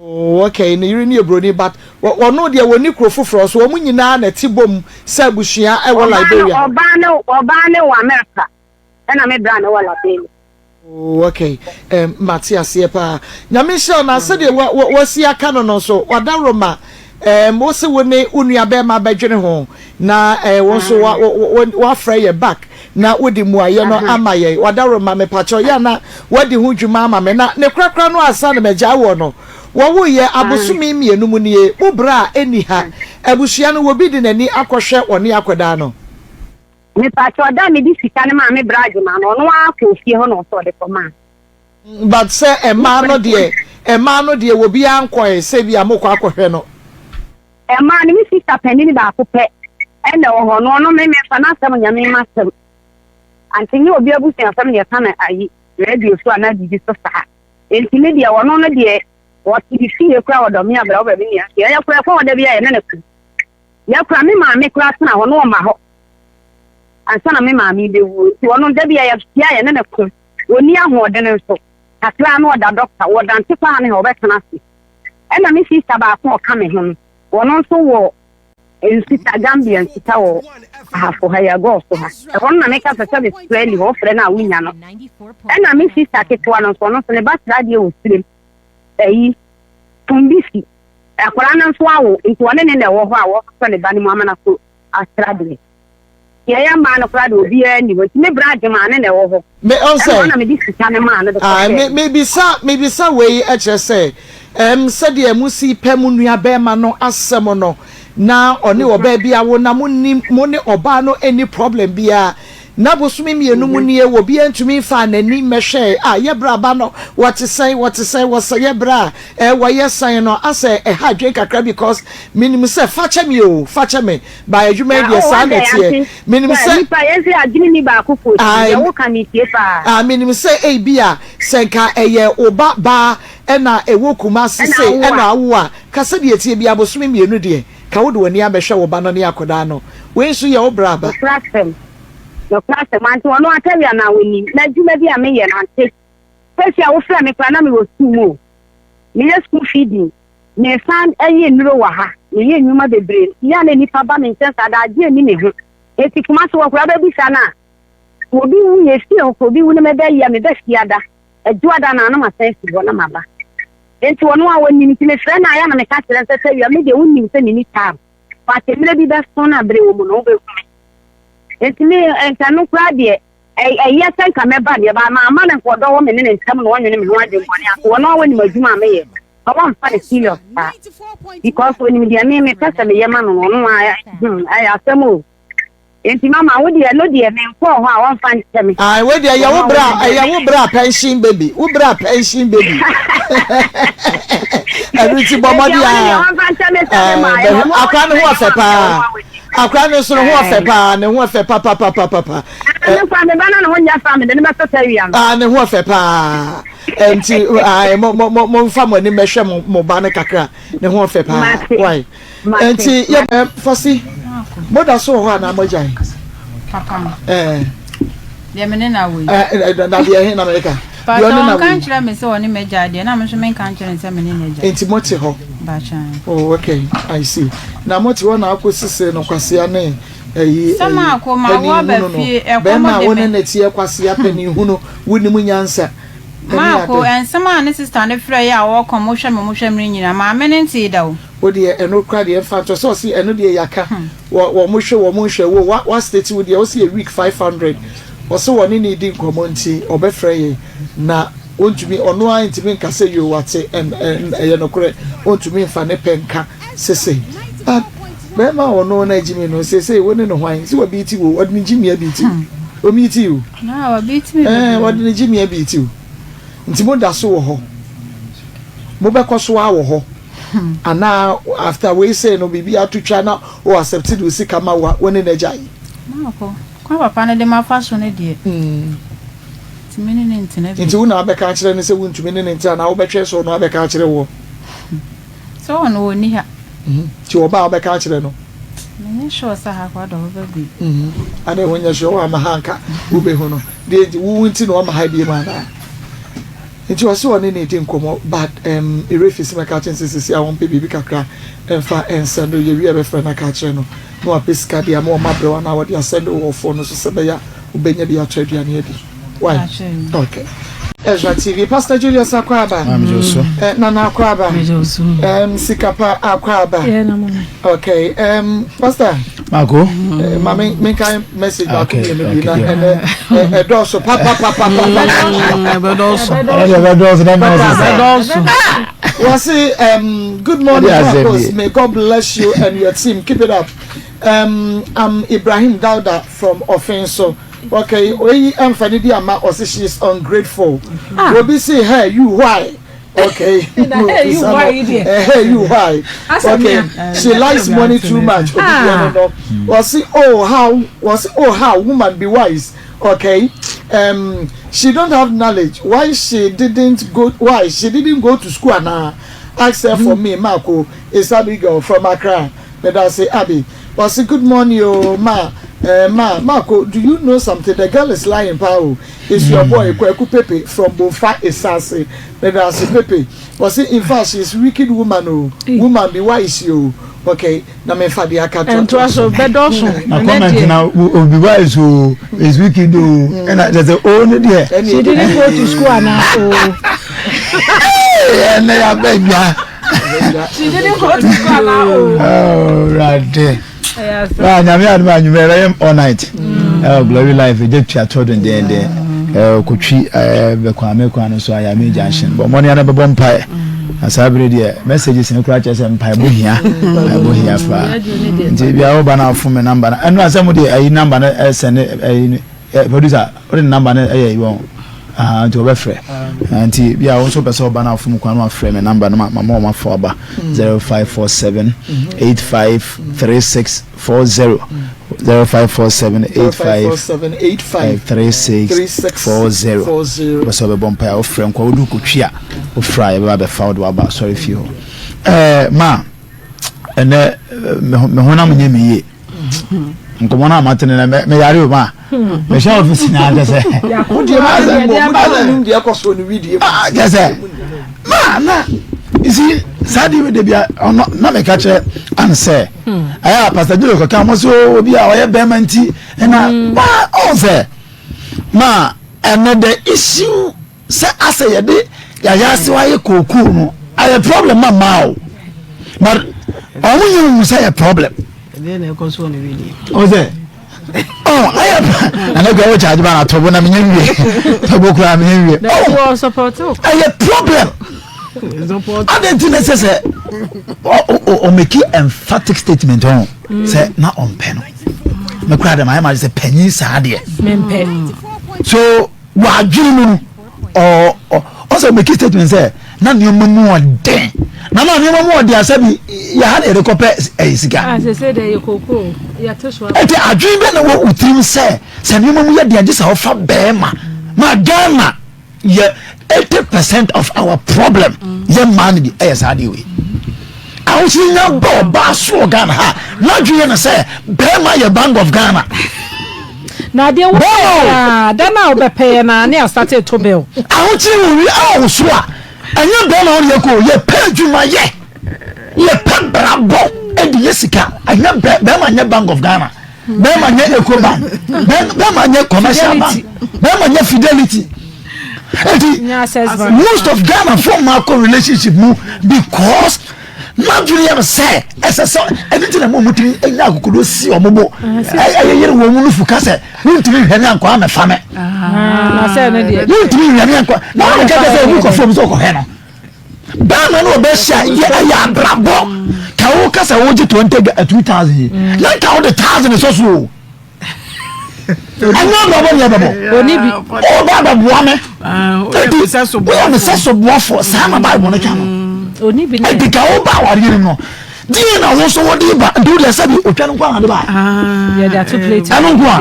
Oh okay, ne yere no yɛ broni but wɔno deɛ wɔnni kuro foforɔ so, wɔn nyinaa na ɛte bom sɛ abusua ɛwɔ Ɔbaa no, Liberia hɔ. ɔbaa no, ɔbaa no wɔ America ɛna me bra no wɔ Liberia. Oh okay, um, mate aseɛ paa. Nyame nhyira wo na sɛdeɛ wa, wa, wasi aka no no nso, wadaworoma, um, wo se wo ne wo nua bɛrima bɛdwene ho na eh, wo nso wa, wa, wa, wafrɛ yɛ back na wode mmuaeɛ no ama yɛn. Wadaworoma, mepakyɛw, yɛ a na woadi ho dwuma ama me. Na ne korakora no ansa na magyae woɔ no, wɔwoeɛ abosome mmienu mu nie, mo bra a ɛnni ha. Abusua no, obi de n'ani akɔhwɛ wɔne akwadaa no? Mepakyɛw, da a mede sika no maa me bra Agyeman no, ɔno ara kɔɔ fie hɔ na ɔsɛ ɔde kɔmaa me. But sɛ mmaa no deɛ, mmaa no deɛ obiara nkɔɛ sɛ bi a mokɔ akɔhwɛ no. Mmaa no, me sister panin baako pɛ na ɛwɔ hɔ, na ɔno me memfa n'asɛm nyɛ me m'asɛm. Ante nyɛ obi abusuasɛm na yɛka no ayi radio so anaa biribi so saa. Enti me deɛ ɔno no deɛ ɔte ne fie koraa ɔdɔ me abira ɔbɛ me nua fie. Ɛyɛ koraa ɛkɔ hɔ da bi a yɛne no ko. Yɛ koraa me maame koraa tena hɔ na ɔma hɔ ansa na me maame bɛwuo. Nti ɔno da bi a yɛhyia a yɛne no ko. Ɔnni ahoɔden nso. Kakra na ɔda dɔkta, wɔdante kɔ ha ne ha ɔbɛtena ase. Ɛna me sista baako a ɔka me ho no, ɔno nso wɔ Nsuta, Gambia Nsuta wɔ Ahafo ha yi, Agɔɔso ha. Ɛhɔ no na meka sɛ service koraa nni hɔ, wofrɛ no a wonnya no. Ɛna me sista ketewa no nso, ɔno nso ne ba sra adeɛ wɔ Sirem, ayi, Tumbisi. Akwadaa no nso awo, nti ɔne ne na ɛwɔ hɔ a wɔsosɔ ne ba no mu ama no akɔ asra deɛ. Deɛ ɛyɛ mmaa no koraa deɛ obiara nni hɔ, nti me bra Agyeman ne na ɛwɔ hɔ. Me ɔn Ɛna sɛ, ɔna mede sika no maa no de ah, kɔhwɛɛ me no. mebisa mebisa wei kyerɛ sɛ ɛm sɛdeɛ mo si pɛ mo nua bɛrima no asɛm no na ɔne ɔbaa bi awo na mo nni mo ne ɔbaa no nni problem biara na bosome mmienu mu nie obiara ntumi mfaa n'ani mmɛhwɛɛ a yɛ bra ba no wɔte sɛn wɔte sɛn wɔsɛ yɛ bra a eh, wɔyɛ sɛn no asɛ ɛha adwene kakra because menim sɛ fakyɛ me o fakyɛ me By adwuma yi Na deɛ oh saa na adɛn ɛteɛ. ante Menim sɛ sɛ. nipa yɛn sɛ adwene ni baako foɔ ti Ae, deɛ woka me tie paa. ah, menim sɛ ebia sɛ nka ɛyɛ wo ba baa ɛna ɛwɔ Kumasi Ɛna sei awo ɛna a. awo a, ka sɛdeɛ ɛteɛ biara bosome mmienu deɛ, ka wode w'ani abɛhwɛ wo ba no ne akwadaa no. Wei nso yɛ wo bra ba. Nokorɛ asɛm. Nokorɛ asɛm, ante ɔno atɛwe anaa ɔnnim. M'adwuma bi a meyɛ no, ante. Seesei a wofrɛ me koraa na mewɔ sukuu mu o. Meyɛ sukuu feeding, mesan yɛ nnuro wɔ ha, meyɛ nnwuma bebree nti yɛ a na nnipa ba me nkyɛn saa, daagye nni me ho. Enti Kumasi hɔ koraa wobɛbisa no a, obi wu, yɛ fie hɔ koraa obi wu na mɛba ayi a, meba Fiada, Adwoada no a na masan afiri hɔ na maba. Enti ɔno a ɔnim nti mefrɛ no a yɛ a na meka kyerɛ no sɛ, Tawia, me deɛ wonim sɛ menni time, but mmerɛ bi bɛso no a berɛ wɔ mu no wobɛhu me. Enti me nka no koraa deɛ ɛyɛ sɛ nka mɛba deɛ ba mamma no nka ɔdɔ wɔ me ne ne ntam na ɔnwene me ho adwemmɔne ase. Ɔno a ɔnim adwuma a meyɛ no ɔmfa no serious saa because ɔnim deɛ me mepɛ sɛ meyɛ ma no no ɔno a hmm ɛyɛ asɛm o. Enti mama wo deɛ no deɛ menkɔɔ hɔ a ɔmfa nkyɛ me. Ae wei deɛ ɛyɛ wo bra ɛyɛ wo bra pension baby wo bra pension baby ɛno nti bɔ mmɔden a akora ne ho ɔfɛ paa akora ne nso ne ho ɔfɛ paa ne ho ɔfɛ papapapapa. Ne kwa me ba na ne ho nyɛ fa me de ne bɛsɛ sɛ wia no. Ah ne ho ɔfɛ paa nti ae mo mo mo mo nfa mo ani mɛhwɛ mo mo ba no kakra ne ho ɔfɛ paa why. Nti yɛ ɛ fɔsi mo da so wɔ hɔ anaa mo agyae. Papa no. Ɛɛ. Deɛ me ne na wɔ yi. Ɛɛ na deɛ ɛhe na mɛka. Deɛ ɔne na wɔ yi. Pàtó ɔnka nkyerɛ me sɛ ɔne m'agya deɛ na me nso menka nkyerɛ no sɛ me ne n'agya. Nti mo te hɔ. Bàtàn. Oh okay I see na mo te hɔ na akɔ sise no kwasea ne ɛyi ɛyi panin hunu no bɛrima a wo ne ne teɛ kwasea panin hunu wo nim nyansa. Marko, nsɛm a ne sista no frɛe a ɔreka ɔmo hwɛ me ɔmo hwɛ me no nyinaa, maame no ntee da o. Wo deɛ ɛno koraa deɛ ɛmfa nto sɛ ɔse ɛno deɛ yaka wɔ wɔn hwɛ wɔn nhwɛ wo wa wa state wo deɛ ɔse yɛ week 500 ɔse wɔne ne di nkɔmɔ nti ɔbɛfrɛ yɛn na ɔntumi ɔno ara ntumi nka sɛ yoo wate ɛn ɛn ɛyɛ nokorɛ ɔntumi nfa ne pɛ nka sese but bɛrima a ɔno na agyimi no sese wo ne no hwan sɛ wabiiti wo ɔde ne gyimi abiiti wo ɔmiiti wo. Ɛɛ, wɔde ne gyimii abiitiw. Nti mo da so wɔ hɔ? Mo bɛkɔ so ara wɔ hɔ? Anaa after wei sei no biribi ato twa na o accept de wo sika ma wo a, wo ne no agyae? Maakɔ. Kwan papa no de mafa so no deɛ, ntumi ne no ntena bio. Nti wo na abɛka akyerɛ no sɛ wontumi ne no ntena anaa wobɛtwɛn sɛ ɔno abɛka akyerɛ woɔ? Sɛ ɔno ɔnni ha. Nti ɔba a wobɛka akyerɛ no? Menyɛ sure sɛ ha koraa deɛ ɔbɛba bio. Adɛn wonyɛ sure? Woamma ha anka wobɛhu no. Deɛ nti wo nti na wama ha bio anaa? Nti ɔse ɔne no redi nkɔmmɔ but um, Erefi se mɛka akyerɛ no sɛ seesei a ɔmpɛ biribi kakra mfa nsɛnde wo, yɛwie a yɛbɛfrɛ no aka akyerɛ no na wapɛ sika de ama ɔma brɛ wo anaa wɔde asɛnde wo wɔ phone no so sɛ ɛbɛyɛ a wobɛnya bi atɔ aduane adi. Why? Okay. Ezra TV, Pastor Julius Akwaaba, eh, Nana Akwaaba, um, Sikapa Akwaaba. Okay, um, Pastor. Marco. Eh, ma me me kan message baako mmienu bi na ɛnɛ ɛdɔɔso papapapapa. Ɛbɛdɔɔso. Ɛbɛdɔɔso na ɛdɔɔso. Wɔsi um, good morning Marcos may God bless you and your team keep it up. Um, I'm Ibrahim Dauda from Offinso. Okay, oyi ɛnfa ne di ama ɔsi she is ungrateful. Ah. Obi si hey you why? Okay. Hey you why? Hey you why? Okay. She likes money too much. Obi di ɛno no. Ɔsi oh how? Ɔsi oh how woman be wise. Okay. She don't have knowledge. Why she didn't go? Why she didn't go to school ana? Ask her for me, Marco. It's Abigail from Accra. Medase Abby. Ɔse good morning oo ma eh ma Marco do you know something the girl is lying paa o it's your boy Kwaku Pepe from Bomfa Esaase Medase Pepe Ɔse infact she is wicked woman oo woman be wise oo ok na menfa deɛ aka ntoa so bɛdɔɔso Na comment na obi wise oo is wicked oo ɛna kyerɛ sɛ oo no deɛ. She didn't go to school anaa oo. Ɛnɛ yɛabɛ dwa. She didn't go to school anaa o. Awurade. Ba nyame adom anwummerɛ ɛbɛyɛ all night. Ɛwɔ Glory Life ɛgya tua tɔ dendenden. Ɛwɔ kotwi bɛkwame kwan no so ayame junction. Bɔ mmɔden ana bɛbɔ mpaeɛ. Na saa bere deɛ messages no koraa kyerɛ sɛ mpaebɔ hia. Mpaebɔ hia paa. Nti bia woba na afo me number no. Ɛno asɛ mo deɛ ayi number no ɛsɛne ayi Eh, producer, wode ne number no ɛyɛ yi wɔn. Aha, nti wɔbɛfrɛ. Ah, nti bi a wo nso pɛ sɛ ɔba no afom kwan no afrɛ me number no ma ma wɔn afɔ aba. 0547 85 36 40 0547 85 36 40. Wopɛ sɛ ɔbɛbɔ mpae a wofrɛ nkwa wodu kotwi a wofrɛ a yɛbɛba bɛfa wode waba asɔre fie hɔ. Eh, ma ɛnɛ me honam nyɛ me yie. Nkɔmmɔ no a mate no na meyare o ma. Mehyɛ ɔfisi na kyɛ sɛ. Kyɛ sɛ na na isi saa de de bia ɔno na meka kyerɛ an sɛ ɛyɛ a pastor Jolo kɔka mo so obi a ɔyɛ bɛrima nti ɛna ba ɔn sɛ ma ɛnɛ the issue sɛ asɛ yɛde yɛayɛ ase ayɛ kookoo no ayɛ problem ma mmaa o but ɔmo nyɛ hu sɛ yɛ problem. ɛdeɛ na ɛkɔ so wɔ ne wedeɛ. o sɛ ɔ ayɛ ɛnɛ kura o kyaagye ba na tɔbo na menyɛ nwie tɔbo kura menyɛ nwie ɔ ɛyɛ problem adan ti na ɛsɛ sɛ ɔ ɔ make emphatic statement ɔn sɛ na ɔmpɛ no mekura dɛm ayɛ ma sɛ panyin saa deɛ so. Wɔ adwene mu no, ɔ ɔ ɔsɛ make statement sɛ na nneɛma mu ɔden na na nneɛma mu ɔden asɛ bi yɛ ha na yɛde kɔpɛ ɛyɛ sika. Ah, sese de yɛ koko yɛte so. Ɛti adwene bɛ na wɔ tirim sɛ sɛ nneɛma mu yɛ den agye sɛ ɔfa bɛrima ma Ghana yɛ 80% of our problem yɛ mmaa no bi ɛyɛ saa adeɛ wei. Ahosuo nya bɔ ɔbaa so wɔ Ghana ha n'adwene yɛ no sɛ bɛrima yɛ Bank of Ghana. Na adeɛ wo pɛ da no a wobɛpɛ yɛ na ne asate to bɛl. Ahokyere wɔ wi a wɔ so a ɛnyɛ bɛrima wo yɛ ko yɛ pɛ adwuma yɛ yɛ pɛ brabɔ ɛde yɛ sika ɛnyɛ bɛrima nyɛ Bank of Ghana bɛrima nyɛ Eco Bank bɛrima nyɛ Commercial Bank bɛrima nyɛ Fidelity. Eti most of Ghana fo ma kɔ relationship mu because n'adwene yɛ no sɛ ɛsɛ sɛ ɛne ti na mo mutumi nya akokodo si wɔn bo ɛyɛ yere wɔn mu nufu ka sɛ wontumi nhwɛ ne ankɔ amɛfa me wontumi nhwɛ ne ankɔ na wɔn kɛkɛ sɛ obi kɔ fam sɛ ɔkɔhwɛ no bɛrima no ɔbɛhyia yɛ ɛyɛ abrabɔ ka wo kasa wogye 2000 yi na nka wode 1000 sɔ so o. ɛnyɛ abrabɔ ne ɛbɛbɔ ɔba abɛboa me ɛdi woyɛ me sɛ soboafoɔ saa na bible no ka no ɛdi ka woba awareɛ no mu no deɛ na wo nso wode ba nti wodeɛ sɛ bi otwa no nko a na de ba ɛno nko a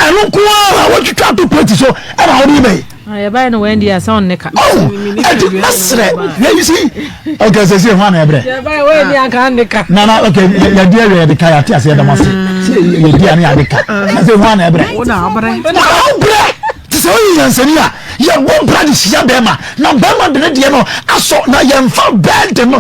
ɛno nko a na wotwitwa ato plate so ɛna wode ba yi yɛbaeɛ no wɔn deɛ asɛ ɔnne ka ɛdi mɛsrɛ yɛ you see okay sɛ sɛ hwan na ɛbrɛ yɛbaeɛ wɔn deɛ anka ɔnne ka nana okay yɛdi ɛwɛ yɛde ka yɛate ase yɛda mo ase sɛ yɛdi ano yɛade ka na sɛ hwan na ɛbrɛ wo na abrɛ na wobrɛ te sɛ woyɛ nyansani a yɛbɔ bra de hyia bɛrima na bɛrima de ne deɛ no asɔ na yɛmfa bɛɛ de no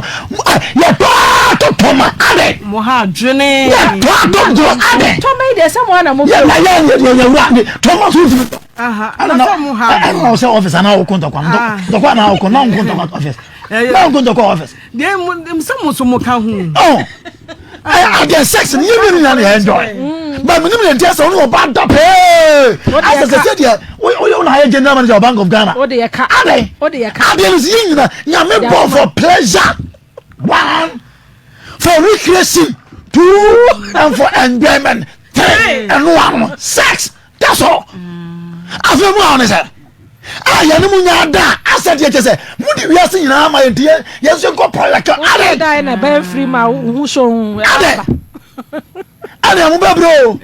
yɛtɔ atɔ tɔma adɛ mo ha adwene yɛtɔ atɔ duro adɛ tɔma yi deɛ sɛ mo ana mo yɛ na yɛ yɛ yɛ wura tɔma so ntumi ɛna na ɔsɛ ɔfis anaa ɔkɔ ntɔkwa ntɔkwa anaa ɔkɔ na ɔnkɔ ntɔkwa ɔfis na ɔnkɔ ntɔkwa ɔfis. deɛ mo sɛ mo so mo ka ho. ɔ adeɛ sex ni yɛ mi nua na yɛ enjoy ba mi ni mi yɛ nti ɛsɛ ɔno ɔba da pɛɛ asɛ sɛ sɛ deɛ oyɛ ɔna ayɛ general manager of Bank of Ghana adɛ adeɛ no sɛ yɛ nyina nyame bɔ for pleasure one for recreation two and for enjoyment three ɛno ano sex. That's all. Afei mu a ɔne sɛ a yɛne mu nya da a asɛ deɛ kyɛ sɛ mode wiase nyinaa ma yɛnti yɛn nso nkɔ prɔyɛkɛ adɛ adɛ ɛne mo bɛbrɛ o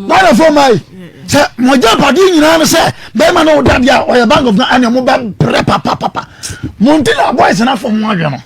ghanafoɔ ma yi sɛ mogya padeɛ nyinaa no sɛ bɛrima ne wo dadeɛ a ɔyɛ bank of Ghana ɛne mo bɛbrɛ papapapa mo nti na boys no afɔ mo adwe no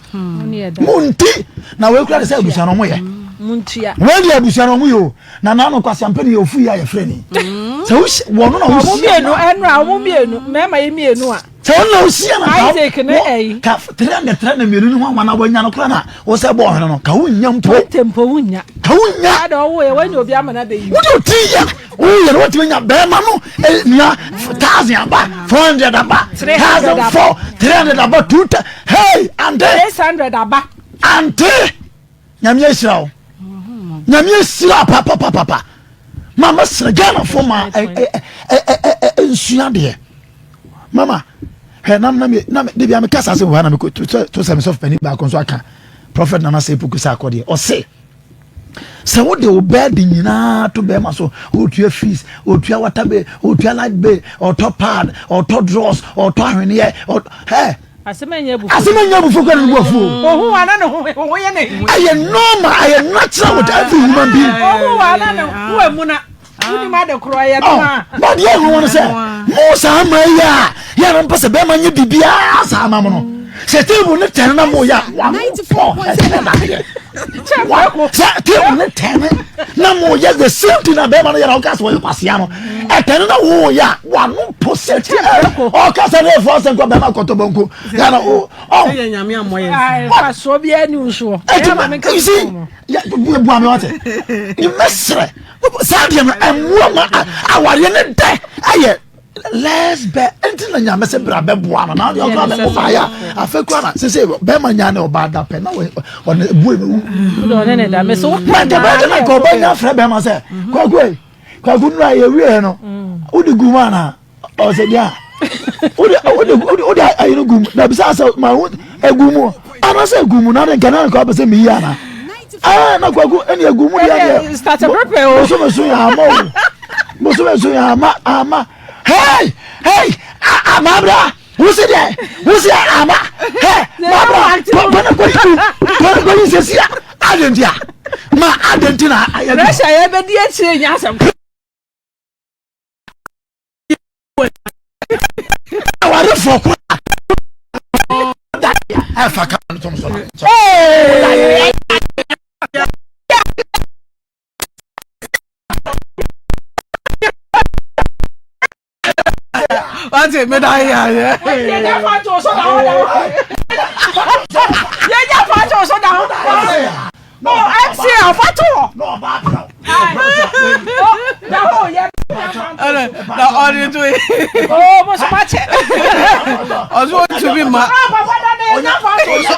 mo nti na wei kura de sɛ abusua no ɔmo yɛ wei deɛ abusua no ɔmo yɛ o na n'ano kwasi ampɛ ne yɛ ofu yi a yɛfrɛ ni mm. sɛ wosi wɔn na wosi wɔn mmienu ɛnura wɔn mmienu mmarima yi mmienu a sɛ wɔn na wosi yɛ na Isaac ne ɛyi ka 300 300 mmienu ne ho ama na wɔnya no kora na wɔsɛ bɔ ɔhene no ka wonya mpo mpo wonya ka wonya ada ɔwɔ yɛ wɔnya obi ama na bɛyi wode oti yɛ woyɛ no wotumi nya bɛrima no eh, nua thousand aba 400 aba 1004 300 aba two hey ante 600 aba ante Nyame ahyira wo. Nyame ahyira papapapapa. Ma mɛsrɛ Ghanafoɔ ma nsua deɛ. Mama, hwɛ nam na me na de bia meka saa sɛ wɔ ha na mekɔ to sɛ mesɔfo panin baako nso aka Prophet Nana Sɛ Poku sɛ akɔdeɛ ɔse sɛ wode wo bɛɛde nyinaa to bɛrima so ɔtua fees ɔtua water bill ɔtua light bill ɔtɔ pad ɔtɔ drawers ɔtɔ ahweneɛ ɛ Asɛm ɛnyɛ abufuo. Asɛm ɛnyɛ abufuo kura ne bu afuo. Ohun wa na ne ho ho yɛ ne. Ɛyɛ normal ɛyɛ natural with every human being. Ohun wa na ne ho emuna. Wuni ma de korɔ ɛyɛ noma. But yɛ ho wɔn sɛ mo saa ama yi a yɛ no mpɛ sɛ bɛrima nyɛ biribiara saa ama mo no. Sɛ table ne tɛn na mo yɛ a wano pɔ ɛtɛn na adeɛ. Sɛ table ne tɛn na mo yɛ the same thing na bɛrima no yɛ na ɔka sɛ ɔyɛ kwasia no ɛtɛn na wo yɛ a wano pɔ sɛ ti ɛ ɔka sɛ ne efɔ sɛ nkɔ bɛrima kɔtɔ bɔnko yàrá o ɔ. Sɛ yɛ nyame amɔ yɛ nsa. Fasoɔ biara ni nsoɔ. Ɛti ma you see yɛ bu ami wate mɛsrɛ saa deɛ no ɛmmoa ma awareɛ ne dɛ ɛyɛ. Let's bɛ nti na nyame sɛ bra bɛboa no na ɔde ɔkora bɛ ɔba yɛ a afɛ kura na sese bɛrima nya ne ɔba da pɛ na ɔne bu emu wu. Na nka bɛyɛ na nka ɔba nya frɛ bɛrima sɛ kwaku yi kwaku nura yɛ wie no wode gu mu ana ɔsɛ deɛ wode wode wode wode ayi no gu mu na bisa sɛ ma ho egu mu anasɛ egu mu na de nka na nka ɔpɛ sɛ meyi ana ɛɛ na kwaku ɛne egu mu deɛ deɛ bosome so yɛ ama o. Bosome so yɛ ama ama hey hey amabra wusi deɛ wusi ama hey mabra kɔnɛ kɔyi tu kɔnɛ kɔyi sisi a adi nti a ma adi nti na ayɛ bi. Pressure yɛ bɛ di akyire nya asɛm. Awarefo kura ɛfa kan no tɔm so na. Wate me da ya ya. Yɛnya fa to so da hɔ da hɔ. Yɛnya fa to so da hɔ. Oh, MC afa to hɔ. Da hɔ yɛ. Na ɔde to yi. Oh, mo so ma kyɛ. Ɔso ɔtumi ma. Ah, papa da na yɛnya fa to so.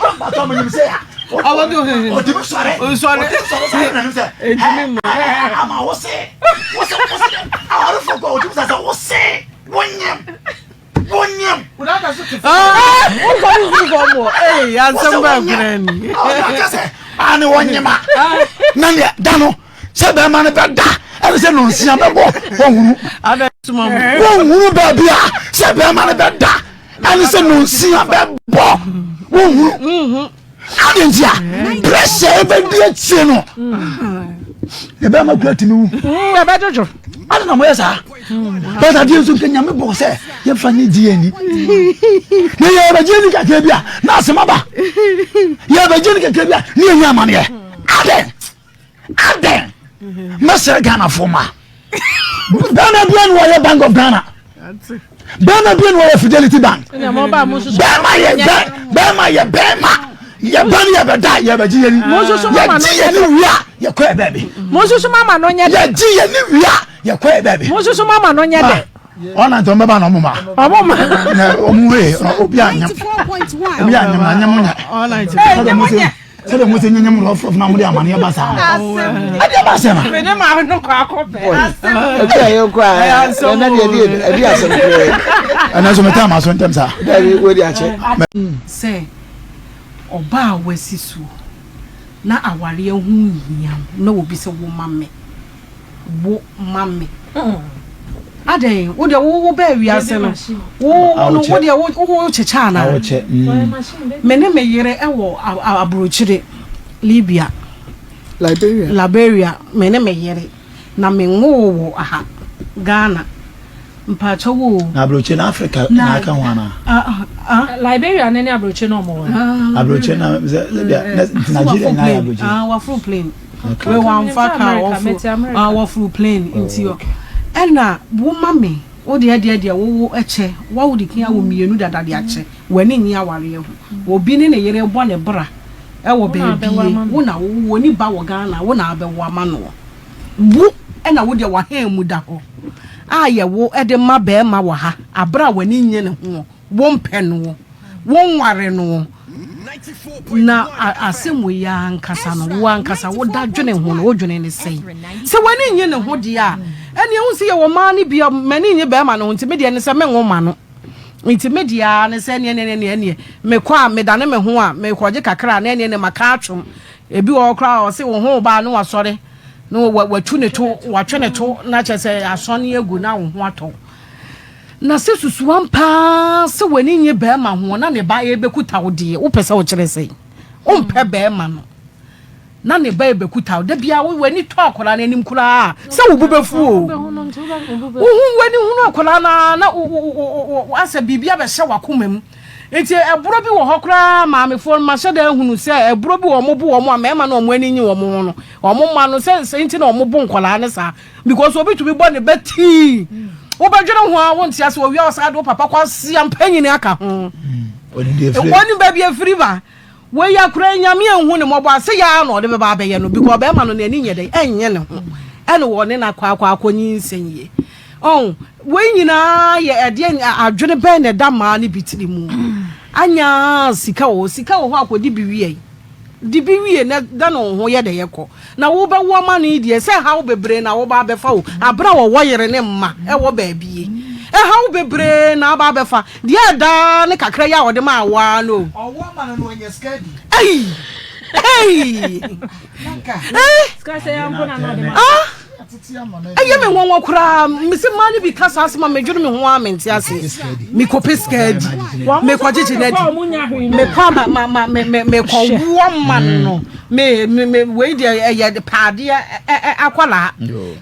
Ɔbɛto hehe. Ɔtumi sɔre. Nsɔre. Ɔtumi sɔre saa na sɛ. Ɛntumi mma. Ama wose. Wose wose. Awarefo kɔ ɔtumi sɛ sɛ wose. Wonyem. Wonyem. Ah, wokɔ ne firi fam wɔ. Ee, asɛm bɛɛ kura ni. Ɔka sɛ, ane wɔnyem a. Na neɛ da no sɛ bɛrima no bɛda ɛne sɛ nonsia bɛbɔ wɔhunu. Wɔhunu baabi a sɛ bɛrima no bɛda ɛne sɛ nonsia bɛbɔ wɔhunu. Adi nti a pressure ɛbɛdi akyire no ɛbɛma kura tumi wu. Ɛbɛdwodwo. Adi na mo yɛ saa. Bɛsɛ adeɛ nso nka nyame bɔ sɛ yɛmfa nye gye ani. Na yɛbɛgye ani kakra bi a na asɛm aba. Yɛbɛgye ani kakra bi a ne yɛnya amaneɛ. Adɛn? Adɛn? Mɛsrɛ Ghanafoɔ ma. Bɛrima bia ne wɔyɛ Bank of Ghana. Bɛrima bia ne wɔyɛ Fidelity Bank. Bɛrima yɛ bɛrima yɛ bɛrima. Yɛba ne yɛbɛda yɛbɛgye yɛni. Yɛgye yɛni wie a yɛkɔ yɛ baabi. Yɛgye yɛni wie a yɛkɔ yɛ baabi. Ɔna nti ɔmbɛba na ɔmo ma. Ɔmo ma. Na ɔmo hee obi anyam. Obi anyam na anyam nyɛ. Ɛnyam nyɛ. Sɛdeɛ mo sɛ nyanyam rɔfrɔf na mode amaneɛ ba saa no ɛdeɛ ba asɛm a Me ne maame no kɔ akɔ pɛ. Ebi a yɛn kɔ a ɛnɛ deɛ ɛdi ɛdi asɛm koraa. Ɛnɛ nso metaa ma so ntɛm saa. Dabi wo di akyɛ. Sɛ ɔbaa a wasi soɔ na awareɛ ho nhia wo na obi sɛ wo ma me. Wo ma me. Adɛn, wo deɛ wo wo baa wiase no, wo no wo deɛ wo wo kyekyɛ anaa? Me ne me yere wɔ aburokyire, Libya, Liberia, Liberia, me ne me yere, na me nwoo wɔ aha, Ghana. Mpakyɛw o. Na aburokyire na Africa na aka ho anaa? Liberia ne ne aburokyire na ɔmo wɔ. Aburokyire na sɛ sɛ Nigeria na ayɛ aburokyire. Ah, waforo plane. Wei wamfa car wɔforo ah wɔforo plane nti ɔ ɛna wo ma me wo deɛ deɛ deɛ wo wo kyɛ wa wo de kia wo mmienu dada de akyɛ w'ani nye awareɛ ho obi ne ne yere bɔ ne bra ɛwɔ baabie wo na wo wo ni ba wɔ Ghana wo na abɛwo ama noɔ wo ɛna wo deɛ w'ahan mu da hɔ a yɛ wo ɛde ma bɛɛma wɔ ha abere a w'ani nye ne ho Wompɛ noɔ, wonware noɔ. Na asɛm wei ara ankasa no, wo ankasa woda dwene ho no, wodwene ne sɛn? Sɛ w'ani nnye ne ho deɛ a, ɛnneɛ wohu sɛ yɛwɔ mmaa no bi a, m'ani nnye barima no ho nti me deɛ ne sɛ menwo mma no. Nti me deɛ ara ne sɛ ɛnneɛ ɛnneɛ ɛnneɛ ɛnneɛ mekɔ a medane me ho a mekɔgye kakra a na ɛnneɛ ɛnneɛ maka atwom. Ebi wɔ hɔ koraa a ɔse wo ho ba a na wasɔre na watu ne to, watwe ne to na kyerɛ sɛ asɔne agu na wo ho atɔ wo. Na sɛ susu ampa ara sɛ w'ani nnye barima ho na ne ba rebɛkuta wo deɛ, wopɛ sɛ wokyerɛ sɛn? Wompɛ barima no na ne ba rebɛkuta wo. Da biara w'ani tɔ akwadaa no anim koraa a, sɛ wo bo bɛfu o. Wohu w'ani hunu akwadaa no ara na asɛ biribi abɛhyɛ w'akoma mu. Nti ɛborɔ bi wɔ hɔ koraa maamefoɔ no mahyɛ da ahunu sɛ ɛborɔ bi wɔ wɔn bo wɔn a mmarima no wɔn ani nye wɔn ho no wɔn mma no sɛ sɛ nti na wɔn bo nkwadaa no saa because obi tumi bɔ ne ba tii wobɛdwene ho a wonte ase owia ɔsaa de wo papa kɔ asia mpanyini aka ho wɔn baabi afiri ba. Wei akora yi Nyame anhu no mmɔbɔ a sɛ yɛ ara na ɔde bɛba abɛyɛ no because ɔbɛrima no n'ani nyɛ dɛn ɛnyɛ ne ho ɛna wɔne no akɔ akɔ akɔ nyinsɛn yie ɔn wei nyinaa yɛ ɛdeɛ adwene bɛn na ɛda mmaa no bi tiri mu anya sika wɔ hɔ sika wɔ hɔ akɔdi bi wie di bi wie na da na ho yɛ dɛ yɛkɔ Na wobɛwo ama no yi deɛ, sɛ haw bebree na woba abɛfa o, aberɛ a wɔwɔ yere ne mma wɔ baabi yi. Ɛhaw bebree na aba abɛfa. Deɛ ɛda ne kakra yi a ɔde maa wo ara no o. Ɔwo ama no na wanya sika adi. Ei! Ei! Eh! Ah! Ɛyɛ me nwanwa koraa. Mese mmaa no bi ka saa asɛm a medwene me ho a mente aseɛ. Mekɔpɛ sika adi. Mekɔgyegye no adi. Mekɔ a ma ma me me mekɔwoɔ ma no. Me me me wei deɛ ɛyɛ paadeɛ akwadaa.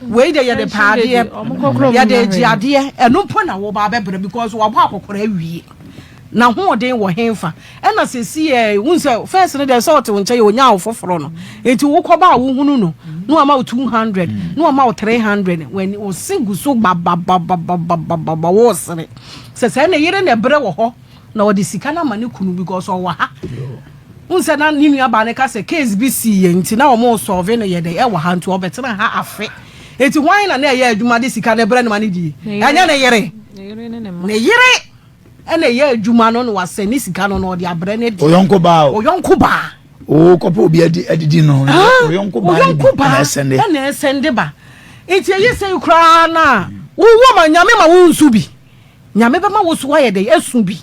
Wei deɛ yɛde paadeɛ yɛde gye adeɛ. Ɛno mpo na wɔba abɛbrɛ because wɔabɔ akɔkora awie. N'ahoɔden wɔ henfa? Ɛna sɛsi ɛ, wohu sɛ first no deɛ sɛ ɔte wo nkyɛn yɛ ɔnyaa wo foforɔ no, nti wokɔba a wohunu no na wama wo 200, na wama wo 300, w'ani wo se gu so bababababababa wosere. Sɛ sɛ ne yere na ɛbrɛ wɔ hɔ na ɔde sika no ama ne kunu because ɔwɔ ha. Wohu sɛ na ne nua baa no ka sɛ case bi sii yɛ nti na wɔn resɔlve no yɛ dɛ ɛwɔ ha nti ɔbɛtena ha afe. Nti hwan na na ɛyɛ adwuma de sika no brɛ no ma no die? Ɛnyɛ ne yere. Ne yere. Ɛna ɛyɛ adwuma no na wasɛn ne sika no na ɔde abrɛ ne deɛ. Ɔyɔnko baa o. Ɔyɔnko baa. Oo kɔpɛ obi adi adidi no. Ɔyɔnko baa ne bi ɛna ɛsɛnde. Ɛna ɛsɛnde ba. Nti ɛyɛ sɛ koraa na wowɔ ma nyame ma wo nso bi. Nyame bɛma wo so ayɛ dɛ esu bi.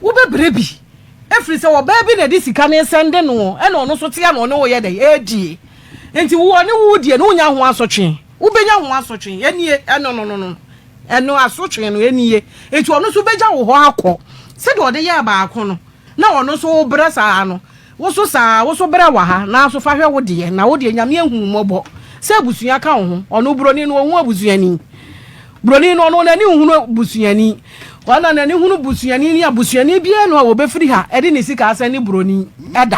Wobɛbrɛ bi. Ɛfiri sɛ ɔbaa bi na ɛde sika no resɛnde no ɛna ɔno nso te a na ɔne wo yɛ dɛ ɛredie. Nti wo ɔne wo die no wonya ho asotwe. Wobɛnya ho asotwe. Ɛnie ɛno no no no. Ɛno asotwe no nie. Enti ɔno nso bɛgya wo hɔ akɔ. Sɛdeɛ ɔde yɛɛ baako no, na ɔno nso wobrɛ saa no, wo nso saa ara, wo nso brɛ wɔ ha, nanso fa hwɛ wo deɛ, na wo deɛ Nyame ahu wo mmɔbɔ sɛ abusua ka wo ho. Ɔno buroni no, ɔnhu abusuani. Buroni no, ɔno n'ani nhunu busuani. Ɔna n'ani hunu busuani ni a, busuani biara nni hɔ a ɔbɛfiri ha de ne sika asɛnde buroni da.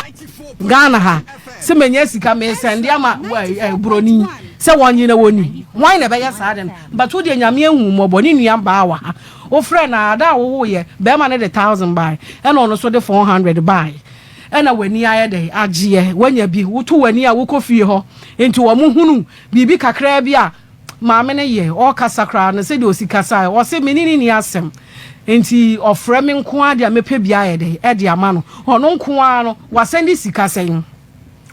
Ghana ha, sɛ manya sika mesɛnde ama buroni sɛ wɔnye na wɔnni. Hwan na ɛbɛyɛ saa de no? But wo deɛ Nyame ahu wo mmɔbɔ, ne nua baa wɔ ha, wo frɛ no a, da a wo woeɛ, bɛɛma no de thousand baae, ɛna ɔno nso de 400 baae, ɛna w'ani ayɛ dɛn, agyeɛ, w'anya bi, wo to w'ani a wokɔ fie hɔ, nti wɔn hunu biribi kakraa bi a, maame no yɛ, ɔɔkasa koraa no, sɛdeɛ ɔsi kasaeɛ, ɔse me ne no nni asɛm, nti ɔfrɛ me nko ara deɛ mɛpɛ biara ayɛ dɛn, ɛde ama no, ɔno nko ara no, wasɛnde sika sɛn?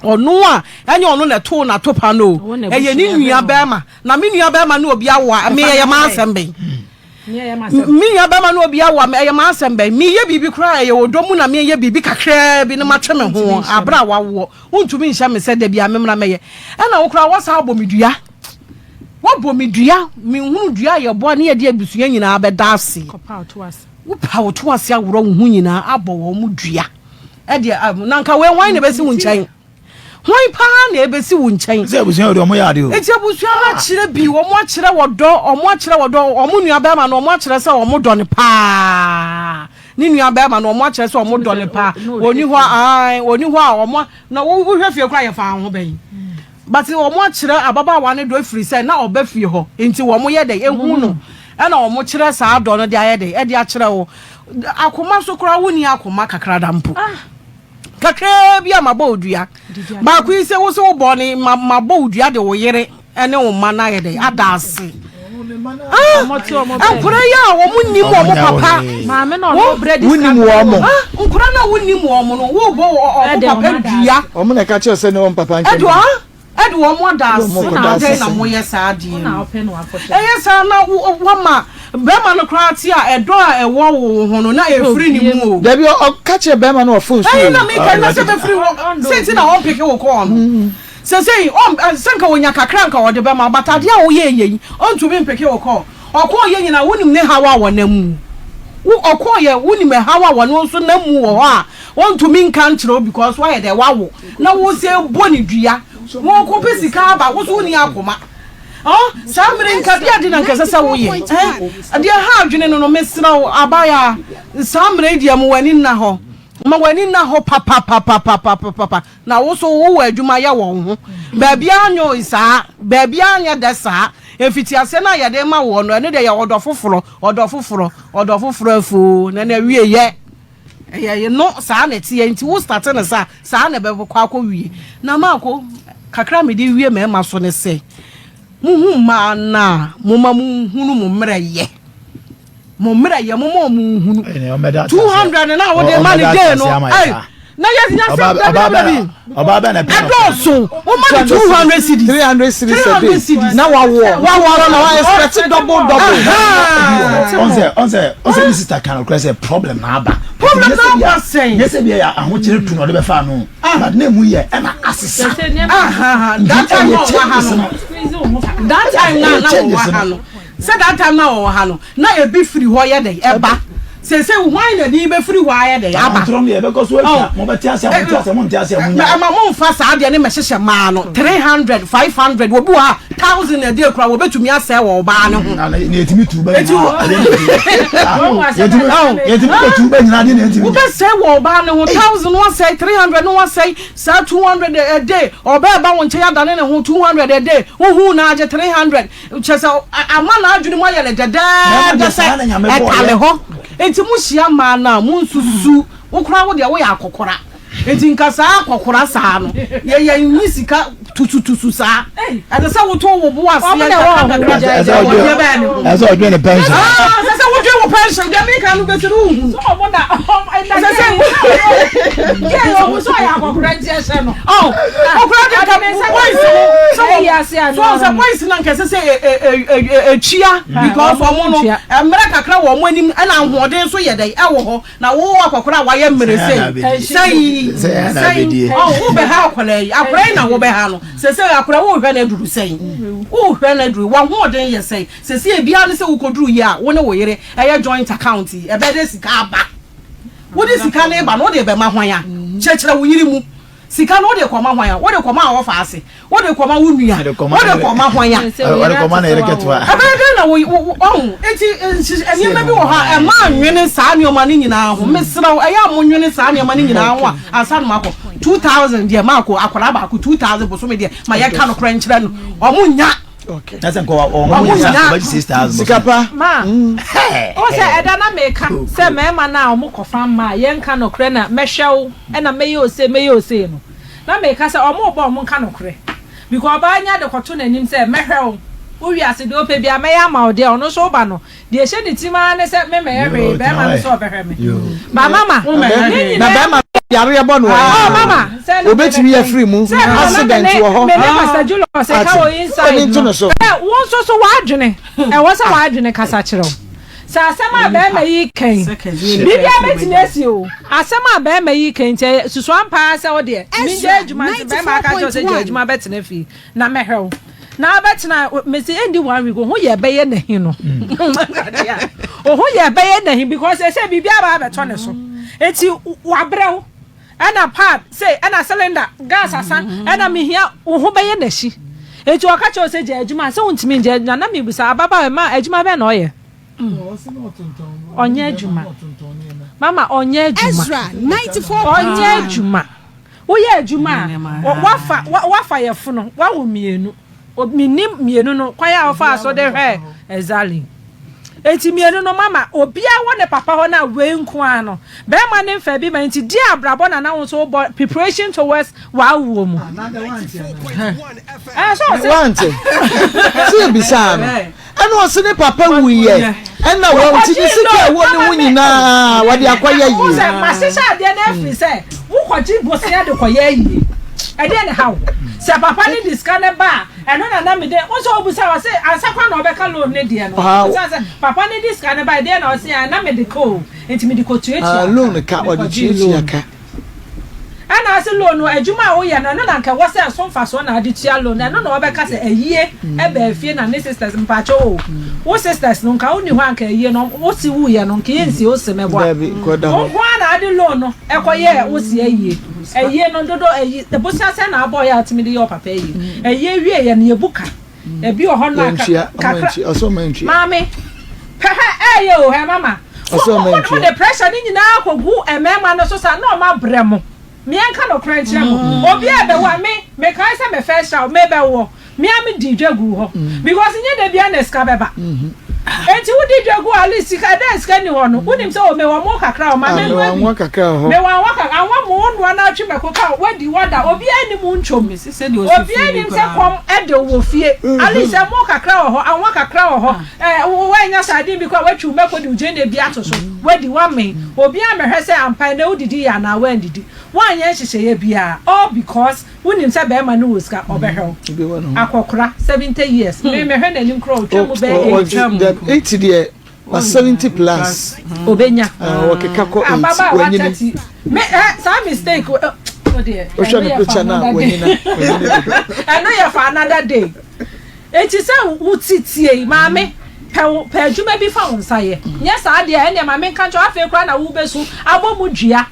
Ɔno a, ɛnyɛ ɔno na ɛtoo n'atopa no o, ɛyɛ ne nua bɛrima. Na me nua bɛrima ne obi awo a, me ɛyɛ m'asɛm bɛn? Me nua bɛrima ne obi awo a, ɛyɛ m'asɛm bɛn? Meyɛ biribi koraa a, ɛyɛ ɔdɔ mu na meyɛ biribi kakraa bi na matwe me ho aberɛ a wawoɔ. Wontumi nhyɛ me sɛ da biara memmra mmɛyɛ. Ɛna wo koraa woasan abɔ me dua. Woabɔ me dua. Menhunu dua a yɛbɔ a ne yɛde abusua nyinaa bɛda ase. Wopa wo to ase aworɔ wo ho nyinaa abɔ wɔn dua. Ɛdeɛ na nka wei hwan na ɛbɛsi wo nkyɛn? Hwan paa na ɛbɛsi wo nkyɛn? Sɛ abusua deɛ wɔn yɛ adeɛ o. Eti abusua no akyerɛ bi, wɔn akyerɛ wɔ dɔ, wɔn akyerɛ wɔ dɔ, wɔn nua bɛrima no wɔn akyerɛ sɛ wɔn dɔ no paa. Ne nua bɛrima no wɔn akyerɛ sɛ wɔn dɔ no paa. Wɔni hɔ a, wɔni hɔ a wɔn na wohwɛ fie koraa yɛ fa ho bɛn. But wɔn akyerɛ ababaawa no dɔ efiri sɛ na ɔba fie hɔ nti wɔn yɛ dɛ ehu no ɛna wɔn kyerɛ saa dɔ no de ayɛ dɛ ɛde akyerɛ wo. Akoma so koraa wonni akoma kakra da mpo. Kakraa bi a mabɔ wo dua. Baako yi sɛ wo sɛ wobɔ ne mabɔ wo dua de wo yere ne wo mma no ayɛ dɛ ada ase. Ah, nkora yi a wɔn nim wɔn papa. Wonim wɔn mo. Nkora no a wonim wɔn no wobɔ wɔn papa dua. Wɔn na ɛka kyerɛ sɛ ne wɔn papa nkyɛn. Ɛde wɔn ada ase na adɛn na moyɛ saa adeɛ no? Ɛyɛ saa na woama bɛrima no koraa te a ɛdɔ a ɛwɔ wo ho no na ɛfiri ne mu o. Dabi ɔka kyerɛ bɛrima no wɔ phone so o. Ɛyi na meka na sɛ bɛfiri hɔ sɛ nti na ɔmpeke wo kɔɔ no. Sɛsɛyi ɔn sɛ nka ɔnya kakra nka ɔde bɛma but adeɛ a woyɛ yɛ yi ɔntumi mpeke wo kɔɔ. Ɔkɔɔ yɛ nyinaa wonim ne haw a wɔnam mu. Wo ɔkɔɔ yɛ wonim ɛhaw a wɔno nso nam mu wɔ hɔ a Ɔntumi nka nkyerɛ wo because wayɛ dɛ wawo na wo sɛ bɔ ne dua wɔkɔ pɛ sika aba wo so wonni akoma. Ɔ saa mmere nka deɛ ade na nka ɛsɛ sɛ woyɛ ɛ deɛ ha adwene no no mesrɛ wo abaayaa saa mmere yi deɛ mo w'ani nna hɔ ma w'ani nna hɔ papapapapapapa na wo so wowɔ adwuma yɛ wɔ wo ho baabiara nyɛ oi saa baabiara nyɛ dɛ saa mfitiaseɛ no a yɛde ma woɔ no ɛno deɛ yɛ ɔdɔ foforɔ ɔdɔ foforɔ ɔdɔ foforɔ afuo na na awie yɛ Ɛyɛ no saa na ɛteɛ nti wo starte no saa saa na ɛbɛkɔ akɔ wie. Na maako kakra a mede wie mmarima so ne sɛ mohu mmaa no a moma monhunu mo mmerɛ yɛ mo mmerɛ yɛ moma ɔmo nhunu 200 na wode ma ne day no ɛy na yɛ nya sɛ dabi dabi ɔbaa bɛ na pɛ ɛdɔɔso woma ne 200 cedis 300 cedis a day na wawoɔ wawoɔ na wa expect double double. Ɔnsɛ ɔnsɛ ɔnsɛ ne sista kan ɔkura sɛ problem na aba. Problem na aba sɛn. Nyɛ sɛ bi yɛ ahokyere tu na ɔde bɛfa ano. But na emu yɛ ɛna asesa. That time na ɔwɔ ha no. That time na na ɔwɔ ha no. Sɛ that time na ɔwɔ ha no na ebi firi hɔ yɛ dɛ ɛba. Sese hwan na din bɛfiri hɔ ayɛ dɛ aba. Amantorɔ no yɛbɛkɔ so atwa. Mo bɛte ase a mo nte ase mo nte ase a mo nya. Ɛma mo nfa saa deɛ ne mɛhyehyɛ maa no 300 500 obi wɔ ha thousand na ɛde ekura wɔbɛtumi asɛe wɔ ɔbaa no ho. Na yɛtumi tu bɛ nyinaa. Yɛtumi kɔ tu bɛ nyinaa de na yɛtumi. Wobɛsɛe wɔ ɔbaa no ho thousand wasɛe 300 no wasɛe saa 200 a day ɔbaa ɛba wo nkyɛn adane ne ho 200 a day wohu na agye 300 Kyerɛ sɛ, ama n'adwene mu ayɛ no dɛdɛɛdɛ sɛ ɛtale hɔ. Enti mohyia mmaa no a, monsusu. Wo koraa wo deɛ woyɛ akɔkora. Enti nka saa akɔkora saa no, yɛ yɛnyi sika tusutusu saa. Ɛsɛ sɛ woto wo bo aseɛ nkakra nkakra wɔ deɛ bɛyɛ ne ho. Ɛsɛ sɛ ɔdwene ne pension. Ɛsɛ sɛ wodwene wo pension. Deɛ meka no bɛsi no wohunu. Ɛsɛ sɛ Ɔkora de nka boys no sɛ wɔ so sɛ boys na nka ɛsɛ sɛ etua because ɔmo no mmerɛ kakra wɔ ɔmo anim ɛna ahoɔden nso yɛ dɛ ɛwɔ hɔ na wo akɔkora a wayɛ mmerɛ sɛ sɛyi sɛyi ɔ wo bɛ ha akɔla yi akɔla yi na wo bɛ ha no sɛ sɛ akɔla wo hwɛ no aduru sɛyi wo hwɛ no aduru wahoɔden yɛ sɛyi sɛ sɛ ebiara ne sɛ wokɔduru yi a wo ne wo yere ɛyɛ joint account yi ɛbɛ de sika aba. Wode sika no reba no, wode rebɛma hwan a? Kyerɛkyerɛ wo yere mu. Sika no, wode rekɔma hwan a? Wode rekɔma a ɔwɔ ase? Wode rekɔma wo nua? Wode rekɔma hwan a? Ɔde ne yere ketewa. Ɛbɛyɛ dɛn na wo wo ɔho? Enti nneɛma bi wɔ hɔ a ɛma nwene saa nneɛma no nyinaa ho. Mesrɛ wo, ɛyɛ a monwene saa nneɛma no nyinaa ho a ansa na moakɔ. 2000 deɛ maakɔ akwadaa baako 2000 bosome deɛ ma yɛnka nokorɛ nkyerɛ no. Wɔn nnya. Na sɛ nkɔ wɔn ho yɛ sa ɔbɛgye 6000. Sika pa. Ma o sɛ ɛda na meka sɛ mmarima no a wɔn kɔfa mma a yɛnka nokorɛ na mɛhwɛ wo ɛna mɛyɛ ose mɛyɛ ose no na meka sɛ wɔn rebɔ wɔn nka nokorɛ because ɔbaa nya de kɔto n'anim sɛ mɛhwɛ wo wo wiase deɛ ɔpɛ biara mɛyɛ ama wo deɛ ɔno nso woba no Deɛ ɛhyɛ ne tirim ara ne sɛ me mɛyɛ hwee, bɛrima no sɛ ɔbɛhwɛ me. Ba mama, ne nyinaa. Na bɛrima yareɛ bɔ no ɛ. Mama, sɛ no obetumi afiri mu, accident wɔ hɔ. Me ne Pastor Julius ka wɔ inside no. Ɛ wo nso so w'adwene, ɛwɔ sɛ w'adwene kasa kyerɛ wo. Sɛ asɛm a bɛrima yi kan, biribiara bɛtumi asi o. Asɛm a bɛrima yi kan nti ɛyɛ susu ampa ara sɛ wo deɛ, mengya adwuma nti bɛrima aka kyerɛ wo sɛ gya adwuma bɛtena fie na mɛhwɛ wo. Na abɛtena mesi ɛndi one week oho yɛ ɛbɛyɛ n'ahi no oho yɛ ɛbɛyɛ n'ahi because ɛsɛ biribi aba abɛtɔ ne so eti wabrɛw ɛna pad sɛ ɛna cylinder gas asa ɛna mehia oho bɛyɛ n'akyi eti ɔka kyerɛ sɛ gya adwuma sɛ wontumi ngya adwuma na mebisa ababaawa ma adwuma bɛn na ɔyɛ ɔnyɛ adwuma mama ɔnyɛ adwuma ɔnyɛ adwuma. Woyɛ adwuma a, woafa woafa yafunu, woawo mmienu. Mennim mmienu no kwan a wofaa so de hwɛɛ Exactly. Enti mmienu no mama obiara wɔ ne papa hɔ na wei nko ara no bɛrima ne mfa bi ma nti di abrabɔ na na wo nso wobɔ preparation towards w'awoɔ mu. Ɛɛ sɛ ɔsɛ. Wante. Sɛ ebisaa no. Ɛna ɔse ne papa wuiɛ ɛna wɔn nti ne sika ɛwɔ ne ho nyinaa wɔde akɔyɛ yie. Wo sɛ mahyehyɛ adeɛ no afiri sɛ wokɔgye bosea de kɔyɛ ayie ɛdeɛ ne ha wo sɛ papa no de sika no ba a ɛno na na mede wo sɛ wobusa wɔ se ansa kwa na ɔbɛka loan ne deɛ no wobusa sɛ papa no de sika no ba ɛdeɛ na ɔse na mede kɔ o nti mede kɔtuatua loan ka ɔde tuatua ka. Ɛna ɔse loan no adwuma a woyɛ no ɛno na nka ɛwɔ sɛ ɛso mfasoɔ na ade tua loan no ɛno na ɔbɛka sɛ ayie ɛbaa fie na ne sisters mpakyɛw o wo sisters no nka wonni hɔ a nka ayie no wo se wuiɛ no nka yɛnsie wo se mɛboa wo nko ara na ade loan no ɛkɔ yɛɛ wo se ayie ayie no dodo ayi bosea sɛn na abɔɔyɛ a wotumi de yɛ ɔpapa ayie ayie wieɛ no yɛbu ka. Ebi wɔ hɔ no a kakra. Maame, pɛ hɛ ɛyɛ o hɛ mama. Wo de pressure ne nyinaa kɔgu mmarima no so saa na ɔma brɛ mo. Meɛnka nokorɛ nkyerɛ mo. Obi a ɛbɛwo a me, mekae sɛ me first child mebɛwoɔ. Me ara me dii dwa guu hɔ because nyɛ da biara na sika bɛba. Enti wo di dwa gu at least sika ɛda sika ni hɔ no wonim sɛ o mewɔ mo kakra o ma me nua bi. Mewɔ anwa kakra anwa mo wo noa na atwe mɛko ka wadi wada obiara nim wo ntwom. Obiara nim sɛ kɔm ɛde wɔ fie at least ɛmo kakra wɔ hɔ anwa kakra wɔ hɔ ɛɛ woanya sardine bi koraa watwi wo mɛko de wo gyeene bi ato so wadi wamee obiara mmɛhwɛ sɛ ampa ɛnɛ wodidi yɛ anaa woandidi woanyɛ nhyehyɛeɛ biara all because Wonim sɛ bɛɛma no wɔ sika ɔbɛhwɛ wo. Akɔkora 70 years me mehwɛ n'anim koraa ɔtwa mu bɛyɛ 80. 80 deɛ ba 70 plus. Obenya. Wɔkeka kɔ 80 Ababaawa 30 me ɛ saa mistake o deɛ. Wohwɛ ne picture na wanyina wanyini dodo. Ɛno yɛ for another day. Eti sɛ wo ti tie yi maame pɛ wo pɛ adwuma bi fa wo nsa yɛ. Nyɛ saa deɛ ɛnneɛ ma menka nkyerɛ wo afei koraa na wobɛsu abɔ mu dua.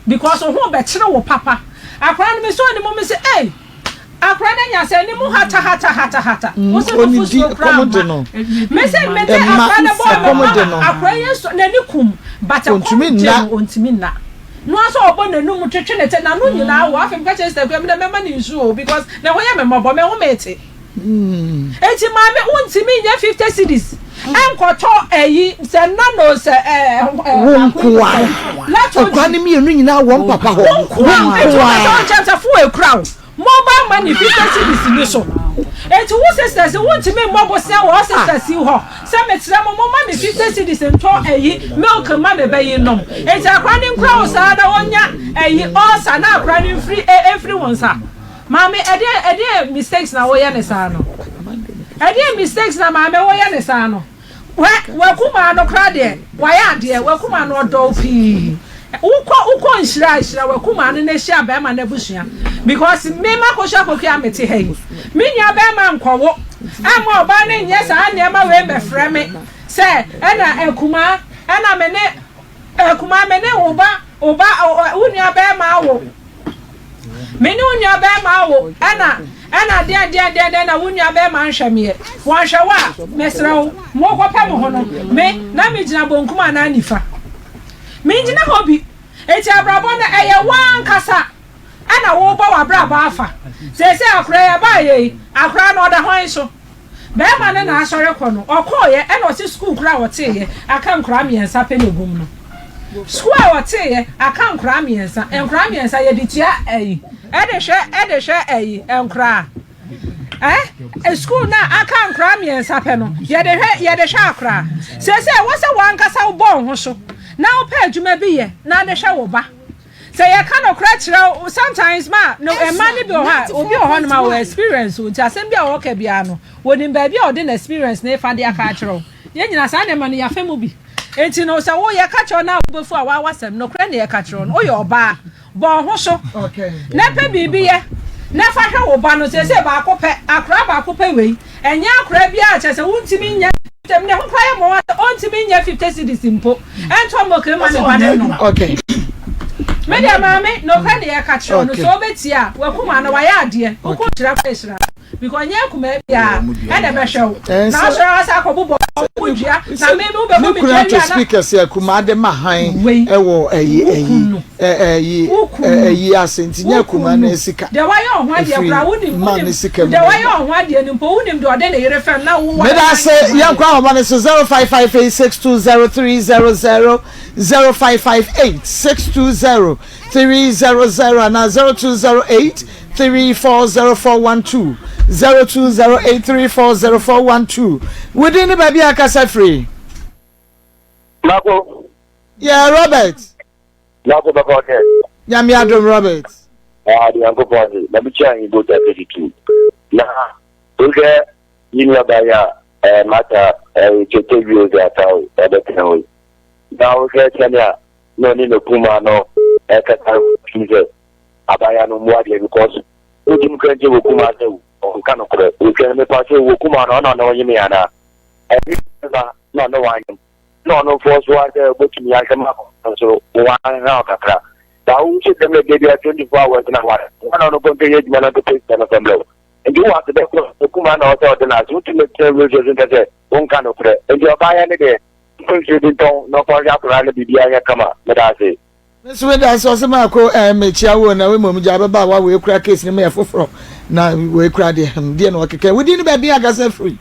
Because wo ho bɛkyere wo papa. Akwadaa no me sɔɔ ne mu me se ei akwadaa no anya sɛ ne mu hata hata hata hata. Wo se no fusuo koraa mma. Me se me de akwadaa no bɔɔ me mama akwadaa yi nso n'ani kum but ɛkɔm de no ɔntumi nna. No ara sɛ ɔbɔ n'anum twetwe ne te n'ano nyinaa wɔ afei meka kyerɛ sister Akua me dɛ mɛma no nsuo o because ne ho yɛ me mmɔbɔ me ho mete. Enti maame wontumi nyɛ 50 cedis nkɔtɔ ayi sɛ nano sɛ ɛɛ Wo nkoa. Nkwa ne mmienu nyinaa wɔn papa hɔ. Wo nkoa. Enti wopɛ sɛ ɔnkyɛn sɛ fo ekura wo mobile money 50 cedis ni so. Enti wo sisters wontumi mmɔ bosea wɔ wo sisters yi hɔ sɛ mesrɛ mo momma me 50 cedis ntɔ ayi milk mma me ba yi nnom. Enti akora no nkura wo saa na ɔnya ayi ulcer na akora no mfiri mfiri wo nsa. Maame ɛdeɛn ɛdeɛn mistakes na woyɛ ne saa no ɛdeɛn mistakes na maame woyɛ ne saa no wɛ wakumaa no koraa deɛ wayɛ adeɛ wakumaa no ɔdɔ wo pii wokɔ wokɔ nhyira nhyira wakumaa no na hyia bɛrima no abusua because me ma kɔhyɛ akɔkua a mete ha yi me nua bɛrima nkɔwo ɛma ɔbaa no nyɛ saa nneɛma wei mɛfrɛ me sɛ ɛna akumaa ɛna me ne akumaa me ne wo ba wo ba wo nua bɛrima awo Me ne wo nua bɛɛma awo ɛna ɛna deɛn deɛn deɛn deɛn na wo nua bɛɛma nhwɛ meɛ wɔnhwɛ wo a mesrɛ wo mo kɔ pɛ mo ho no me na me gyina bonkum anaa nifa me ngyina hɔ bi eti abrabɔ no ɛyɛ wo ankasa ɛna wo bɔ w'abrabɔ afa seesei akora yi ɛbaa yɛ yi akora no ɔda hwan so. Bɛɛma no na asɔre kɔ no ɔkɔɔyɛ ɛna ɔse sukuu koraa a ɔteeyɛ aka nkoraa miɛnsa pɛ na egum no sukuu a ɔteeyɛ aka nkoraa miɛnsa nkoraa miɛnsa yɛde tua ɛyi ɛde hwɛ ɛde hwɛ ɛyi nkoraa ɛ sukuu no a aka nkoraa miɛnsa pɛ no yɛde hwɛ yɛde hwɛ akoraa sɛsɛ ɛwɔ sɛ wankasa wobɔ wo ho so na wopɛ adwuma bi yɛ na ade hwɛ wo ba. Sɛ yɛka nokorɛ kyerɛ wo sometimes ma no mma no bi wɔ hɔ a obi wɔ hɔ nom a wɔ experience o nti asɛm bi a wɔka biara no wɔnim baabi a ɔde n'experience no fa de aka akyerɛ wo yɛn nyinaa saa nneɛma no yɛafa mu bi nti no sɛ wo yɛka kyerɛ wo na wobɛfu a waa wasɛm nokorɛ na yɛka kyerɛ wo no woyɛ ɔbaa bɔ wo ho so na pɛ biribi yɛ na fa hwɛ wo ba no seesei baako pɛ akora baako pɛ wei ɛnyɛ akora biara kyerɛ sɛ wontumi nyɛ Sɛ ne ho koraa yɛ mmoa sɛ ɔntumi nyɛ 50 cedis mpo ɛntɔ milk mma ne ba no nnom. Okay. Me deɛ maame nokorɛ ne yɛka kyerɛ no sɛ ɔbɛtie a wakuma no wayɛ adeɛ wokɔ nhyira kɔ ɛhyira no because nyɛ akumaa biara ɛna ɛbɛhwɛ wo na asɔre asa akɔbobɔ wo dua na me me wobɛbɔ me dua wia na speakers yɛ akumaa de ma han ɛwɔ ɛyi ɛyi ɛyi ɛyi ase nti nyɛ akumaa na sika deɛ wayɛ ɔho adeɛ koraa wonim wonim deɛ wayɛ ɔho adeɛ no mpo wonim deɛ ɔde ne yere fɛm na wo meda ase yɛnkɔ ahoma no so 0558620300 0558620300 anaa 0208 340412 0208340412 wodin ne baabi a akasa firi. Mako. Yeah, Robert. Mako bɛkɔ ɔdɛ. Nyame adom Robert. Ah, de Nyankopɔn ase. Na mekyia ahen bota 32. Na wohwɛ yi nua ba yi a eh, mata eh, tete wie dze ata o, ɔbɛtena hɔ yi. Na wohwɛ sɛnea na ɔne ne kuma no ɛkasa fi sɛ abaya no mmoa deɛ because wotim kra nkyɛ wɔ kuma sɛ ɔnka nokorɛ. Wohwɛ no mepa sɛ wɔ kuma no ɔna ɔne ɔnyeme anaa? Ɛne ba na ɔne wanyem. na ɔno mfɔɔ so ara sɛ obetumi ahwɛ ma akɔkora nso wɔahaw kakra. Saa wo nso dɛm na da biara 24 hours na ware. Wɔn na ɔno mpo nkɛyɛ adwuma na nkɔpɛ sika no mfa mbrɛ wo. Nti wowɔ ase dɛ koro kumaa na ɔsɛ ɔde n'ase wotumi tena radio so nka sɛ wonka nokorɛ. Nti ɔbaa yɛ ne deɛ mfa nsuo bi ntɔn na ɔmfa nhwɛ akwadaa no biribiara nyɛ kama. Meda ase. Me nso meda ase ɔse maako eh mekyia wo na mmom gya ababaawa wei kura case no mu yɛ foforɔ na wei kura deɛ hmm deɛ na ɔkeka wodi ne baabi akasa firi.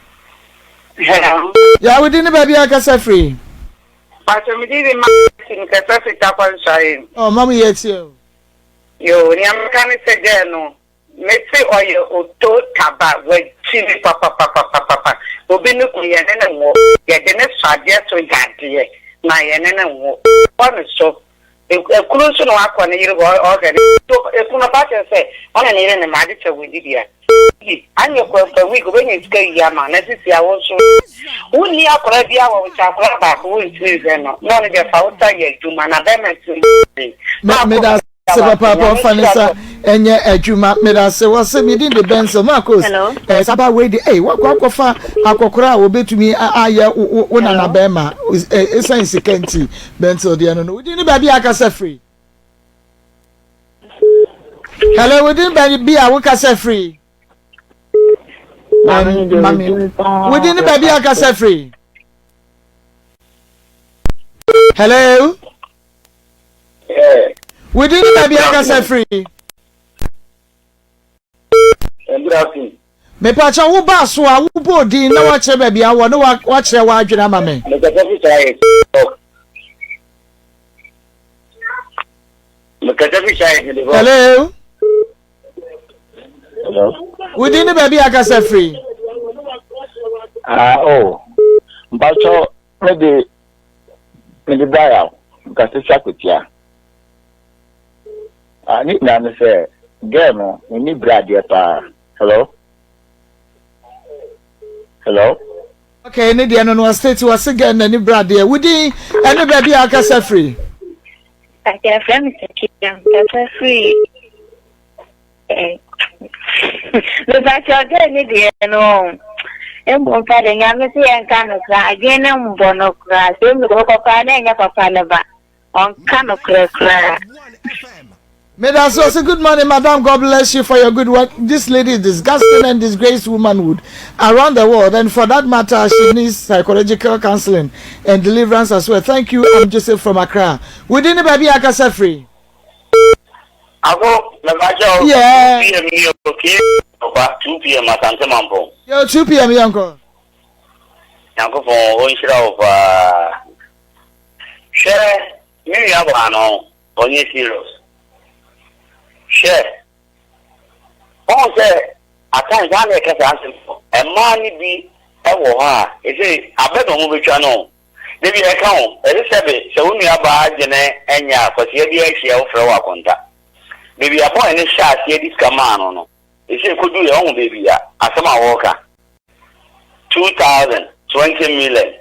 Hello. Ya wodi ne baabi akasa firi. Pacho me din de Martin mekasa firi Tarkwa Nsuaem. Oh mama yɛ tie o. Yoo nea meka ne sɛ girl no Mese ɔyɛ oto taba wakyini papapapapapa obi ne kun yɛne no nwo yɛde no sɔ adeɛ so yɛ adeɛ na yɛne no nwo bɔ no so ekunu nso na wakɔ ne yere hɔ ɔhwɛ no so ekunu ɔpa kyerɛ sɛ ɔne ne yere ne ma ade kyɛ wɔn didi a yi anyɛ kɔ mpa week obɛnya sika yi ama na sisi a wo nso wonni akwadaa bi a wɔ nkyɛn akwadaa baako wontumi nhwɛ no na ɔno deɛ fa wo sa yɛ adwuma na bɛrima ntumi na Se papaapa ɔfa ne nsa nyɛ adwuma medase wɔse me din de Benson Marcos eh, saba wei de eh, wakɔ akɔfa akɔkora a wɔbɛtumi ayɛ wo nana bɛrima ɛsiane sika nti Benson deɛ no no wodin ne baabi a akasa firi. Hello wodin baabi a wokasa firi. Wodin ne baabi a akasa firi. Hello. Within ne baabi akasa firi. Mepakyɛ wo baa so a wobɔ odin na wakyerɛ baabi awɔ ne wakyerɛ w'adwene ama me. Hello. Hello. Within ne baabi akasa firi. Ah oh. Mpakyɛ me de Mede bae a, nka sisi akwatia. Ah, ne nyinaa ne sɛ, girl no, n'ani bere adeɛ paa. Hello? Hello? Okay, ne deɛ no no ɔstate wɔse girl n'ani bere adeɛ. Wo din ɛne baabi a akasa firi? Yɛfrɛ me Sakia, mekasa firi Mepakyɛ ɔdɛ ne deɛ no mmom fa de nyame sɛ yɛnka no koraa adwene no mbɔ no koraa sɛ mmom kɔ koraa na ɛnyɛ papa no ba ɔnka no korɛ koraa. Meda so say good morning, madam. God bless you for your good work. This lady is disgusting and disgraced womanhood around the world, and for that matter, she needs psychological counseling and deliverance as well. Thank you. I'm Joseph from Accra. Within the baby akasa free. Ako, mepakyɛ wo, Yeah. 2 pm ni o, okay? Ɔba, 2 pm Asante Mampong. Yo, 2 pm yɛnkɔ. Nyankopɔn ɔnhyira wo paa. Hwɛ, me nua baa no, ɔnyɛ serious. Hwɛ, ɔhu sɛ at times a na yɛka saa asɛm no, mmaa no bi wɔ hɔ a, ɛsɛ abɛ na wɔn bɛtwa no. Da bi ɛka ho, ɛse sɛbe sɛ wo nua baa adwene nyɛ a kwasia biara hyia wo frɛ wo akonta. Baabi a boy no hyɛɛ aseɛ de sika maa no no, ɛse ɛkɔduruiɛ wahu baabi a asɛm a wɔreka, 2000, 20 million,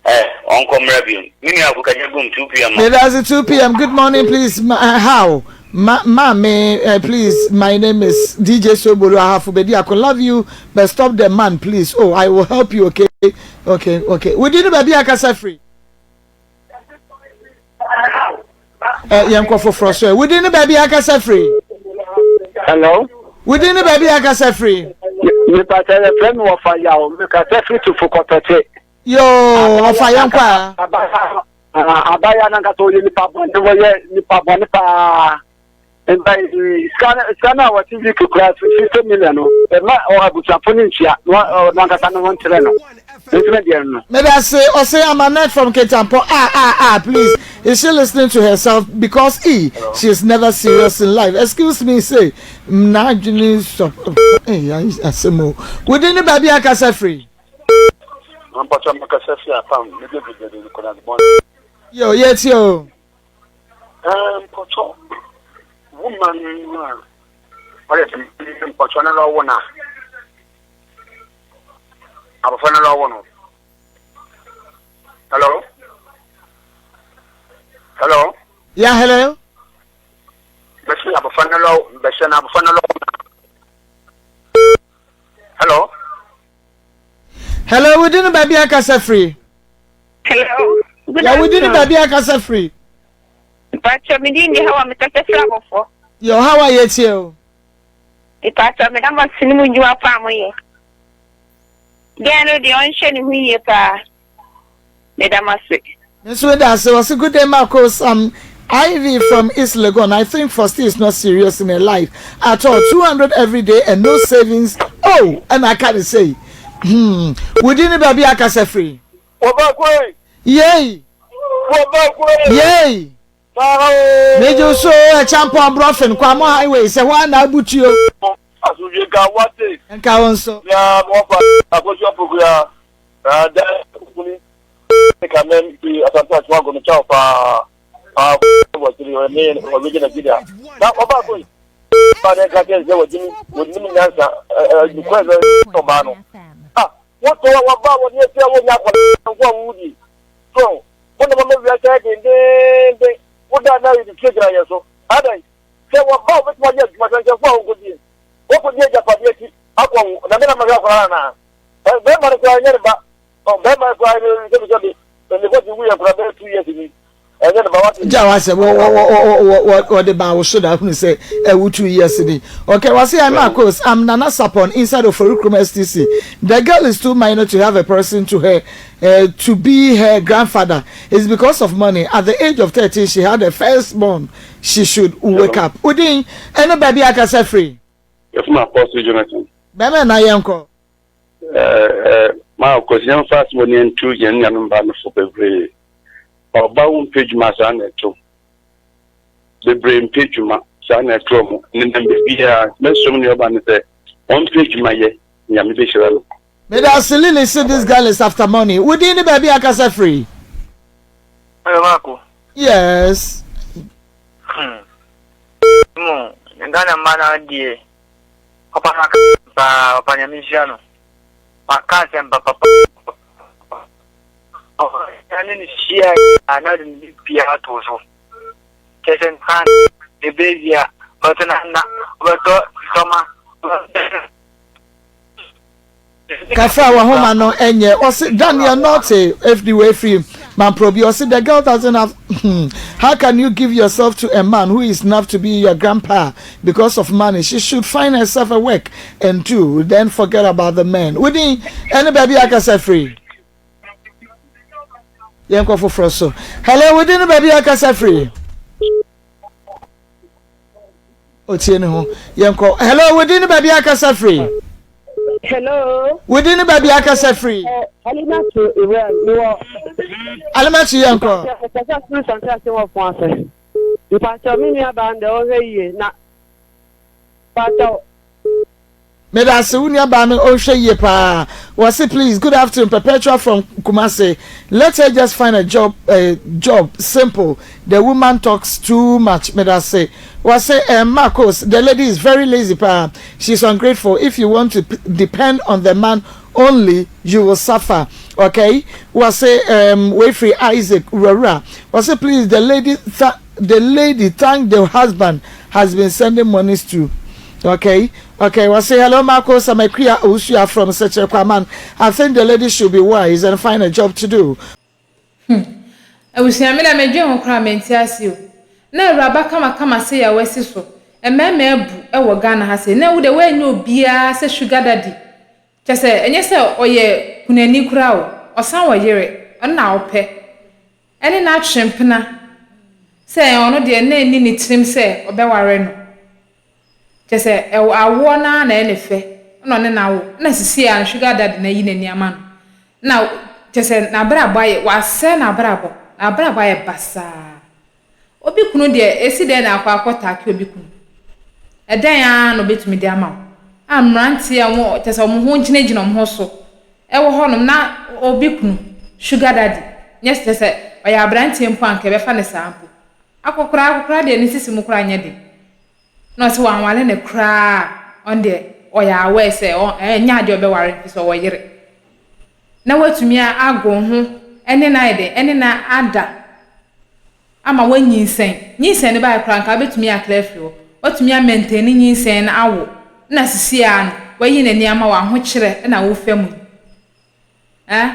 eh, ɔnkɔ mmra biom. Me nua Aku kagya gum 2 pm ma. Medase 2 pm good morning please ma uh, how ma maame uh, please my name is DJ Sobolo Ahafo Bediako love you but stop the man please oh I will help you okay Okay, okay. Wodi ne baabi akasa firi. Ɛ yɛn kɔ foforɔ so ɛ. Wodi ne baabi akasa firi. Hello. Wodi ne baabi akasa firi. Nipa sɛ yɛ fɛ mi wɔfa yaw mi kasa firi tufo kɔtɔkye. Yoo ɔfa yɛn kɔ a. Abaya nankasa ɔyɛ nipa bɔne wɔyɛ nipa bɔne paa. Nta sika no sika no a wɔte week kura 50 million no ɛma abusuafo no ntua na ɔno ankasa ne ho nkyerɛ no nti na deɛ no. Medase ɔse I'm Annette from Kintampo ah ah ah please is she listening to herself because ee she is never serious in life excuse me say n'adwene sɔ ee asɛm o wodin ne baabi akasa firi. Mpatsɔ mekasa fi apam mede dede kɔnadibɔn. Yo yɛtie o. Ɛɛ mpɔtɔ woman no a ɔyɛ dɛm mpɔtɔ no lɔwo no a abɔfra no lɔwo no. Hello? Hello? Yeah, hello. Bɛsi abɔfra no lɔ bɛhyɛ no abɔfra no lɔwo no. Hello? Hello, within baabi akasa firi. Hello. Good Yeah, within afternoon. baabi akasa firi. Mpatsɔ mi din de Hawa mekasa firi abɔfɔ. Yo, Hawa yɛtie o. Mepakyɛw meda mo ase ne mo ndwuma pa a moyɛ. Girl no deɛ ɔnhwɛ ne ho yie paa. Meda mo ase. Me nso meda ase. Ɔse good day Marcos I'm Ivy from East Legon I think Fosti is not serious in her life at all 200 every day and no savings oh ɛna aka ne sei hmm wodi ne baabi akasa firi. Wɔbɛkoe. Yei. Wɔbɛkoe. Yei. Megye wo so o Ɛkyampɔn Brɔfen Kwamo Highway sɛ hɔ ara na abutuo. Asomdwie nka wo ate. Nka wo nso. Mea me wɔfa Akosua Pokuya na da kuni ne ka mɛm fi Asante Akyem Ago me kyɛw paa paa wɔ akyiri ɔyɛ me ɔwegye Nigeria na ɔba ko yi ba ne nka kyɛn sɛ wɔgyimi wɔnim nyansa ɛɛ kwan sɛ ɔbaa no ah woto a wɔba wɔ ne akyiri a wɔnya akɔla nko a wowudi so Wo na mama wiase ayɛ dendeenden, wo da na ayɛ titire gyina yɛn so. Adɛn? Sɛ wɔba a wɔbɛtumi ayɛ adwuma, sɛ nkyɛnfo a wɔnkɔdie. Wɔkɔdi agyapadeɛ akyi akɔwo, na me na mɛhwɛ akwadaa no anaa? Bɛrima no koraa ɛnyɛ ne ba. Bɛrima no koraa sɛbisɛbi, ne bɔte wuiɛ koraa bɛyɛ 2 years ni. Ɛnyɛ ne ba wate. Gya wasɛm wɔde baa wo so na ahunu sɛ ɛwo 2 years ni. Okay, wɔse I'm Marcos, I'm Nana Sapon inside Oforikrom STC. The girl is too minor to have a person to her uh, to be her grandfather. It's because of money. At the age of 13, she had a firstborn. She should wake up. Udin, ɛne baabi akasa firi. Yɛfrɛ Apostle Jonathan. Bɛmɛ na yɛnkɔ. Ma ɔkɔsi yɛn fa asɛm ne ntu yɛn nuanom ba no fo bebree. Ɔba wo mpɛ dwuma saa na ɛto. Bebree mpɛ dwuma saa na ɛto ɔmo. Nenam baabiara mɛsrɛ mu nua ɔba no sɛ ɔmpɛ dwuma yɛ Nyame bɛhyira no. Medase Lily se this girl is after money. Wo din ne baabi a kasa firi? Hello Marco. Yes. Hmm. Mo, Ghana mma na deɛ. Papa no aka paa, papa nyame nhyira no. Waka asɛm papa papa. Ɔne ne hyia a na ɔde ne biribiara to so. Kyerɛ sɛ nka ne baabi a ɔbɛtɔ na na ɔbɛtɔ tɔma. Kafra wahoma no ɛnyɛ ɔse Daniel Norte fd wei firi Mamprobi ɔse the girl doesn't have hmm, how can you give yourself to a man who is enough to be your grandpa because of money she should find herself a work and do then forget about the men wodin ɛne baabi akasa firi yɛnkɔ foforɔ so hello wodin ne baabi akasa firi otie ne ho yɛnkɔ hello wodin ne baabi akasa firi hello wodin ne baabi akasa firi alimatu ibrahim mewɔ alimatu yɛnkɔ kasa firi sante ase wɔ fo ase mpakyɛw me nua baa ndɛ ɔhwɛ yie na mpakyɛw Medase wo nua baa no ɔnhwɛ yie paa wɔse please good afternoon Perpetua from Kumasi let her just find a job uh, job simple the woman talks too much medase wɔse eh, Marcos the lady is very lazy paa she's ungrateful if you want to depend on the man only you will suffer okay wɔse um, wei firi Isaac wurawura wɔse please the lady the lady thank the husband has been sending monies to okay okay wɔse hello Marcos I'm Akua Owusua from Sekyere Kwaman I think the lady should be wise and find a job to do. Hmm. Abusua me na medwen ho koraa mente ase o. Na awuraba kamakama sei a wasi so. Mmarima abu wɔ Ghana ha sei. Na wo de woannya obiara sɛ sugar daddy. Kyerɛ sɛ ɛnyɛ sɛ ɔyɛ kunani koraa o. Ɔsan wɔ yere. Ɔno na ɔpɛ. Ɛne n'atwempena sɛ ɔno deɛ na ɛnni ne tirim sɛ ɔbɛware no. Kyerɛ sɛ ɛwɔ awoɔ no ara na ɛyɛ ne fɛ na ɔne no awo. Ɛna seesei ara no sugar daddy no ayi n'ani ama no. Na kyerɛ sɛ n'abrabɔ ayɛ, wasɛe n'abrabɔ. N'abrabɔ ayɛ basaa. Obi kunu deɛ, ɛsi dɛn na akɔ akɔtaake obi kunu? Ɛdɛn ara na ɔbɛtumi de ama wo? A mmeranteɛ a wɔn, kyerɛ sɛ wɔn ho gyinagyina wɔn ho so wɔ hɔnom na obi kunu, sugar daddy, nyɛ kyerɛ sɛ ɔyɛ aberanteɛ mpo a anka ɛbɛfa no saa mpo. Akɔkoraa, akɔkoraa deɛ ne sisi mu koraa nyɛ den. Na ɔse wanware no koraa a, ɔno deɛ ɔyɛ aware sɛ ɛnyɛ adeɛ a ɔbɛware no efisɛ ɔwɔ yere. Na watumi ago ho ne no ayɛ dɛn, ne no ada ama wanyinsɛn. Nyinsɛn no baeɛ koraa anka wobɛtumi akra afiri hɔ. Watumi amɛntɛni nyinsɛn no awo na sisi ara no wayi n'ani ama wo ahokyerɛ na wofa mu yi. Eh?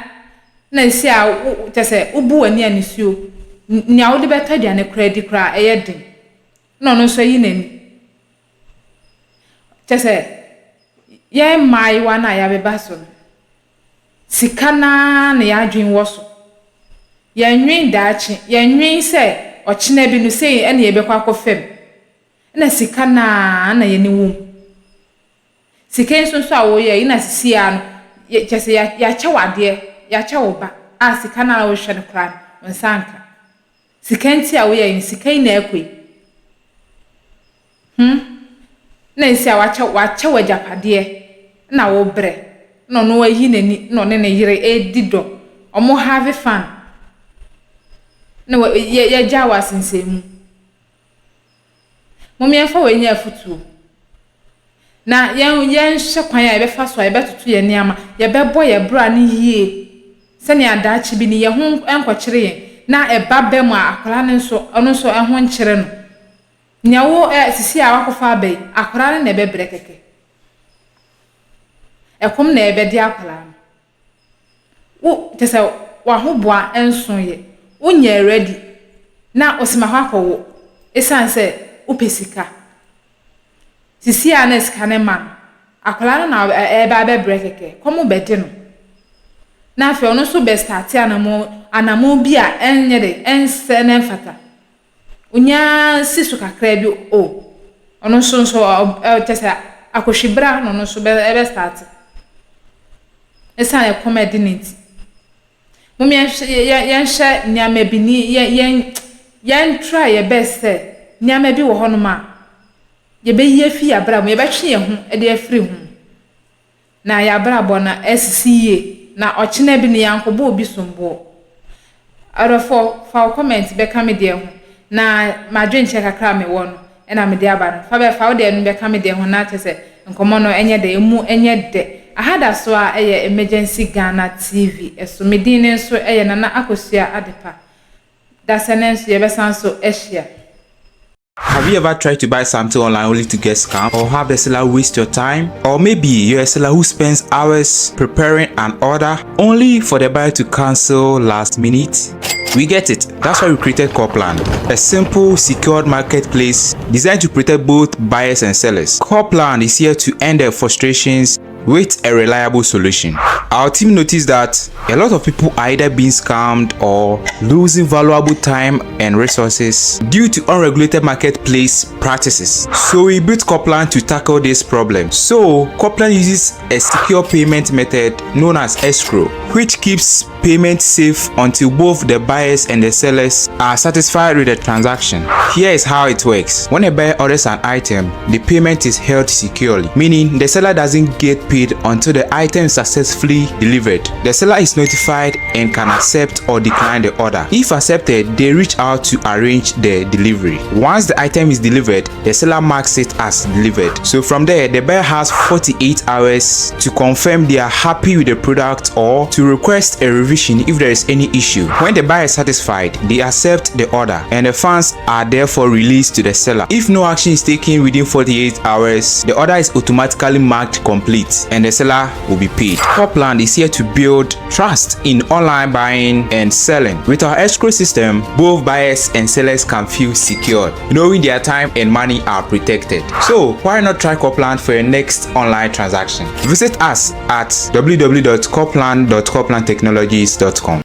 Na sisi a wo kyɛ sɛ wobu w'ani a nisuo, nea wode bɛtɔ aduane koraa di koraa ɛyɛ den. Na ɔno nso ayi n'ani. Kyerɛ sɛ, yɛn mmaayewa no a yɛabeba so no, sika no ara na yɛn adwene wɔ so. Yɛnnwen daakye, yɛnnwen sɛ ɔkyena bi no sei na yɛbɛkɔ akɔfa mu. Ɛna sika no ara na yɛn ani wɔ mu. Sika yi nso nso a woyɛ yi na sisi ara no, yɛ kyerɛ sɛ yɛakyɛ wo adeɛ, yɛakyɛ wo ba a sika no a wohwɛ no koraa no, wo nsa nka. Sika nti a woyɛ yi, sika yi na ɛkɔ yi. Hmm, na esi a wakyɛ wakyɛ wo agyapadeɛ na wobrɛ na ɔno ayi n'ani na ɔne ne yere redi dɔ, ɔmo have fun na wa yɛ yɛgyaa wo asensɛn mu. Mom yɛmfa wei nyɛ afotuo na yɛn yɛnhwɛ kwan a yɛbɛfa so a yɛbɛtoto yɛn nneɛma, yɛbɛbɔ yɛn bra no yie sɛnea daakye bi no yɛn ho nkɔkyere yɛn na ɛba ba mu a akwadaa no nso ɔno nso ɛho nkyere no. Nea wo ɛ sisi a wakɔfa aba yi, akwadaa no na ɛbɛbrɛ kɛkɛ. Ɛkɔm na ɛbɛde akwadaa no. Wo kyɛ sɛ w'ahoboa nso yɛ. Wonyɛɛ ready na osima hɔ akɔwo esiane sɛ wopɛ sika. Sisi a na sika no ma no, akwadaa no na ɛreba abɛbrɛ kɛkɛ. Kɔm bɛde no. Na afei ɔno nso bɛ starte anamɔn anamɔn bi a ɛnyɛ dɛ ɛnsɛ na ɛmfata. Onyaa si so kakra bi o, ɔno nso nso ɔ kyerɛ sɛ akɔhwibra na ɔno nso bɛ bɛ starte. Ɛsiane ɛkɔm a ɛde no nti. Mom yɛnhwɛ yɛnhwɛ nneɛma bi ni yɛn yɛn yɛn try yɛ best sɛ nneɛma bi wɔ hɔnom a yɛbɛyi afi yɛn abrabɔ mu, yɛbɛtwe yɛn ho de afiri ho. Na y'abrabɔ no asisi yie na ɔkyena bi no yɛankɔbɔ obi somboɔ. Ɔdɔfoɔ fa wo comment bɛka me deɛ ho na m'adwenkyerɛ kakra a mewɔ no na mede aba no fa bɛ fa wo deɛ no bɛka me deɛ ho na kyerɛ sɛ nkɔmmɔ no nyɛ dɛ ɛmu nyɛ dɛ. Aha da so ara yɛ Emergency Ghana TV so me din no nso yɛ Nana Akosua Adepa. Dasɛ nso yɛbɛsan so ahyia. Have you ever tried to buy something online only to get scammed or have the seller waste your time? Or maybe you're a seller who spends hours preparing an order only for the buyer to cancel last minute? We get it. That's why we created Corplan, a simple, secured marketplace designed to protect both buyers and sellers. Corplan is here to end their frustrations with a reliable solution. Our team noticed that a lot of people are either being scammed or losing valuable time and resources due to unregulated marketplace practices. So we built Coplan to tackle this problem. So Coplan uses a secure payment method known as escrow, which keeps payment safe until both the buyers and the sellers are satisfied with the transaction. Here is how it works. When a buyer orders an item, the payment is held securely, meaning the seller doesn't get paid until the item is successfully delivered. The seller is notified and can accept or decline the order. If accepted, they reach out to arrange the delivery. Once the item is delivered, the seller marks it as delivered. So from there, the buyer has 48 hours to confirm they are happy with the product or to request a revision if there is any issue. When the buyer is satisfied, they accept the order and the funds are therefore released to the seller. If no action is taken within 48 hours, the order is automatically marked complete and the seller will be paid. Copland is here to build trust in online buying and selling. With our escrow system, both buyers and sellers can feel secure, knowing their time and money are protected. So why not try Copland for your next online transaction? Visit us at www.copland.coplandtechnologies.com.